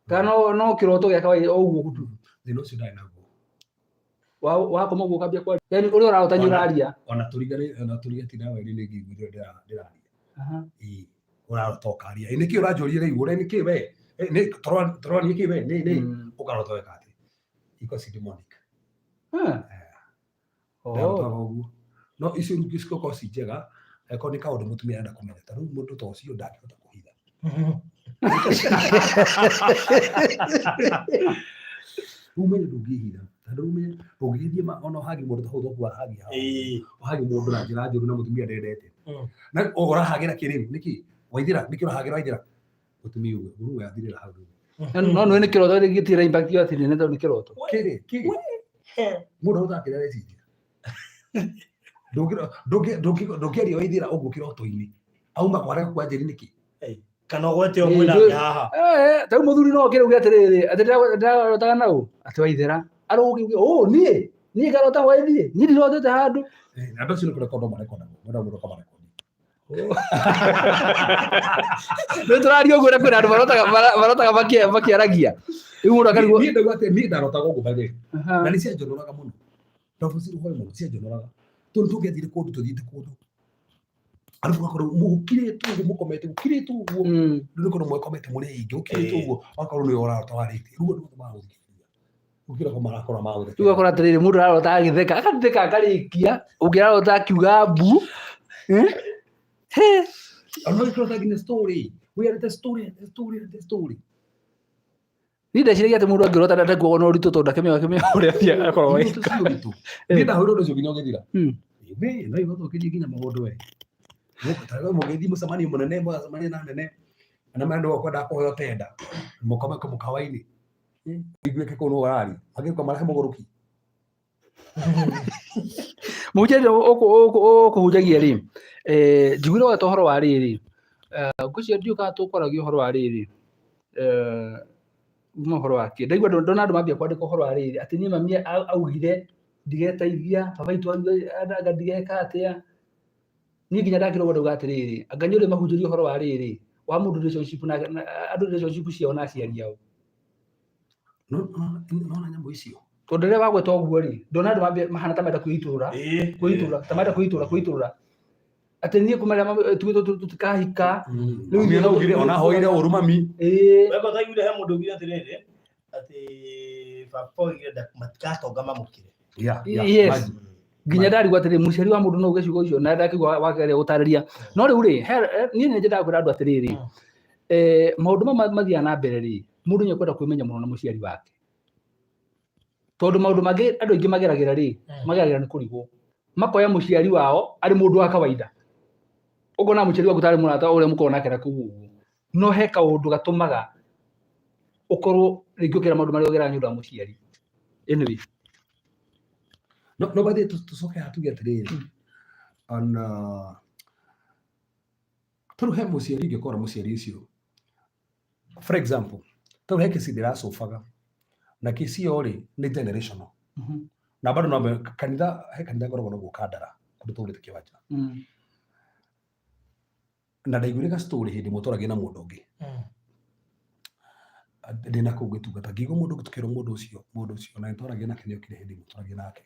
Kana no kĩroto gĩa kawaida o ũguo tu. Thĩna ũcio ndarĩ naguo. Wakoma ũguo ũkambia kwaria. Yaani ũrĩa ũrarota nĩ ũraria. Ona tũrigane ona tũrigati nawe nĩ ngĩiguire ndĩraria. Ĩĩ ũrarota ũkaria. Ĩ nĩkĩ ũranjũria rĩu ũrĩa nĩkĩ we? Nĩ tũrona nĩkĩ we? Nĩ nĩ ũkarota weka atĩ. Iko ci demonic. Ndarotaga ũguo. No icio rĩu cikoragwo ci njega angĩkorwo nĩ kaũndũ mũtumia arenda kũmenya. Ta rĩu mũndũ ta ũcio ndangĩhota kũhitha. Rĩu ũmenye ndũngĩhitha. Tondũ rĩu ũmenye ũngĩgĩthiĩ ona ũhagi mũndũ ta hau thoguo ahagi haha. Ũhagi mũndũ na njĩra njũru na mũtumia ndendete. Na ũrahagĩra kĩ rĩu? Nĩkĩ? Waithĩra, nĩkĩ ũrahagĩra waithĩra? Mũtumia ũyũ, rĩu athirĩra hau rĩu. No nĩ kĩroto gĩtirĩ impact yo atĩ nene tondũ nĩ kĩroto. Kĩrĩ, kĩrĩ. Mũndũ ahotaga kĩrĩa areciria. Ndũngĩaria waithĩra ũguo kĩroto-inĩ. Auma kwarega kwanjĩri nĩkĩ? Kana ũgwete ũmwe nake haha. Ta rĩu mũthuri no okĩre uge atĩrĩrĩ atĩ ndĩrarotaga na ũ atĩ waithĩra arũge uge ũ niĩ niĩ ngarota hwaithiĩ niĩ ndirotete handũ. Andũ acio nĩ kũrekondo marekondagwo. Mwenda mũndũ akamarekondi. Nĩ tũraria ũguo na kwĩna andũ marotaga makĩaragia. Rĩu mũndũ akarigwo. Niĩ ndauga atĩ niĩ ndarotaga ũguo by the way. Na nĩ cianjonoraga mũno. Ndabucirwo hoe mũno cianjonoraga. Tondũ tũngĩathire kũndũ tũthiĩte kũndũ. Arabu ũgakorwo mũkirĩte ũguo mũkomete mũkirĩte ũguo. Rĩu nĩ kũndũ mwakomete mũrĩ aingĩ ũkirĩte ũguo ũgakorwo nĩwe ũrarota warĩtie. Rĩu andũ othe magũthikĩrĩria. Gũkĩra ko marakora magũthekera. Rĩu ũgakora atĩrĩrĩ mũndũ ararota agĩtheka agatheka akarĩkia ũngĩ ararota akiuga mbu. Ona ũgĩkĩrota nginya story. Wĩyarĩte story, story, story. Niĩ ndeciragia atĩ mũndũ angĩrota ndakuagwo na ũritũ tondũ ndakĩmenya akĩmenya ũrĩa athiaga akorwo Ũritũ ti ũritũ. Niĩ ndahũrirwo ũndũ ũcio nginya ũgĩthira. We, no igũthũkĩrie nginya maũndũ we. Mũgĩthiĩ mũcemanio mũnene, mũgacemania na anene, na marĩa andũ kwendaga kũheo tenda, mũkome mũkawa-inĩ. Iguĩke kũu nĩ ũraria, angĩũka marehe mũgũrũki. Mũhunjia ũkũhunjagia rĩ, njiguire weta ũhoro wa rĩrĩ, ngwĩciria ndiũĩ kana tũkwaragia ũhoro wa rĩrĩ, uma ũhoro wa kĩ, ndaigua ndona andũ mambia kwandĩka ũhoro wa rĩrĩ, atĩ niĩ mami augire ndigeteithia, baba witũ augire anga ndigeka atĩa, niĩ nginya ndakĩrwo ũguo ndauga atĩrĩrĩ, anga nĩ ũrĩ mahunjĩrio ũhoro wa rĩrĩ, wa mũndũ relationship na andũ relationship ciao na aciari ao. Nona nyamũ icio. Tondũ rĩrĩa wagweta ũguo rĩ, ndona andũ mambia mahana ta menda kwĩitũrũra, kwĩitũrũra, ta menda kwĩitũrũra, kwĩitũrũra. Atĩ niĩ kũmera tũtikahika. Rĩu ithuĩ augire ona hoire ũru mami. Weko taiguire he mũndũ ugire atĩrĩrĩ, atĩ baba oigire matikatonga mamũkĩre. Yes. Nginya ndarigwo atĩrĩ mũciari wa mũndũ no uge ciugo icio na ndakĩigua wageria gũtarĩria. No rĩu rĩ, niĩ nĩ nyendaga kwĩra andũ atĩrĩrĩ, maũndũ maya mathiaga na mbere rĩ, mũndũ nĩ ekwenda kwĩmenya mũno na mũciari wake. Tondũ maũndũ mangĩ andũ aingĩ mageragĩra rĩ, mageragĩra nĩ kũrigwo. Makoya mũciari wao arĩ mũndũ wa kawaida. Ũkona mũciari waku tarĩ mũrata ũrĩa mũkoragwo nake na kũu ũguo. No he kaũndũ gatũmaga ũkorwo rĩngĩ ũkĩra maũndũ marĩa ũgeraga nĩ ũndũ wa mũciari. Anyway. No no bathiĩ tũcoke haha tuge atĩrĩrĩ. Ona tarĩu he mũciari ingĩkora mũciari ũcio for example tarĩu he kesi ndĩracobaga na kesi ĩyo rĩ nĩ generational. Na bado no kanitha, he kanitha ngoragwo naguo Kandara kũndũ tũgũrĩte kĩwanja. Na ndaiguire ga story hĩndĩ ĩmwe twaragia na mũndũ ũngĩ. Ndĩ na kũu ngĩtungata, ngĩigua mũndũ ũngĩ tũkĩrwo mũndũ ũcio na nĩtwaragia nake, nĩokire hĩndĩ ĩmwe twaragia nake.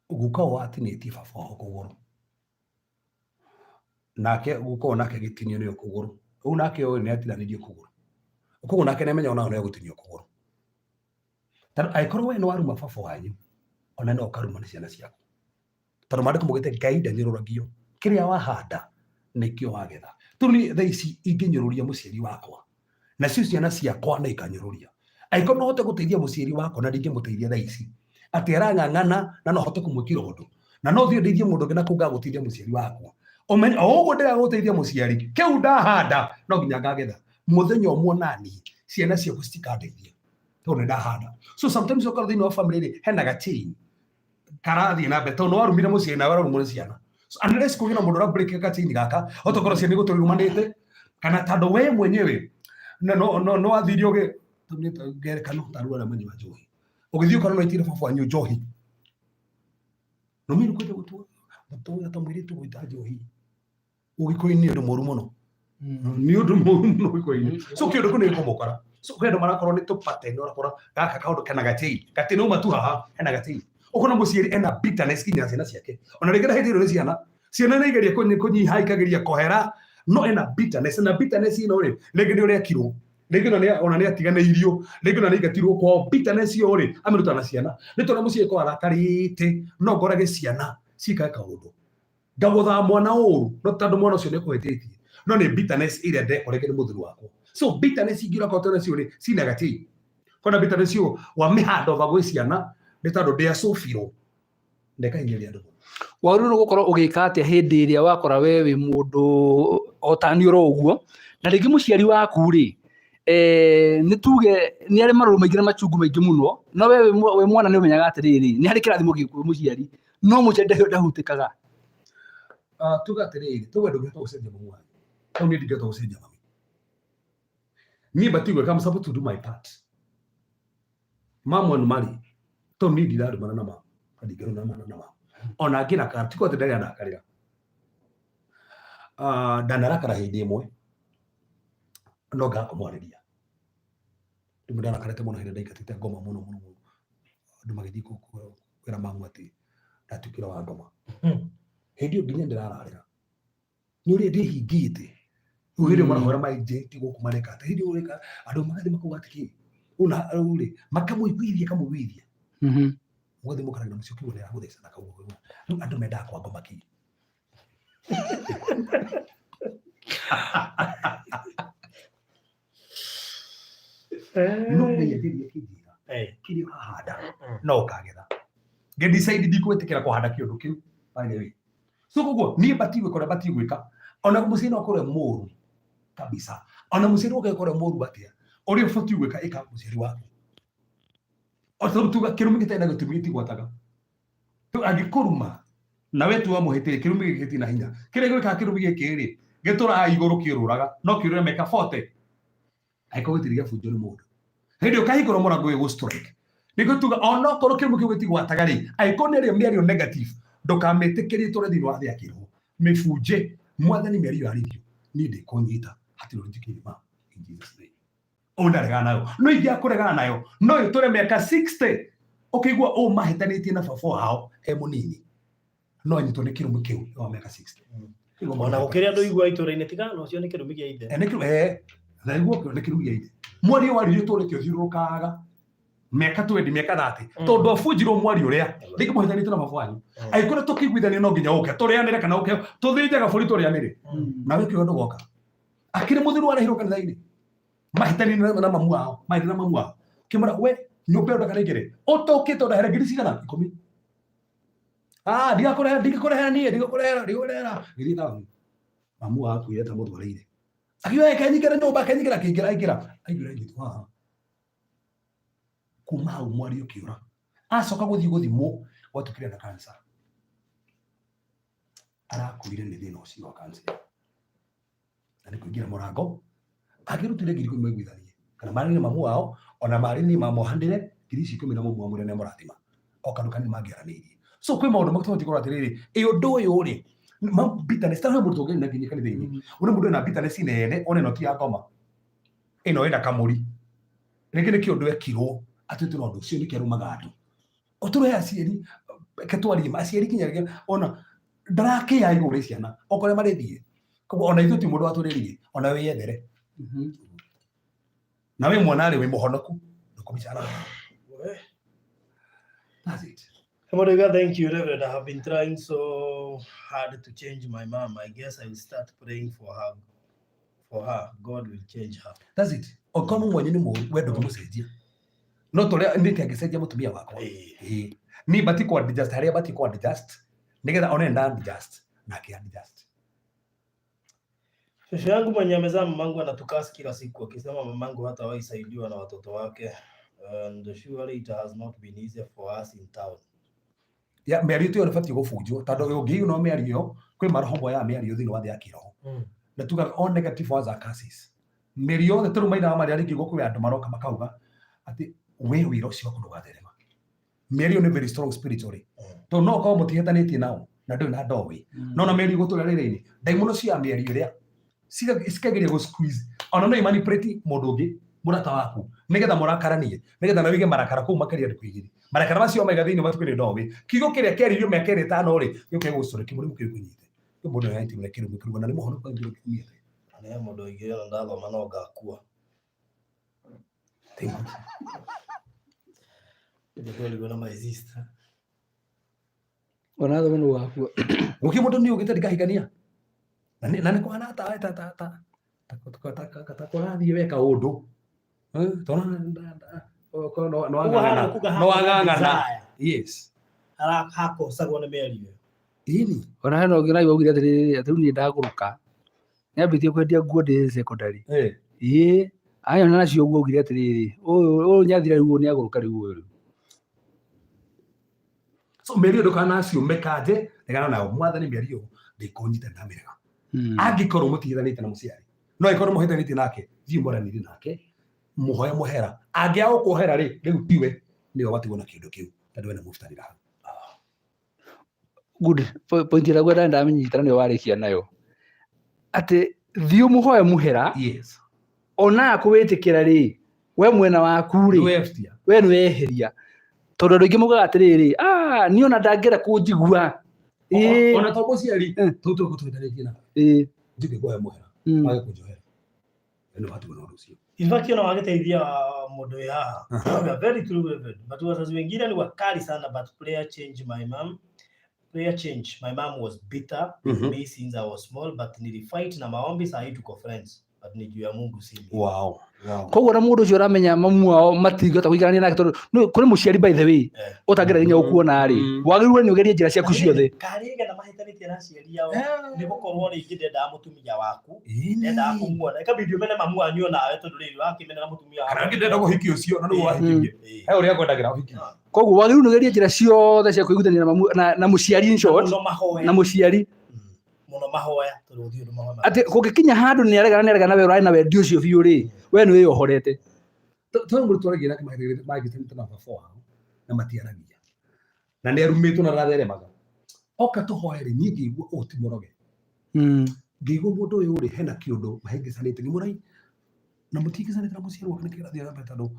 Guka wao atinĩtie baba wao kũgũrũ, nake guka ũyũ nake agĩtinio nĩyo kũgũrũ. Rĩu nake ũyũ nĩ atinanirio kũgũrũ, koguo nake nĩamenya onao nĩ egũtinio kũgũrũ. Tondũ angĩkorwo we nĩ waruma baba wanyu, ona no ũkaruma nĩ ciana ciaku, tondũ maandĩko maugĩte Ngai ndanyũrũragio, kĩrĩa wahanda nĩkĩo wagetha. Rĩu niĩ thaa ici ingĩnyũrũria mũciari wakwa, nacio ciana ciakwa nĩ ikanyũrũria. Angĩkorwo no hote gũteithia mũciari wakwa na ndingĩmũteithia thaa ici, atĩ arang'ang'ana na no hote kũmwĩkĩra ũndũ, na no thiĩ ndeithie mũndũ ũngĩ na kũu ngagũteithia mũciari wakwa, ũmenye o ũguo ndĩraga gũteithia mũciari, kĩu ndahanda no nginya ngagetha mũthenya ũmwe. Onani ciana ciaku citikandeithia tondũ nĩ ndahanda. So sometimes ũkorwo thĩinĩ wa family rĩ, hena ga chain karathiĩ na mbere, tondũ nĩ warumire mũciari nawe ũrarumwo nĩ ciana. So unless kũgĩe na mũndũ ũra break ga chain gaka, otokorwo ciana igũtũrumanĩte kana tondũ we mwenyewe no wathire ũgĩ ngerekano ta rĩu arĩa manyua njohi, ũgĩthiĩ ũkona no ĩtire baba wanyu njohi, no mimi kwenda gũtua gũtũra ta mũirĩtu gũita njohi ũgĩkũyũ nĩ ũndũ mũru mũno, nĩ ũndũ mũru mũno ũgĩkũyũ-inĩ. So kĩũndũ kĩu nĩ gĩkũmũkora. So kwĩ andũ marakorwo nĩ tũpate, ũrakora gaka kaũndũ kena gatĩi gatĩ no matu haha hena gatĩi, ũkona mũciari ena bitterness nginya ciana ciake, ona rĩngĩ ndahĩtĩirwo nĩ ciana, ciana nĩ igeria kũnyiha, ikageria kũhera, no ena bitterness. Na bitterness ĩno rĩ, rĩngĩ nĩ ũrĩa ekirwo, rĩngĩ ona nĩ atiganĩirio, rĩngĩ ona nĩ aingatirwo kwao. Bitterness ĩyo rĩ, amĩrutaga na ciana. Nĩ tondũ mũciĩ ĩkorwo arakarĩte, no ngorage ciana ciĩkage kaũndũ, ngagũthaga mwana ũru, no tondũ mwana ũcio nĩ kũhĩtĩtie, no nĩ bitterness ĩrĩa ndekorege nĩ mũthuri wakwa. So bitterness ingĩ ũrakorwo nacio rĩ, cina gatĩi kona bitterness ĩyo wamĩhanda over gwĩ ciana, nĩ tondũ ndĩacũbirwo, ndekahinyĩrĩria andũ mũno. Wagĩrĩirwo nĩ gũkorwo ũgĩka atĩa hĩndĩ ĩrĩa wakora we wĩ mũndũ o ta niĩ oro ũguo, na rĩngĩ mũciari waku rĩ, nĩ tuge nĩ arĩ marũrũ maingĩ na machungu maingĩ mũno, no we wĩ mwana nĩ ũmenyaga atĩrĩrĩ, nĩ harĩ kĩrathimo gĩ kwĩ mũciari, no mũciari ndahutĩkaga? Tuga atĩrĩrĩ, tuge ndũngĩhota gũcenjia mamu wanyu. Tondũ niĩ ndingĩhota gũcenjia mami, niĩ batiĩ gwĩka, I'm supposed to do my part. Mamu anu marĩ tondũ niĩ ndirarumana na mamu na ndingĩrumana na mamu ona ngĩrakara, ti atĩ ndarĩ andakarĩra. Ndanarakara hĩndĩ ĩmwe no ngaga kũmwarĩria. Rĩmwe ndarakarĩte mũno hĩndĩ ndaingatĩte ngoma mũno mũno mũno, andũ magĩthiĩ kwĩra mamu atĩ ndatuĩkire wa ngoma. Hĩndĩ ĩyo nginya ndĩrararĩra nĩ ũrĩa ndĩhingĩte. Rĩu hĩndĩ ĩyo marahoera mainjĩti gũkũ, mareka atĩ hĩndĩ ĩyo ũreka andũ magathiĩ makauga atĩ kĩ rĩu na rĩu rĩ makamũiguithia kamũiguithia, mũgathiĩ mũkaragia mũciĩ, ũkĩigua nĩ aragũtheca na kauga ũguo. Rĩu andũ mendaga kwa ngoma kĩ? No Ngai anjĩrire kĩnjĩra kĩrĩa ũrahanda no ũkagetha. Ngĩ decide ndikwĩtĩkĩra kũhanda kĩũndũ kĩu, by the way. So koguo niĩ batiĩ gwĩka ũrĩa batiĩ gwĩka. Ona mũciĩ no akorwo e mũru kabisa, ona mũciari waku akorwo e mũru atĩa, ũrĩa ũbatiĩ gwĩka, ĩka mũciari waku. O tondũ tuga kĩrumi gĩtarĩ na gĩtũmi gĩtigwataga. Rĩu angĩkũruma na we tu wamũhĩtĩrie, kĩrumi gĩkĩ gĩtirĩ na hinya. Kĩrĩa gĩkaga kĩrumi gĩkĩ rĩ, gĩtũraga igũrũ kĩũrũraga, no kĩũrũre mĩaka 40 angĩkorwo gĩtirĩ gĩabunjwo nĩ mũndũ. Hĩndĩ ĩyo ũkahingũra mũrango wĩ gũ-strike. Nĩguo tuga onokorwo kĩrumi kĩu gĩtigwataga rĩ, angĩkorwo nĩ ĩrĩa mĩario negative, ndũkamĩtĩkĩrie ĩtũre thĩinĩ wa thĩ ya kĩroho. Mĩbunje. Mwathani, mĩario yarĩrio niĩ ndĩkũnyita, hatirĩ ũndũ njĩkĩire ma, in Jesus name. Ũũ ndaregana nayo, no ingĩaga kũregana nayo no ĩtũre mĩaka 60, ũkĩigua ũũ mahĩtanĩtie na baba wao e mũnini, no anyitwo nĩ kĩrumi kĩu wa mĩaka 60. Ona gũkĩrĩ andũ igua itũra-inĩ, tigana na ũcio, nĩ kĩrumi gĩa ithe. Nĩ kĩrumi, naiguo kĩo nĩ kĩrumi gĩa ithe. Mwario waririo tũrĩte ũthiũrũrũkaga mĩaka 20, mĩaka 30, tondũ abunjirwo mwario ũrĩa rĩngĩ mũhĩtanĩtie na baba wanyu. Angĩkorwo tũkĩiguithania no nginya ũke tũrĩanĩre, kana ũke tũthĩnje gabũri tũrĩanĩre, nawe kĩo ndũgoka. Akĩrĩ mũthuri warehirwo kanitha-inĩ mahĩtania na mamu wao, mahĩtania na mamu wao, kĩmwĩra we nyũmba ĩyo ndakanaingĩre ũtũkĩte ũndahere ngiri cigana 10. Ah, ndigakũrehera, ndigakũrehera niĩ, ndigakũrehera, ndigakũrehera. Gĩthiĩ taũni, mamu wao akuire ta mũtwarĩire, akiuga kenyingĩra nyũmba, kenyingĩra, akĩingĩra, aingĩra, aingĩra, aingĩra haha. Kuma hau mwario ũkĩũra, acoka gũthiĩ gũthimwo gwatuĩkire na cancer. Arakuire nĩ thĩna ũcio wa cancer na nĩ kũingĩra mũrango. Angĩrutire 10,000 maiguithanie kana marĩ nĩ mamu wao, ona marĩ nĩ mamohanĩre. Ngiri ici 10 na mũmwamũre nĩ amũrathima. O kandu kanini mangĩaranĩirie. So kwĩ maũndũ matũbatiĩ kũrora atĩrĩrĩ, ĩ ũndũ ũyũ rĩ, ma bitterness, ta he mũndũ tũngĩaria na nginya kanitha-inĩ. Ũrĩ mũndũ wĩna bitterness nene, ona ĩno ti ya ngoma. Ĩno ĩna kamũri. Rĩngĩ nĩ kĩũndũ ekirwo, atuĩte na ũndũ ũcio nĩkĩo arumaga andũ. Ũtũrehe aciari, reke twarie ma, aciari nginya rĩngĩ ona ndarakĩa igũrũ rĩ ciana, o kũrĩa marĩthiĩ. Koguo ona ithuĩ ti mũndũ watũrĩrire, ona wĩyethere. Na wĩ mwana rĩ, wĩ mũhonoku, ndũkũmicana. That's it. Monica, thank you, Reverend. I have been trying so hard to change my mom. I guess I will start praying for her. For her, God will change her. That's it. Okorwo mwanyu nĩ mũũru, we ndũngĩmũcenjia. No tũrĩa niĩ kĩangĩcenjia mũtumia wakwa. Ĩĩ. Niĩ batiĩ kũ adjust harĩa batiĩ kũ adjust nĩgetha one nda adjust nake adjust. Shosho yangu mwenye amezaa mamangu anatukasi kila siku akisema mamangu hatawahi saidiwa na watoto wake and surely it has not been easy for us in town. Ya mĩario ĩyo nĩ batiĩ gũbunjwo tondũ ũngĩigua no mĩario ĩyo kwĩ maroho moyaga mĩario thĩinĩ wa thĩ ya kĩroho. Na tugaga all negative words are curses. Mĩario yothe tondũ mainaga marĩa rĩngĩ kwĩ andũ maroka makauga atĩ we wĩra ũcio waku ndũgatherema. Mĩario nĩ very strong spiritually. Tondũ no ũkorwo mũtihĩtanĩtie nao na ndũrĩ na ndoĩ. No na mĩario ĩgũtũra rĩrĩ-inĩ ndaimono cia mĩario ĩrĩa cikageria gũ squeeze ona no imanipulate mũndũ ũngĩ mũrata waku nĩgetha mũrakaranie nĩgetha na wĩige marakara kũu makĩria ndukũ igĩrĩ marakara macio maiga thĩinĩ wa matukũ ndoĩ kiugo kĩrĩa kĩaririo mĩaka ĩrĩ ĩtano rĩ gĩũke gũcũrĩ kĩmũrĩ kĩu kũnyite kĩ mũndũ nĩ kĩrumi kĩrumi na nĩ mũhonoku angĩrwo kĩumĩte. Na nĩ mũndũ oigire ona ndathoma no ngakua. Thank you. Nĩ na my sister. Ona thoma nĩ ũgakua. Gũkĩ mũndũ nĩ ũgĩte ndikahikania na nĩ kũhana ta ta ta ta ta ta kũrathiĩ weka ũndũ tondũ no wang'ang'ana. Yes. Hakocagwo nĩ mĩario. Ĩni. Ona hena ũngĩ naigua augire atĩrĩrĩ, atĩ rĩu niĩ ndagũrũka. Nĩambĩtie kwendia nguo ndĩ secondary. Ĩĩ, anyona nacio ũguo augire atĩrĩrĩ, ũyũ ũyũ nĩathira rĩu nĩ agũrũka rĩu ũyũ rĩu. So mĩario ndũkanaciũme kanje regana nayo mwathani mĩario ndĩkũnyita ndamĩrega. Angĩkorwo mũtigithanĩte na mũciari no ĩkorwo mũhĩtanĩtie nake thiĩ mwaranĩrie nake mũhoe mũhera angĩaga gũkuohera rĩ rĩu tiwe nĩwe watigwo na kĩndũ kĩu tondũ we nĩ mũbutanĩra hau. Good point ĩrĩa ngwenda ndamĩnyita na nĩyo warĩkia nayo atĩ thiĩ ũmũhoe mũhera. Yes. Ona akũwĩtĩkĩra rĩ we mwena waku rĩ Nĩwebutia. we nĩweheria tondũ andũ aingĩ maugaga atĩrĩrĩ, ah, niĩ ona ndangĩenda kũnjigua. Ĩĩ. Ona to mũciari tũu tũgũ tũhĩtanĩtie na Ĩĩ. njũke kuoya mũhera wage kũnjohera nĩ watigwo na ũndũ ũcio. In fact, ona wagĩteithia mũndũ wĩ haha. We are very true Reverend. But wazazi wengine ni wakali sana but prayer change my mom. Prayer change. My mom was bitter with me since I was small but nilifight na maombi saa hii tuko friends. But ni juu ya Mungu si mimi. Wow. Wow. Koguo ona mũndũ ũcio ũramenya mamu wao matingĩhota gũikarania nake tondũ nĩ kũrĩ mũciari by the way ũtangĩenda nginya gũkuona rĩ, wagĩrĩirwo nĩ ũgerie njĩra ciaku ciothe. Karĩga na mahĩtanĩtie na aciari ao nĩ gũkorwo rĩngĩ ndendaga mũtumia waku, ndendaga kũmuona. Ĩkabidi ũmene mamu wanyu onawe tondũ rĩrĩ ũrakĩmenera mũtumia waku. Kana rĩngĩ ndenda kũhiki ũcio na nĩguo wahikirie. He ũrĩa ngwendagĩra ũhiki. Koguo wagĩrĩirwo nĩ ũgerie njĩra ciothe cia kũiguithania na mamu na mũciari in short, Mũno mahoya. na mũciari. Mũno mahoya tondũ gũtirĩ ũndũ mahoya. Atĩ kũngĩkinya handũ nĩ aregana nĩ aregana we ũrarĩ na wendi ũcio biũ rĩ, we nĩ wĩyohorete. Tondũ mũndũ twaragia nake magĩtanĩte na baba wao na matiaragia. Na nĩ arumĩtwo na ndatheremaga. Oka tũhoe rĩ, niĩ ngĩigua ũũ ti mũroge. Ngĩigua mũndũ ũyũ rĩ, hena kĩũndũ mahĩngĩcanĩte. Ngĩmũra, na mũtihĩngĩcanĩte na mũciari waku nĩkĩ kĩrathiĩ na mbere tondũ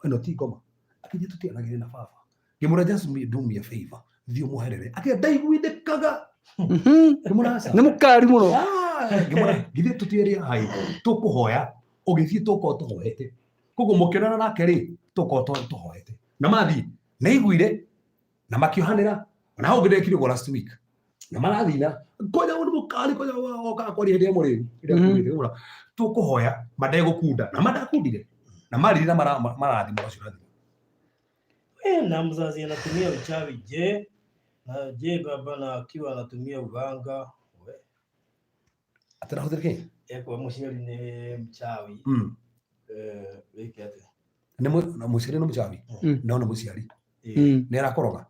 ĩno ti ngoma. Akĩnjĩra tũtiaranagĩria na baba. Ngĩmũra just me do me a favor. Thiĩ ũmũherere. Akĩnjĩra ndaiguithĩkaga. Ngĩmũra aca. Nĩ mũkari mũno. Ngĩmũra githĩ tũtierĩ haha tũkũhoya ũgĩthiĩ tũkorwo tũhoete. Koguo mũkĩonana nake rĩ tũkorwo tũhoete. Na mathiĩ nĩaiguire na makĩohanĩra na hau ngĩndekire ũguo last week. Na marathina koja ũndũ mũkari koja wokaga kwaria hĩndĩ ĩrĩa mũrĩu. Hĩndĩ ĩrĩa mũrĩu, ngĩmũra, tũkũhoya mandegũkunda na mandakundire na marire na marathimwo macio rathimwo. Na mzazi anatumia uchawi je? Na je baba na akiwa anatumia uganga? We. Atarahũthĩra kĩ? Ekwa mũciari nĩ mchawi. Wĩke atĩa? Nĩ na mũciari nĩ mũchawi? No nĩ mũciari. Nĩ arakoroga?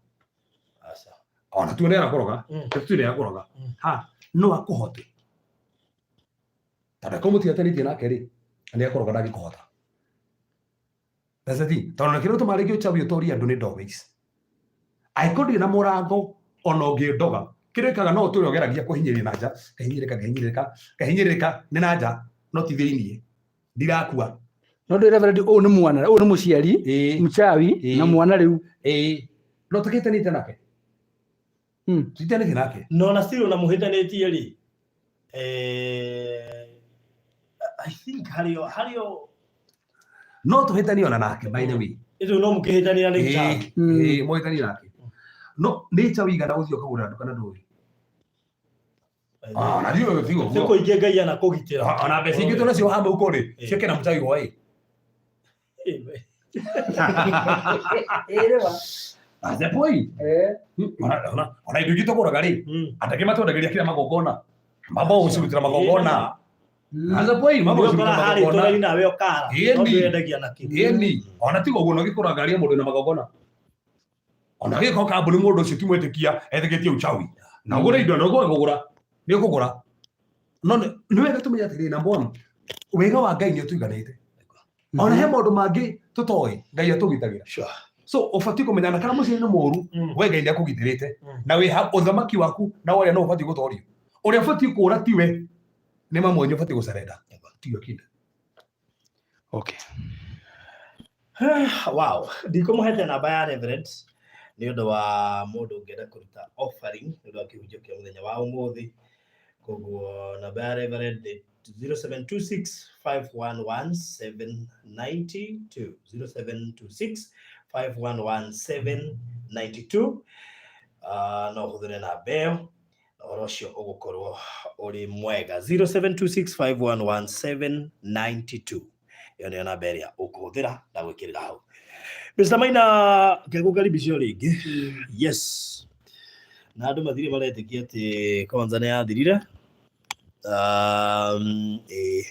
Aca. Ona tuo nĩ arakoroga. Tuo nĩ arakoroga. Ha, no akũhote. Tondũ akorwo mũtihatanĩtie nake rĩ, nĩ akoroga ndangĩkũhota. That's the thing. Tondũ na kĩrĩa ũtũmaga rĩngĩ ũchawi ũtorie andũ nĩ doorways. Angĩkorwo ndũrĩ na mũrango ona ũngĩndoga, kĩrĩa wĩkaga no ũtũre ũgeragia kũhinyĩrĩria na nja, ngahinyĩrĩrĩka, ngahinyĩrĩrĩka, ngahinyĩrĩrĩka, nĩ na nja, no ti thĩiniĩ. Ndirakua. No ndĩ Reverend ũyũ nĩ mwana, ũyũ nĩ mũciari, Ĩĩ. mchawi Ĩĩ. na mwana rĩu. Ĩĩ. No tũkĩtanĩte nake. Tũtitanĩte nake. No na still ona mũhĩtanĩtie rĩ, eh, I think harĩ o harĩ o No tũhĩtanie ona nake by the way. rĩu no mũkĩhĩtania nĩ Ĩĩ, ĩĩ, mũhĩtanie nake. No nĩ nja wĩigana gũthiĩ ũkagũra nduka na ndũĩ. Ah, na ndiũĩ tiga Nĩ ũguo. kũingĩ Ngai anakũgitĩra. Ah, Ona mbeca ingĩ tũnacio haha mũhuko rĩ, ciake na mũchawi hwaĩ. Ĩĩ rĩwa. That's the point. Eh. Ona ona ona indo ingĩ tũgũraga rĩ, andũ angĩ matwendagĩria kĩrĩa magongona. Mamba gũcirutĩra magongona. That's the point. Mamba Nĩ gũcirutĩra ũkora harĩ magongona. itũra-inĩ nawe ũkara. Ĩni. No ndwendagia na kĩ. Ĩni, ona tiga ũguo no gĩkũra ngari ya mũndũ na magongona. Ona gĩko kambuni mũndũ ũcio ti mwĩtĩkia etĩkĩtie uchawi. Na ũgũre indo na ũgũre kũgũra. Nĩ ũkũgũra. No nĩ nĩ wega tũmenye atĩrĩrĩ, number one, wega wa Ngai nĩ ũtũiganĩte. Ona he maũndũ mangĩ tũtoĩ Ngai atũgitagĩra. Sure. So ũbatiĩ kũmenya na kana mũciĩ nĩ mũũru, we Ngai nĩ akũgitĩrĩte. Na wĩ ha ũthamaki waku na ũrĩa no ũbatiĩ gũtorio. Ũrĩa ũbatiĩ kũũra tiwe nĩ mamwenye ũbatiĩ gũcarenda. Tiwe kinda. Okay. Wow, ndikũmũhete namba ya Reverend nĩ ũndũ wa mũndũ ũngĩenda kũruta offering nĩ ũndũ wa kĩhunjio kĩa mũthenya wa ũmũthĩ. Koguo namba ya Reverend nĩ 0726 511 792 0726 511 792. Ah, no ũhũthĩre namba ĩyo na ũhoro ũcio ũgũkorwo ũrĩ mwega. 0726 511 792 ĩyo nĩyo namba ĩrĩa ũkũhũthĩra na gwĩkĩrĩra hau. Mr. Maina ngegũkaribisha rĩngĩ. Yes, na andũ mathire maretĩkia atĩ Konza nĩ yathirire. Ĩĩ.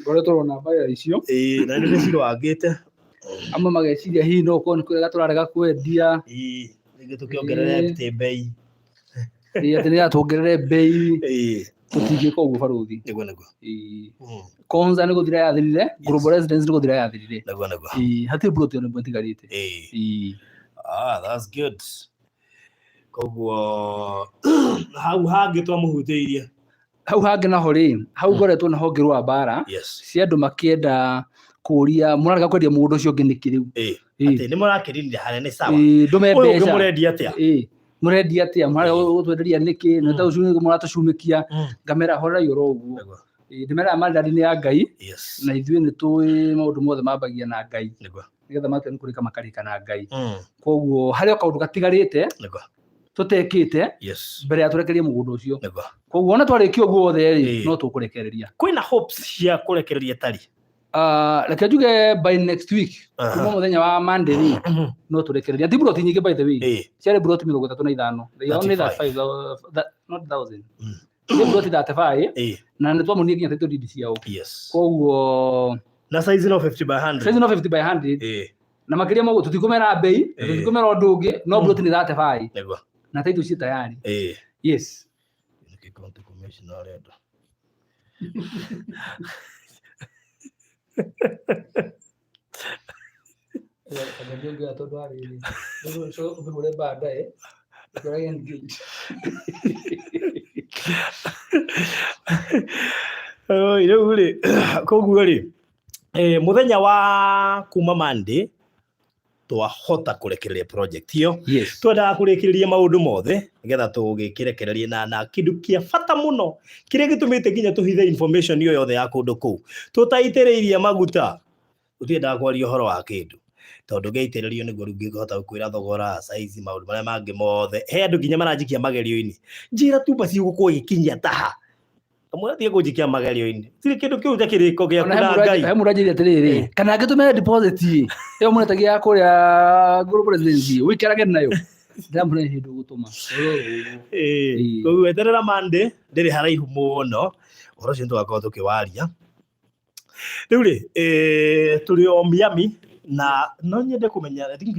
Ngoretwo rona mbaya icio. Ĩĩ, na nĩ cirwangĩte. Amwe mageciria hihi no ũkorwo nĩ kũrega tũrarega kwendia. Ĩĩ, rĩngĩ tũkĩongerere atĩ mbei. Ĩĩ, atĩ nĩgetha tuongerere mbei. Ĩĩ. Tũtingĩka ũguo barũthi. Nĩguo nĩguo. Ĩĩ. Konza nĩ gũthira yathirire, Global Residence nĩ gũthira yathirire. Nĩguo nĩguo. Ĩĩ, hatirĩ plot ona ĩmwe ĩtigarĩte. Ĩĩ. Ĩĩ. Ah, that's good. Koguo hau hangĩ twamũhutĩirie. Hau hangĩ naho rĩ, hau ngoretwo naho ngĩrũa mbara cia andũ makĩenda kũria mũrarega kwendia mũgũnda ũcio ũngĩ nĩkĩ rĩu. Ĩĩ. Ĩĩ. Atĩ nĩ mũrakĩrinire harĩa nĩ sawa. Ĩĩ, ndũme Ũyũ ũngĩ mbeca. mũrendia atĩa? Ĩĩ. Mũrendia atĩa? Mũrarega gũtwenderia nĩkĩ? Na ta ũcio mũratũcumĩkia. Ngamera horerai oro ũguo. Ĩĩ, ndĩmeraga marĩrandi nĩ ya Ngai. Na ithuĩ nĩ tũĩ maũndũ mothe mambagia na Ngai. Nĩgetha matua nĩ kũrĩka makarĩka na Ngai. Koguo harĩ o kaũndũ gatigarĩte tũtekĩte mbere ya tũrekerie mũgũnda ũcio. Koguo ona twarĩkia ũguo wothe rĩ, no tũkũrekereria. Kwĩna hopes cia kũrekereria tari? Reke njuge by next week, kuma mũthenya wa Monday rĩ, no tũrekereria. Ti buroti nyingĩ by the way. Ciarĩ buroti 35. They are only 35. 35, not thousand. Nĩ buroti 35 na nĩ twamonia nginya title deed ciao. Koguo na size no 50 by 100. Size no 50 by 100. Na makĩria ma ũguo tũtikũmera mbei, na tũtikũmera ũndũ ũngĩ, no buroti nĩ 35. Nĩguo. Na title ciĩ tayari. Yes. Nĩkĩ county commissioner arenda? Tondũ wa rĩrĩ, ũmĩhũre baadaye, ũkĩoragia engage. Oi, rĩu rĩ, koguo rĩ, mũthenya wa kuma Monday twahota kũrekereria project ĩyo. Twendaga kũrĩkĩrĩria maũndũ mothe nĩgetha tũgĩkĩrekererie na kĩndũ kĩa bata mũno kĩrĩa gĩtũmĩte nginya tũhithe information ĩyo yothe ya kũndũ kũu. Tũtaitĩrĩirie maguta, tũtiendaga kwaria ũhoro wa kĩndũ tondũ gĩaitĩrĩrio nĩguo rĩu ngĩhota gũkwĩra thogora, size, maũndũ marĩa mangĩ mothe. He andũ nginya maranjikia magerio-inĩ, njĩra tumba cigũkorwo igĩkinyia taha. Kamwe athiĩ kũnjikia magerio-inĩ. Tirĩ kĩndũ kĩu ta kĩrĩko gĩaku Ona he na mũndũ Ngai. he mũndũ anjĩrire atĩrĩrĩ, kana ngĩtũmĩre deposit ĩyo mũretagia ya kũrĩa Global Residency, ũikarage nayo. Ndĩramũhe hĩndĩ ũgũtũma. Ĩĩ. Koguo eterera Monday, ndĩrĩ haraihu mũno. Ũhoro ũcio nĩtũgakorwo tũkĩwaria. Rĩu rĩ, tũrĩ o Miami na no nyende kũmenya, I think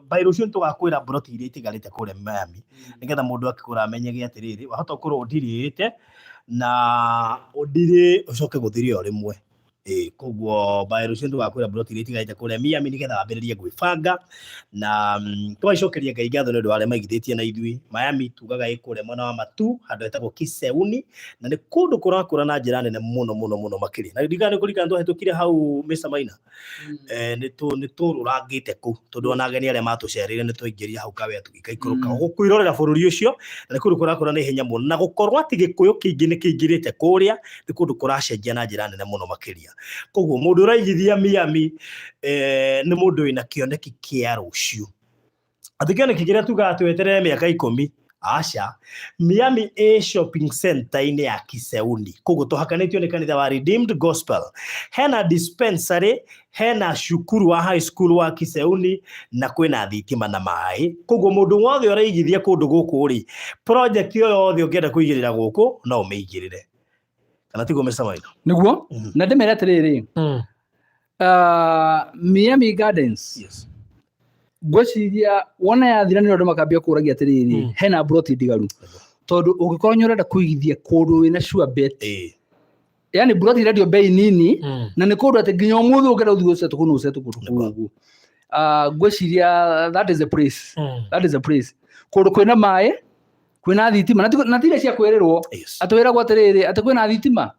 by rũciũ nĩtũgakwĩra mburoti iria itigarĩte kũrĩa Miami, nĩgetha mũndũ akĩgũra amenyage atĩrĩrĩ, wahota gũkorwo ũndirĩte na ũndirĩ ũcoke gũthire o rĩmwe. Ĩĩ, koguo by rũciũ tũgakwĩra mburoti iria itigarĩte kũrĩa Miami nĩgetha wambĩrĩrie gwĩbanga na tũgacokeria Ngai ngatho nĩ ũndũ wa arĩa maigithĩtie na ithuĩ. Miami tugaga ĩ kũrĩa mwena wa Matu handũ hetagwo Kiseuni na nĩ kũndũ kũrakũra na njĩra nene mũno mũno mũno makĩria. Na ndirikana nĩ kũririkana twahĩtũkire hau Mr. Maina. Nĩ tũrũrangĩte kũu tondũ ona ageni arĩa matũcereire nĩ twaingĩrire hau kawea tũgĩkaikũrũka kwĩrorera bũrũri ũcio na nĩ kũndũ kũrakũra na ihenya mũno na gũkorwo atĩ gĩkũyũ kĩingĩ nĩ kĩingĩrĩte kũrĩa nĩ kũndũ kũracenjia na njĩra nene mũno makĩria. Koguo mũndũ ũraigithia Miami nĩ mũndũ wĩna kĩoneki kĩa rũciũ. Atĩ kĩoneki kĩrĩa tugaga tweterere mĩaka 10, aca. Miami ĩ shopping center-inĩ ya Kiseuni, koguo tũhakanĩtio nĩ kanitha wa Redeemed Gospel. Hena dispensary, hena cukuru wa high school wa Kiseuni na kwĩna thitima na maĩ. Koguo mũndũ wothe ũraigithia kũndũ gũkũ rĩ, project o yothe ũngĩenda kũigĩrĩra gũkũ no ũmĩigĩrĩre. Kana tiguo Mr. Maina? Nĩguo, na ndĩmere atĩrĩrĩ, Miami Gardens ngwĩciria wona yathira nĩ andũ makambia kũragia atĩrĩrĩ, hena mburoti ndigaru, tondũ ũngĩkorwo nĩ ũrenda kũigithia kũndũ wĩna sure bet, yani mburoti irendio bei nini na nĩ kũndũ atĩ nginya ũmũthĩ ũngĩenda gũthiĩ gũcetwo kũu no ũcetwo kũndũ kũu ũguo. Ngwĩciria that is the place, that is the place, kũndũ kwĩna maĩ, kwĩna thitima na ti iria cia kwĩrĩrwo atĩ wĩragwo atĩrĩrĩ atĩ kwĩna thitima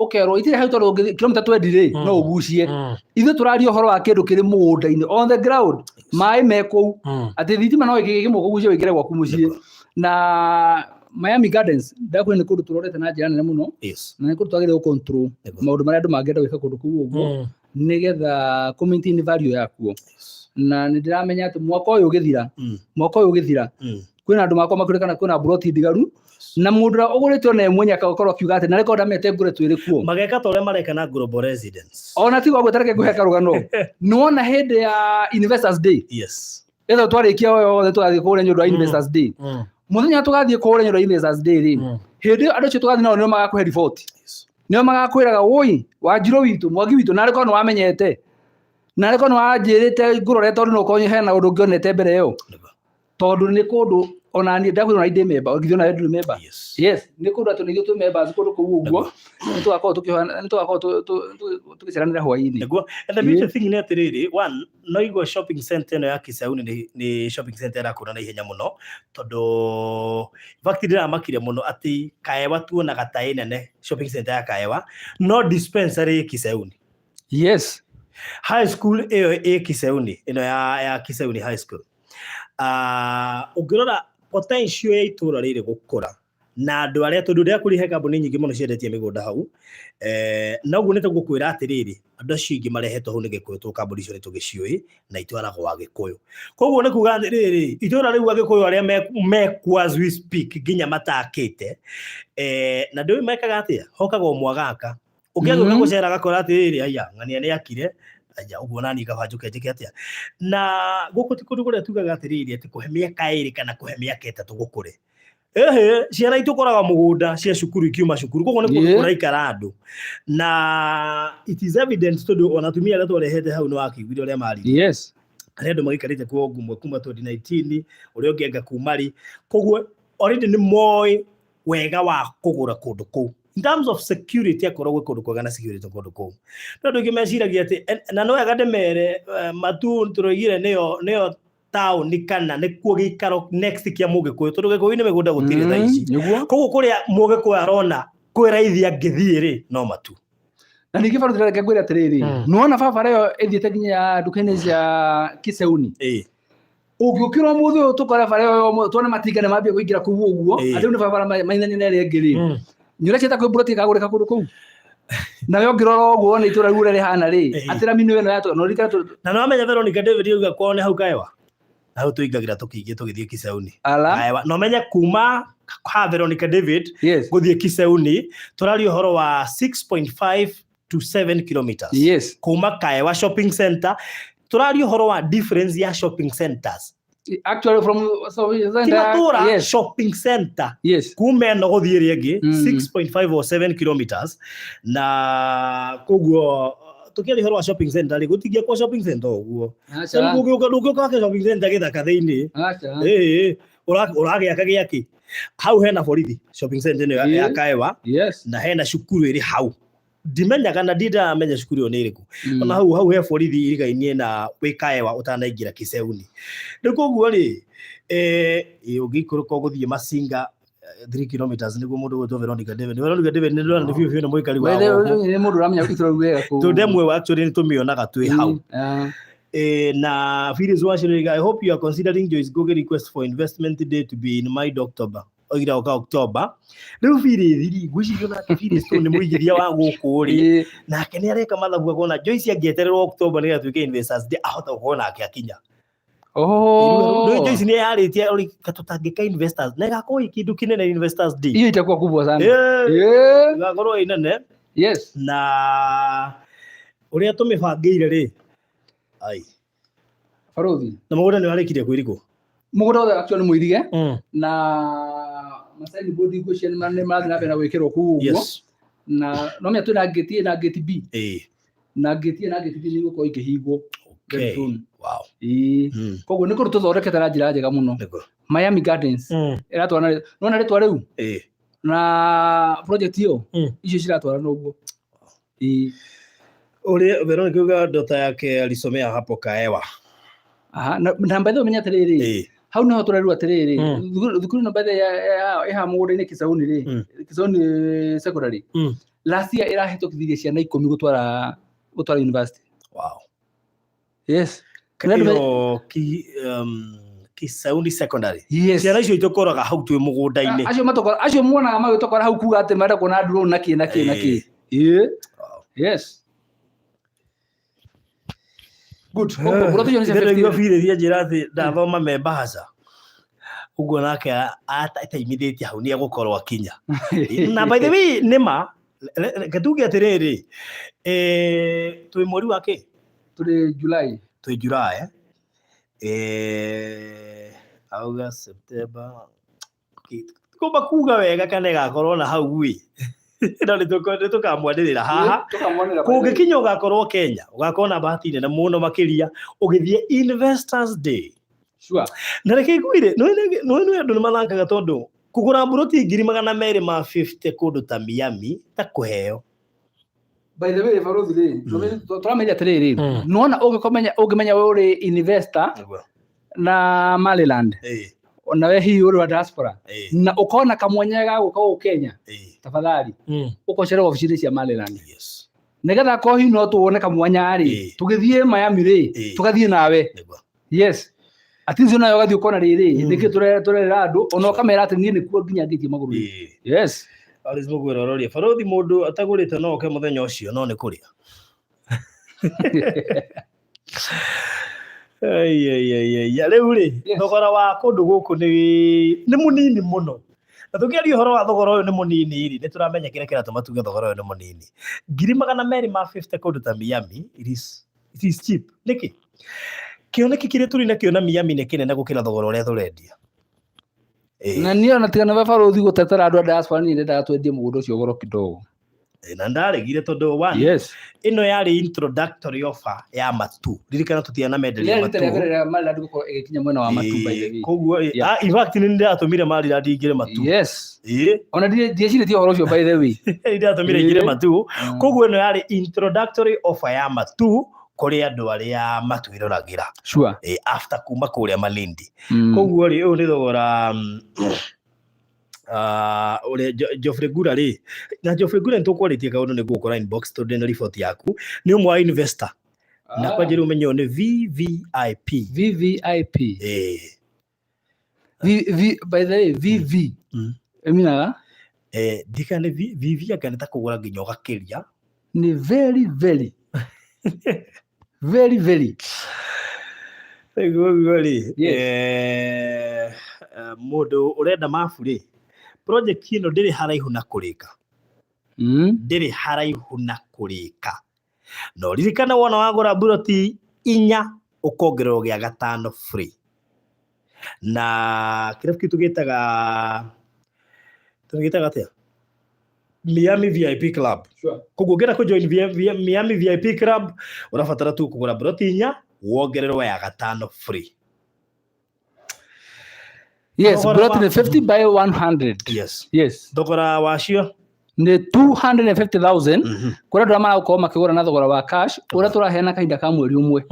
ũkerwo itirĩ hau tondũ ũngĩthiĩ kilomita 20 rĩ no ũgucie. Ithuĩ tũraria ũhoro wa kĩndũ kĩrĩ mũgũnda-inĩ on the ground, maĩ me kũu, atĩ thitima no ĩkĩgĩmwo kũgucia wĩkĩre gwaku mũciĩ. Na Miami Gardens ndakwĩra nĩ kũndũ tũrorete na njĩra nene mũno na nĩ kũndũ twagĩrĩirwo control maũndũ marĩa andũ mangĩenda gwĩka kũndũ kũu ũguo nĩgetha kũ maintain value yakuo. Na nĩ ndĩramenya atĩ mwaka ũyũ ũgĩthira, mwaka ũyũ ũgĩthira, kwĩna andũ makwa makĩũria kana kwĩna mburoti ndigaru, na mũndũ ũrĩa ũgũrĩte ona ĩmwe akakorwo akiuga atĩ narĩ korwo ndamete ngũre twĩrĩ kuo. Mageka ta ũrĩa mareka na Global Residence. Ona tiga ũguo, tareke ngũhe karũgano. Nĩwona hĩndĩ ya Investors Day, ĩno twarĩkia o yothe tũgathiĩ kũrĩa nĩ ũndũ wa Investors Day, mũthenya tũgathiĩ kũrĩa nĩ ũndũ wa Investors Day rĩ, hĩndĩ ĩyo andũ acio tũgathiĩ nao nĩo magakũhe riboti, nĩo magakwĩraga woi Wanjirũ witũ, Mwangi witũ, narĩ korwo nĩ wamenyete, narĩ korwo nĩ wanjĩrĩte ngũrore, tondũ no ũkorwo hena ũndũ ũngĩonete mbere ĩyo, tondũ nĩ kũndũ ona niĩ ndakwĩra ona ndĩ member, githĩ ona ndũrĩ member? Yes. Yes, nĩ kũndũ atĩ nĩ ithuĩ twĩ members kũndũ kũu ũguo. Nĩ tũgakorwo tũgĩceranĩra hwaĩ-inĩ. Nĩguo. And the beauty thing nĩ atĩrĩrĩ, one, no igua shopping center ĩno ya Kisauni nĩ shopping center ĩrakũra na ihenya mũno, tondũ in fact ndĩramakire mũno atĩ Kaewa tuonaga ta ĩ nene shopping center ya Kaewa, no dispensary ĩ Kisauni. High school ĩyo ĩ Kisauni, ĩno ya Kisauni High School. Ũngĩrora potential ya itũra rĩrĩ gũkũra na andũ arĩa, tondũ ndĩrakũria he kambuni nyingĩ mũno ciendetie mĩgũnda hau, na ũguo nĩ tũgũkwĩra atĩrĩrĩ, andũ acio aingĩ marehetwo hau nĩ Gĩkũyũ, tondũ kambuni icio nĩ tũgĩciũĩ na itwaragwo Agĩkũyũ. Koguo nĩ kuga atĩrĩrĩ, itũra rĩu Agĩkũyũ arĩa mekuo as we speak nginya matakĩte, na ndũĩ mekaga atĩa, hokaga ũmwe agaka ũngĩ agĩũka gũcera agakora atĩrĩrĩ, aya ng'ania nĩ akire aya, ũguo nani kaba njũke njĩke atĩa. Na gũkũ ti kũndũ kũrĩa tugaga atĩrĩrĩ atĩ kũhe mĩaka 2 kana kũhe mĩaka 3 gũkũre. Ĩhĩ, ciana itũkoraga mũgũnda cia cukuru ikiuma cukuru, koguo nĩ kũndũ kũraikara andũ, na it is evident tondũ ona atumia arĩa twarehete hau nĩ wakĩiguire ũrĩa maririe. Harĩ andũ magĩikarĩte kuo ngumwe kuma 2019, ũrĩa ũngĩ anga kuma rĩ, koguo already nĩ moĩ wega wa kũgũra kũndũ kũu in terms of security, akorwo gwĩ kũndũ kwega na security kũndũ kũu. No andũ aingĩ meciragia atĩ na no wega ndĩmere, Matu tũroigire nĩyo taũni kana nĩkuo gĩikaro next kĩa Mũgĩkũyũ, tondũ Gĩkũyũ-inĩ mĩgũnda gũtirĩ thaa ici. Koguo kũrĩa Mũgĩkũyũ arona kwĩ raithi angĩthiĩ rĩ, no Matu. Na ningĩ bado ndĩrareke ngwĩre atĩrĩrĩ, nĩwona barabara ĩyo ĩthiĩte nginya ya nduka-inĩ cia Kiseuni, ũngĩũkĩra ũmũthĩ ũyũ tũkore bara ĩyo ũmũthĩ, tuone matinga nĩ mambia kũingĩra kũu ũguo, atĩ rĩu nĩ barabara mainanie na ĩrĩa ĩngĩ rĩ, nyũra cieta kwĩ mburoti ĩkagũrĩka kũndũ kũu, nawe ũngĩrora ũguo wone itũra rĩu ũrĩa rĩhana rĩ, atĩ rami nĩyo ĩno yatũ no ririkana Na nĩ wamenya Veronica David auga kwao nĩ hau Kaewa, hau tũingagĩra tũkĩingĩ tũgĩthiĩ Kiseuni. Ala. Kaewa na ũmenye kuma ha Veronica David gũthiĩ Kiseuni tũraria ũhoro wa 6.5 to 7 kilometers kuma Kaewa shopping center. Tũraria ũhoro wa difference ya shopping centers. Actually from so ti matũra, shopping center. Kuma ĩno gũthiĩ ĩrĩa ĩngĩ, 6.5 or 7 kilometers. Na koguo tũkĩaria ũhoro wa shopping center rĩ, gũtingĩakwo shopping center ũguo. Aca. Ndũngĩũka wake shopping center gĩthaka thĩinĩ. Aca. Ĩĩ, ũragĩaka gĩakĩ hau hena borithi shopping center ĩno ya Kaewa, na hena cukuru ĩrĩ hau. Ndimenyaga na ndindamenya cukuru ĩyo nĩ ĩrĩkũ. Ona hau he borithi irigainie na wĩkaewa ũtanaingĩra Kiseuni. Rĩu koguo rĩ, ũngĩikũrũka ũgũthiĩ Masinga 3 kilometers nĩguo mũndũ ũgwĩtwo Veronica David. Veronica David nĩ ndĩrona nĩ biũ biũ nĩ mũikari wa gũkũ. Nĩ mũndũ ũramenya itũra rĩu wega kũu. Tondũ ndemwe actually nĩ tũmĩonaga twĩ hau. Na Phyllis Wachira, I hope you are considering Joyce Ngugi request for investment day to be in mid October. Oigire oka October. Rĩu Phyllis rĩ, ngwĩciria onake Phyllis tondũ nĩ mũigithia wa gũkũ rĩ, nake nĩ areka mathabu akona Joyce angĩetererwo October nĩgetha tuĩke investors day ahota gũkorwo nake akinya. Rĩu Joyce nĩ yarĩtie ori tũtangĩka investors na ĩgakorwo ĩ kĩndũ kĩnene investors day. Hiyo itakuwa kubwa sana. Ĩgakorwo ĩ nene. Na ũrĩa tũmĩbangĩire rĩ, ai. Barothi. Na mũgũnda nĩ warĩkirie kwĩrigwo? Mũgũnda wothe actually nĩ mũirige. Na masign board ngwĩciria nĩ marathiĩ na mbere na gwĩkĩrwo kũu ũguo. Na no menya twĩna gate A na gate B. Na gate A na gate B nĩ igũkorwo ikĩhingwo very soon. Koguo nĩ kũndũ tũthondekete na njĩra njega mũno. Miami Gardens. Ĩratwarana, nĩwona rĩtwa rĩu? Na project ĩyo, icio ciratwarana ũguo. Ũrĩa Veronica uga ndota yake alisomea hapo Kaewa. Aha, na by the way, menya atĩrĩrĩ, hau nĩho tũrerwo atĩrĩrĩ, thukuru ĩno by the way ĩhaha mũgũnda-inĩ Kisauni rĩ, Kisauni secondary. Last year ĩrahĩtũkithirie ciana 10 gũtwara university. Wow. Yes. Ĩyo Kisauni secondary. Yes. Ciana icio itũkoraga hau twĩ mũgũnda-inĩ. Acio matũkora, acio muonaga magĩtũkora hau kuga atĩ marenda kuona drone na kĩ na kĩ na kĩ. Wow. Yes. Good. Koguo, plot icio nĩ cia Ndĩraigua fifty. Phyllis anjĩra atĩ ndathoma me Bahasha. Ũguo nake ataimithĩtie hau nĩ egũkorwo akinya. Na by the way, nĩ ma, reke tuge atĩrĩrĩ, twĩ mweri wa kĩ? Tũrĩ July. Twĩ July, August, September. Kumba kuga wega kana ĩgakorwo na hau ĩ. No nĩ tũkamwanĩrĩra haha. Tũkamwanĩrĩra. Kũngĩkinya ũgakorwo Kenya, ũgakorwo na bahati nene mũno makĩria ũgĩthiĩ Investors Day. Na reke ngwĩre, nĩ andũ nĩ mathakaga tondũ kũgũra mburoti ngiri magana merĩ ma 50 kũndũ ta Miami ta kũheo. By the way, Barothi rĩ, tũramenya atĩrĩrĩ, nĩwona ũngĩmenya we ũrĩ investor na Maryland, ona we hihi ũrĩ wa diaspora, na ũkona kamwanya ga gũka gũkũ Kenya, tafadhali, ũkocere wabici-inĩ cia Maryland. Nĩgetha akorwo hihi no tuone kamwanya rĩ, tũgĩthiĩ Miami rĩ, tũgathiĩ nawe. Yes. At least onawe ũgathiĩ ũkona rĩrĩ, nĩkĩ tũrerera andũ, ona ũkamera atĩ niĩ nĩkuo nginya ngĩtie magũrũ. Yes. Alice Mũgwĩra ũroria, Barothi mũndũ atagũrĩte no oke mũthenya ũcio, no nĩ kũrĩa. Ai, ai, ai, ai. Ya, rĩu rĩ, thogora wa kũndũ gũkũ nĩ mũnini mũno. Na tũkĩaria ũhoro wa thogora ũyũ nĩ mũnini rĩ, nĩ tũramenya kĩrĩa kĩratũma tuge thogora ũyũ nĩ mũnini. Ngiri magana merĩ ma 50 kũndũ ta Miami, it is cheap. Nĩkĩ? Kĩoneki kĩrĩa tũrĩ nakĩo na Miami nĩ kĩnene gũkĩra thogora ũrĩa tũrendia. Na niĩ ona tiga nĩwe Barothi gũtetera andũ a diaspora, niĩ ndendaga twendie mũgũnda ũcio goro kidogo. Na ndaregire tondũ one, ĩno yarĩ introductory offer ya Matu. Ririkana tũtiana menderia Rĩarĩ Matu. rita rĩa mbere rĩa Maryland gũkorwo ĩgĩkinya mwena wa Matu, by the way. Koguo, in fact, nĩ ndĩratũmire Maryland ingĩre Matu. Ona ndiecirĩtie ũhoro ũcio, by the way. Nĩ ndĩratũmire ingĩre Matu. Koguo ĩno yarĩ introductory offer ya Matu kũrĩ andũ arĩa matwĩroragĩra. After kuma kũrĩa Malindi. Koguo rĩ, ũyũ nĩ thogora, ũrĩa Geoffrey Ngura rĩ, na Geoffrey Ngura nĩ tũkwarĩtie kaũndũ nĩ ngũgũkora inbox tondũ ndĩna report yaku, nĩ ũmwe wa investor. Na kwa njĩra ũmenye ũyũ nĩ VVIP. VVIP. V, V, by the way, VV. Ĩminaga? Ndika nĩ VV anga nĩ ta kũgũra nginya ũgakĩria. Nĩ very, very. Very, very. Nĩguo ũguo rĩ, mũndũ ũrenda mabu rĩ, project ĩno ndĩrĩ haraihu na kũrĩka. Ndĩrĩ haraihu na kũrĩka. No ririkana wona wagũra mburoti inya ũkongererwo gĩa gatano free. Na kĩrabu kĩu tũgĩtaga atĩa? Miami VIP Club. Koguo ũngĩenda kũ join Miami VIP Club, ũrabatara tu kũgũra mburoti inya, wongererwo ya gatano free. Yes, Thogora mburoti wa nĩ 50 by 100. Yes. Yes. Thogora wacio? Nĩ 250,000 kũrĩ andũ arĩa maragũkorwo makĩgũra na thogora wa cash, ũrĩa tũraheana kahinda ka mweri ũmwe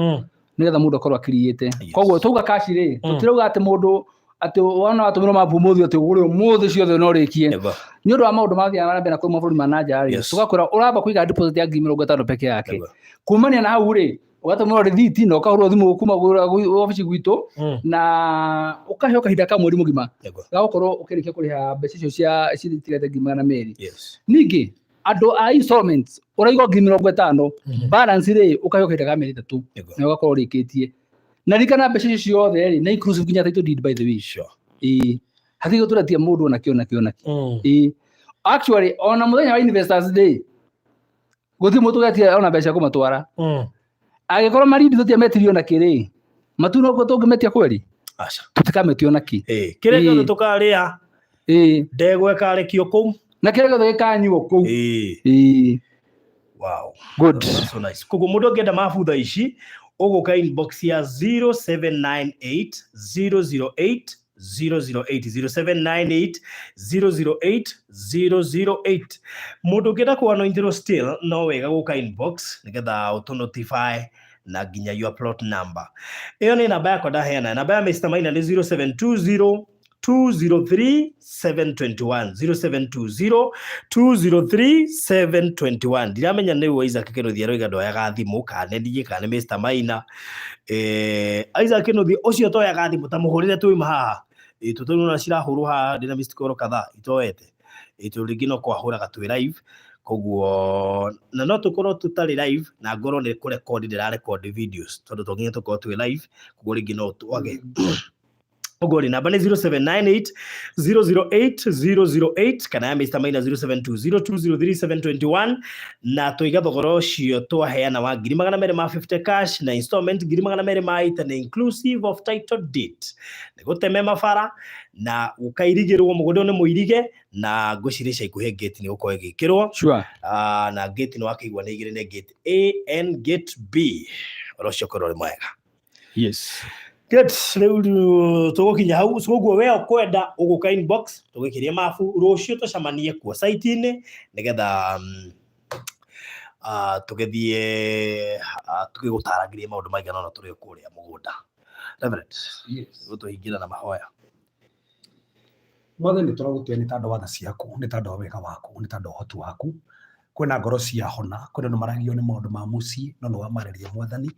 nĩgetha mũndũ akorwo akiriĩte. Koguo twauga cash rĩ, tũtirauga atĩ mũndũ atĩ wona watũmĩrwo mabu ũmũthĩ atĩ ũgũre ũmũthĩ ciothe no ũrĩkie. Nĩ ũndũ wa maũndũ mathiaga na mbere na kũu mabũrũri ma na nja rĩ, tũgakwĩra ũramba kũiga deposit ya 50,000 peke yake. Kumania na hau rĩ, ũgatũmĩrwo rĩthiti na ũkahũrwo thimũ kuma obici gwitũ na ũkaheo kahinda ka mweri mũgima ga gũkorwo ũkĩrĩkia kũrĩha mbeca icio cia citigaite 200,000. Ningĩ andũ a installments, ũraiga 50,000, balance rĩ, ũkaheo kahinda ka mĩeri 3 na ũgakorwo ũrĩkĩtie. Na ririkana, mbeca icio ciothe rĩ, nĩ inclusive nginya title deed, by the way. Ĩĩ, hatirĩ tũretia mũndũ ona kĩ ona kĩ ona kĩ. Ĩĩ, actually ona mũthenya wa Investors Day gũtirĩ mũndũ tũgetia ona mbeca kũmatwara. Angĩkorwo marindi tũtiametirie ona kĩ rĩ, matu no tũngĩmetia kweri? Aca. Tũtikametia ona kĩ. Kĩrĩa gĩothe tũkarĩa, ndegwa ĩkarekio kũu. Na kĩrĩa gĩothe gĩkanyuo kũu. Ĩĩ. Wow. Good. That's so nice. Koguo mũndũ angĩenda mabu thaa ici, ũgũka inbox ya 0798 008 008, 0798 008 008. Mũndũ ũngĩenda kũanointirwo still no wega gũka inbox nĩgetha ũtũ notify na nginya your plot number. Ĩyo nĩ namba yakwa ndaheana. Namba ya Mr. Maina nĩ 0720 203 721, 0720 203 721. Ndiramenya nĩ ũũ Isaac Kĩnuthia aroiga ndoyaga thimũ, kana nĩ niĩ kana nĩ Mr. Maina. Isaac Kĩnuthia ũcio toyaga thimũ, ta mũhũrĩre twauma haha. Tũtũrona cirahũrwo haha ndĩna missed call kadhaa itoete. Tondũ rĩngĩ no kwahũraga twĩ live, koguo na no tũkorwo tũtarĩ live na ngorwo nĩ kũrekondi ndĩrarekondi videos, tondũ to nginya tũkorwo twĩ live, koguo rĩngĩ no twage. Ũguo rĩ, namba nĩ 0798 008 008 kana ya Mr. Maina 0720 203 721. Na tũiga thogora ũcio twaheana wa 250,000 cash na installment 280,000 nĩ inclusive of title deed. Nĩ gũteme mabara na gũkairigĩrwo, mũgũnda ũyũ nĩ mũirige, na ngwĩciria ica ikuhĩ gate nĩ gũkorwo ĩgĩkĩrwo. Na gate nĩ wakĩigua nĩ igĩrĩ, nĩ gate A and gate B. Ũhoro ũcio ũkorwo ũrĩ mwega. Good. Rĩu tũgũkinya hau. Koguo we ũkwenda ũgũka inbox tũgĩkĩrie mabu, rũciũ tũcemanie kuo site-inĩ nĩgetha tũgĩthiĩ tũgĩgũtaragĩrie maũndũ maigana ũna tũrĩ o kũrĩa mũgũnda. Reverend, gũtũhingĩra na mahoya. Mwathani, nĩ tũragũtĩa nĩ tondũ wa tha ciaku, nĩ tondũ wa wega waku, nĩ tondũ wa ũhoti waku. Kwĩna ngoro ciahona, kwĩna andũ maragio nĩ maũndũ ma mũciĩ, no nĩ wamarĩria, Mwathani.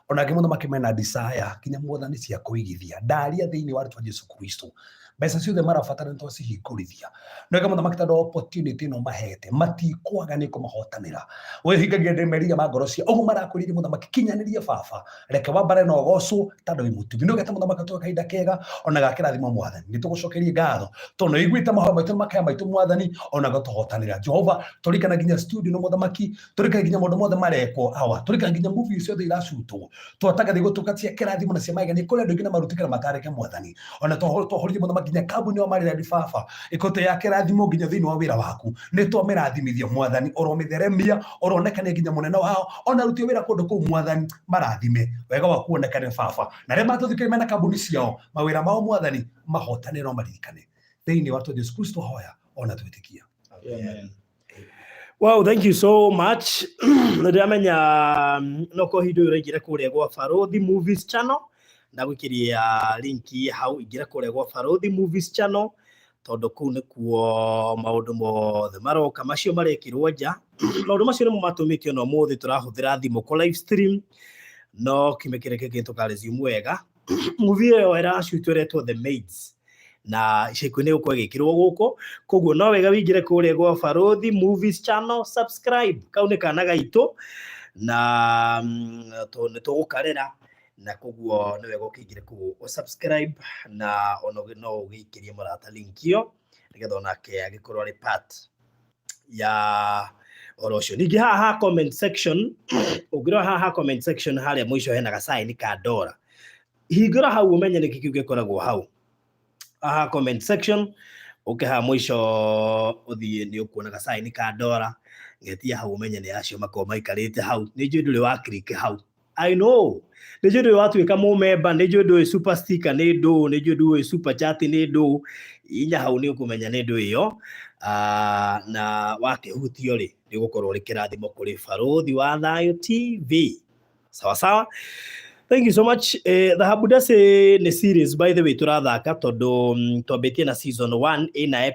Ona angĩ, mũthamaki, mena desire nginya, Mwathani, cia kũigithia. Ndaria thĩinĩ wa rĩtwa Jesu Kristo, mbeca ciothe marabatara nĩ twacihingũrithia. Nĩwega, mũthamaki, tondũ opportunity ĩno mahete matikwaga, nĩ kũmahotanĩra. We hingagia meriria ma ngoro cia ũguo marakwĩrire, mũthamaki, kinyanĩria baba, reke wambare na ũgocwo tondũ wĩ mũtugi. Nĩ ũgete, mũthamaki, tũhe kahinda kega ona gakĩrathimo. Mwathani, nĩ tũgũcokerie ngatho tondũ nĩ ũiguĩte mahoya maitũ na makaya maitũ, Mwathani, ona gũtũhotanĩra. Jehova, tũrikana nginya studio no, mũthamaki, tũrikana nginya maũndũ mothe marekwo awa, tũrikana nginya movie ciothe iracutwo, twatagathi gũtuka cia kĩrathimo na cia magegania kũrĩ andũ aingĩ na marutĩkĩra matarĩke, Mwathani. Ona twahorire, mũthamaki, nginya kambuni wa marĩrandi baba ĩkote ya kĩrathimo nginya thĩinĩ wa wĩra waku, nĩ twamĩrathimithia, Mwathani, ũromĩtheremia, ũronekane nginya mũnene wao ona aruti a wĩra kũndũ kũu, Mwathani, marathime, wega waku wonekane baba, na arĩa matũthikĩrĩria mena kambuni ciao, mawĩra mao, Mwathani, mahotane no maririkane thĩinĩ wa Jesu Kristo hoya ona twĩtĩkia. Amen. Wow, thank you so much. Nĩ ndĩramenya no ko hindu ũraingĩra kũrĩa gwa Barothi Movies Channel, ndagũikĩria link hau, ingĩra kũrĩa gwa Barothi Movies Channel tondũ kũu nĩkuo maũndũ mothe maroka macio marekĩrwo nja. Maũndũ macio nĩmo matũmĩte ona ũmũthĩ tũrahũthĩra thimũ kũ live stream, no kiumia kĩrĩa kĩngĩ tũka resume wega. Movie ĩyo ĩracutwo ĩretwo The Maids na ica ikuhĩ nĩ gũkorwo ĩgĩkĩrwo gũkũ, koguo no wega wĩingĩre kũrĩa gwa Barothi Movies Channel, subscribe. Kau nĩ kana gaitũ na nĩ tũgũkarera, na koguo nĩ wega ũkĩingĩre kũu ũ subscribe na ona no ũgĩikĩrie mũrata link ĩyo nĩgetha onake agĩkorwo arĩ part ya ũhoro ũcio. Ningĩ haha ha comment section, ũngĩrora haha ha comment section harĩa mũico hena gacaini ka ndora, hingũra hau ũmenye nĩkĩ kĩu gĩkoragwo hau haha comment section. Ũke haha mũico ũthiĩ, nĩ ũkuona gacaini ka ndora, getia hau ũmenye nĩ acio makoragwo maikarĩte hau. Nĩ njũĩ ndũrĩ wa click hau, I know. Nĩ njũĩ ndũrĩ watuĩka mũmemba, nĩ njũĩ ndũĩ super sticker nĩ ndũ, nĩ njũĩ ndũĩ super chat nĩ ndũ. Inya hau nĩ ũkũmenya nĩ ndũ ĩyo. Na wakĩhutio rĩ, nĩ ũgũkorwo ũrĩ kĩrathimo kũrĩ Barũthi wa Thayũ TV. Sawa sawa. Thank you so much. Dhahabu Dase nĩ series, by the way, tũrathaka tondũ twambĩtie na season 1 ĩna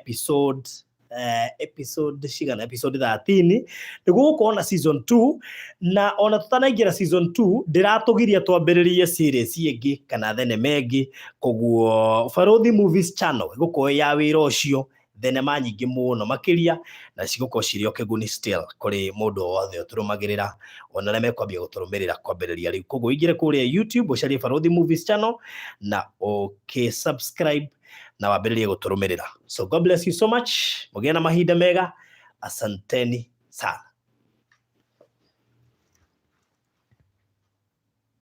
episode cigana? Episode 13. Nĩ gũgũkorwo na season 2, na ona tũtanaingĩra season 2 ndĩratũgiria twambĩrĩrie series ĩngĩ kana thenema ĩngĩ. Koguo Barũthi Movies Channel ĩgũkorwo ya wĩra ũcio, thenema nyingĩ mũno makĩria, na cigũkorwo cirĩ o kĩguni still kũrĩ mũndũ o wothe ũtũrũmagĩrĩra, ona arĩa mekwambia gũtũrũmĩrĩra kwambĩrĩria rĩu. Koguo ũingĩre kũrĩa YouTube, ũcarie Barũthi Movies Channel na ũkĩ subscribe na wambĩrĩrie gũtũrũmĩrĩra. So God bless you so much, mũgĩe na mahinda mega, asanteni sana.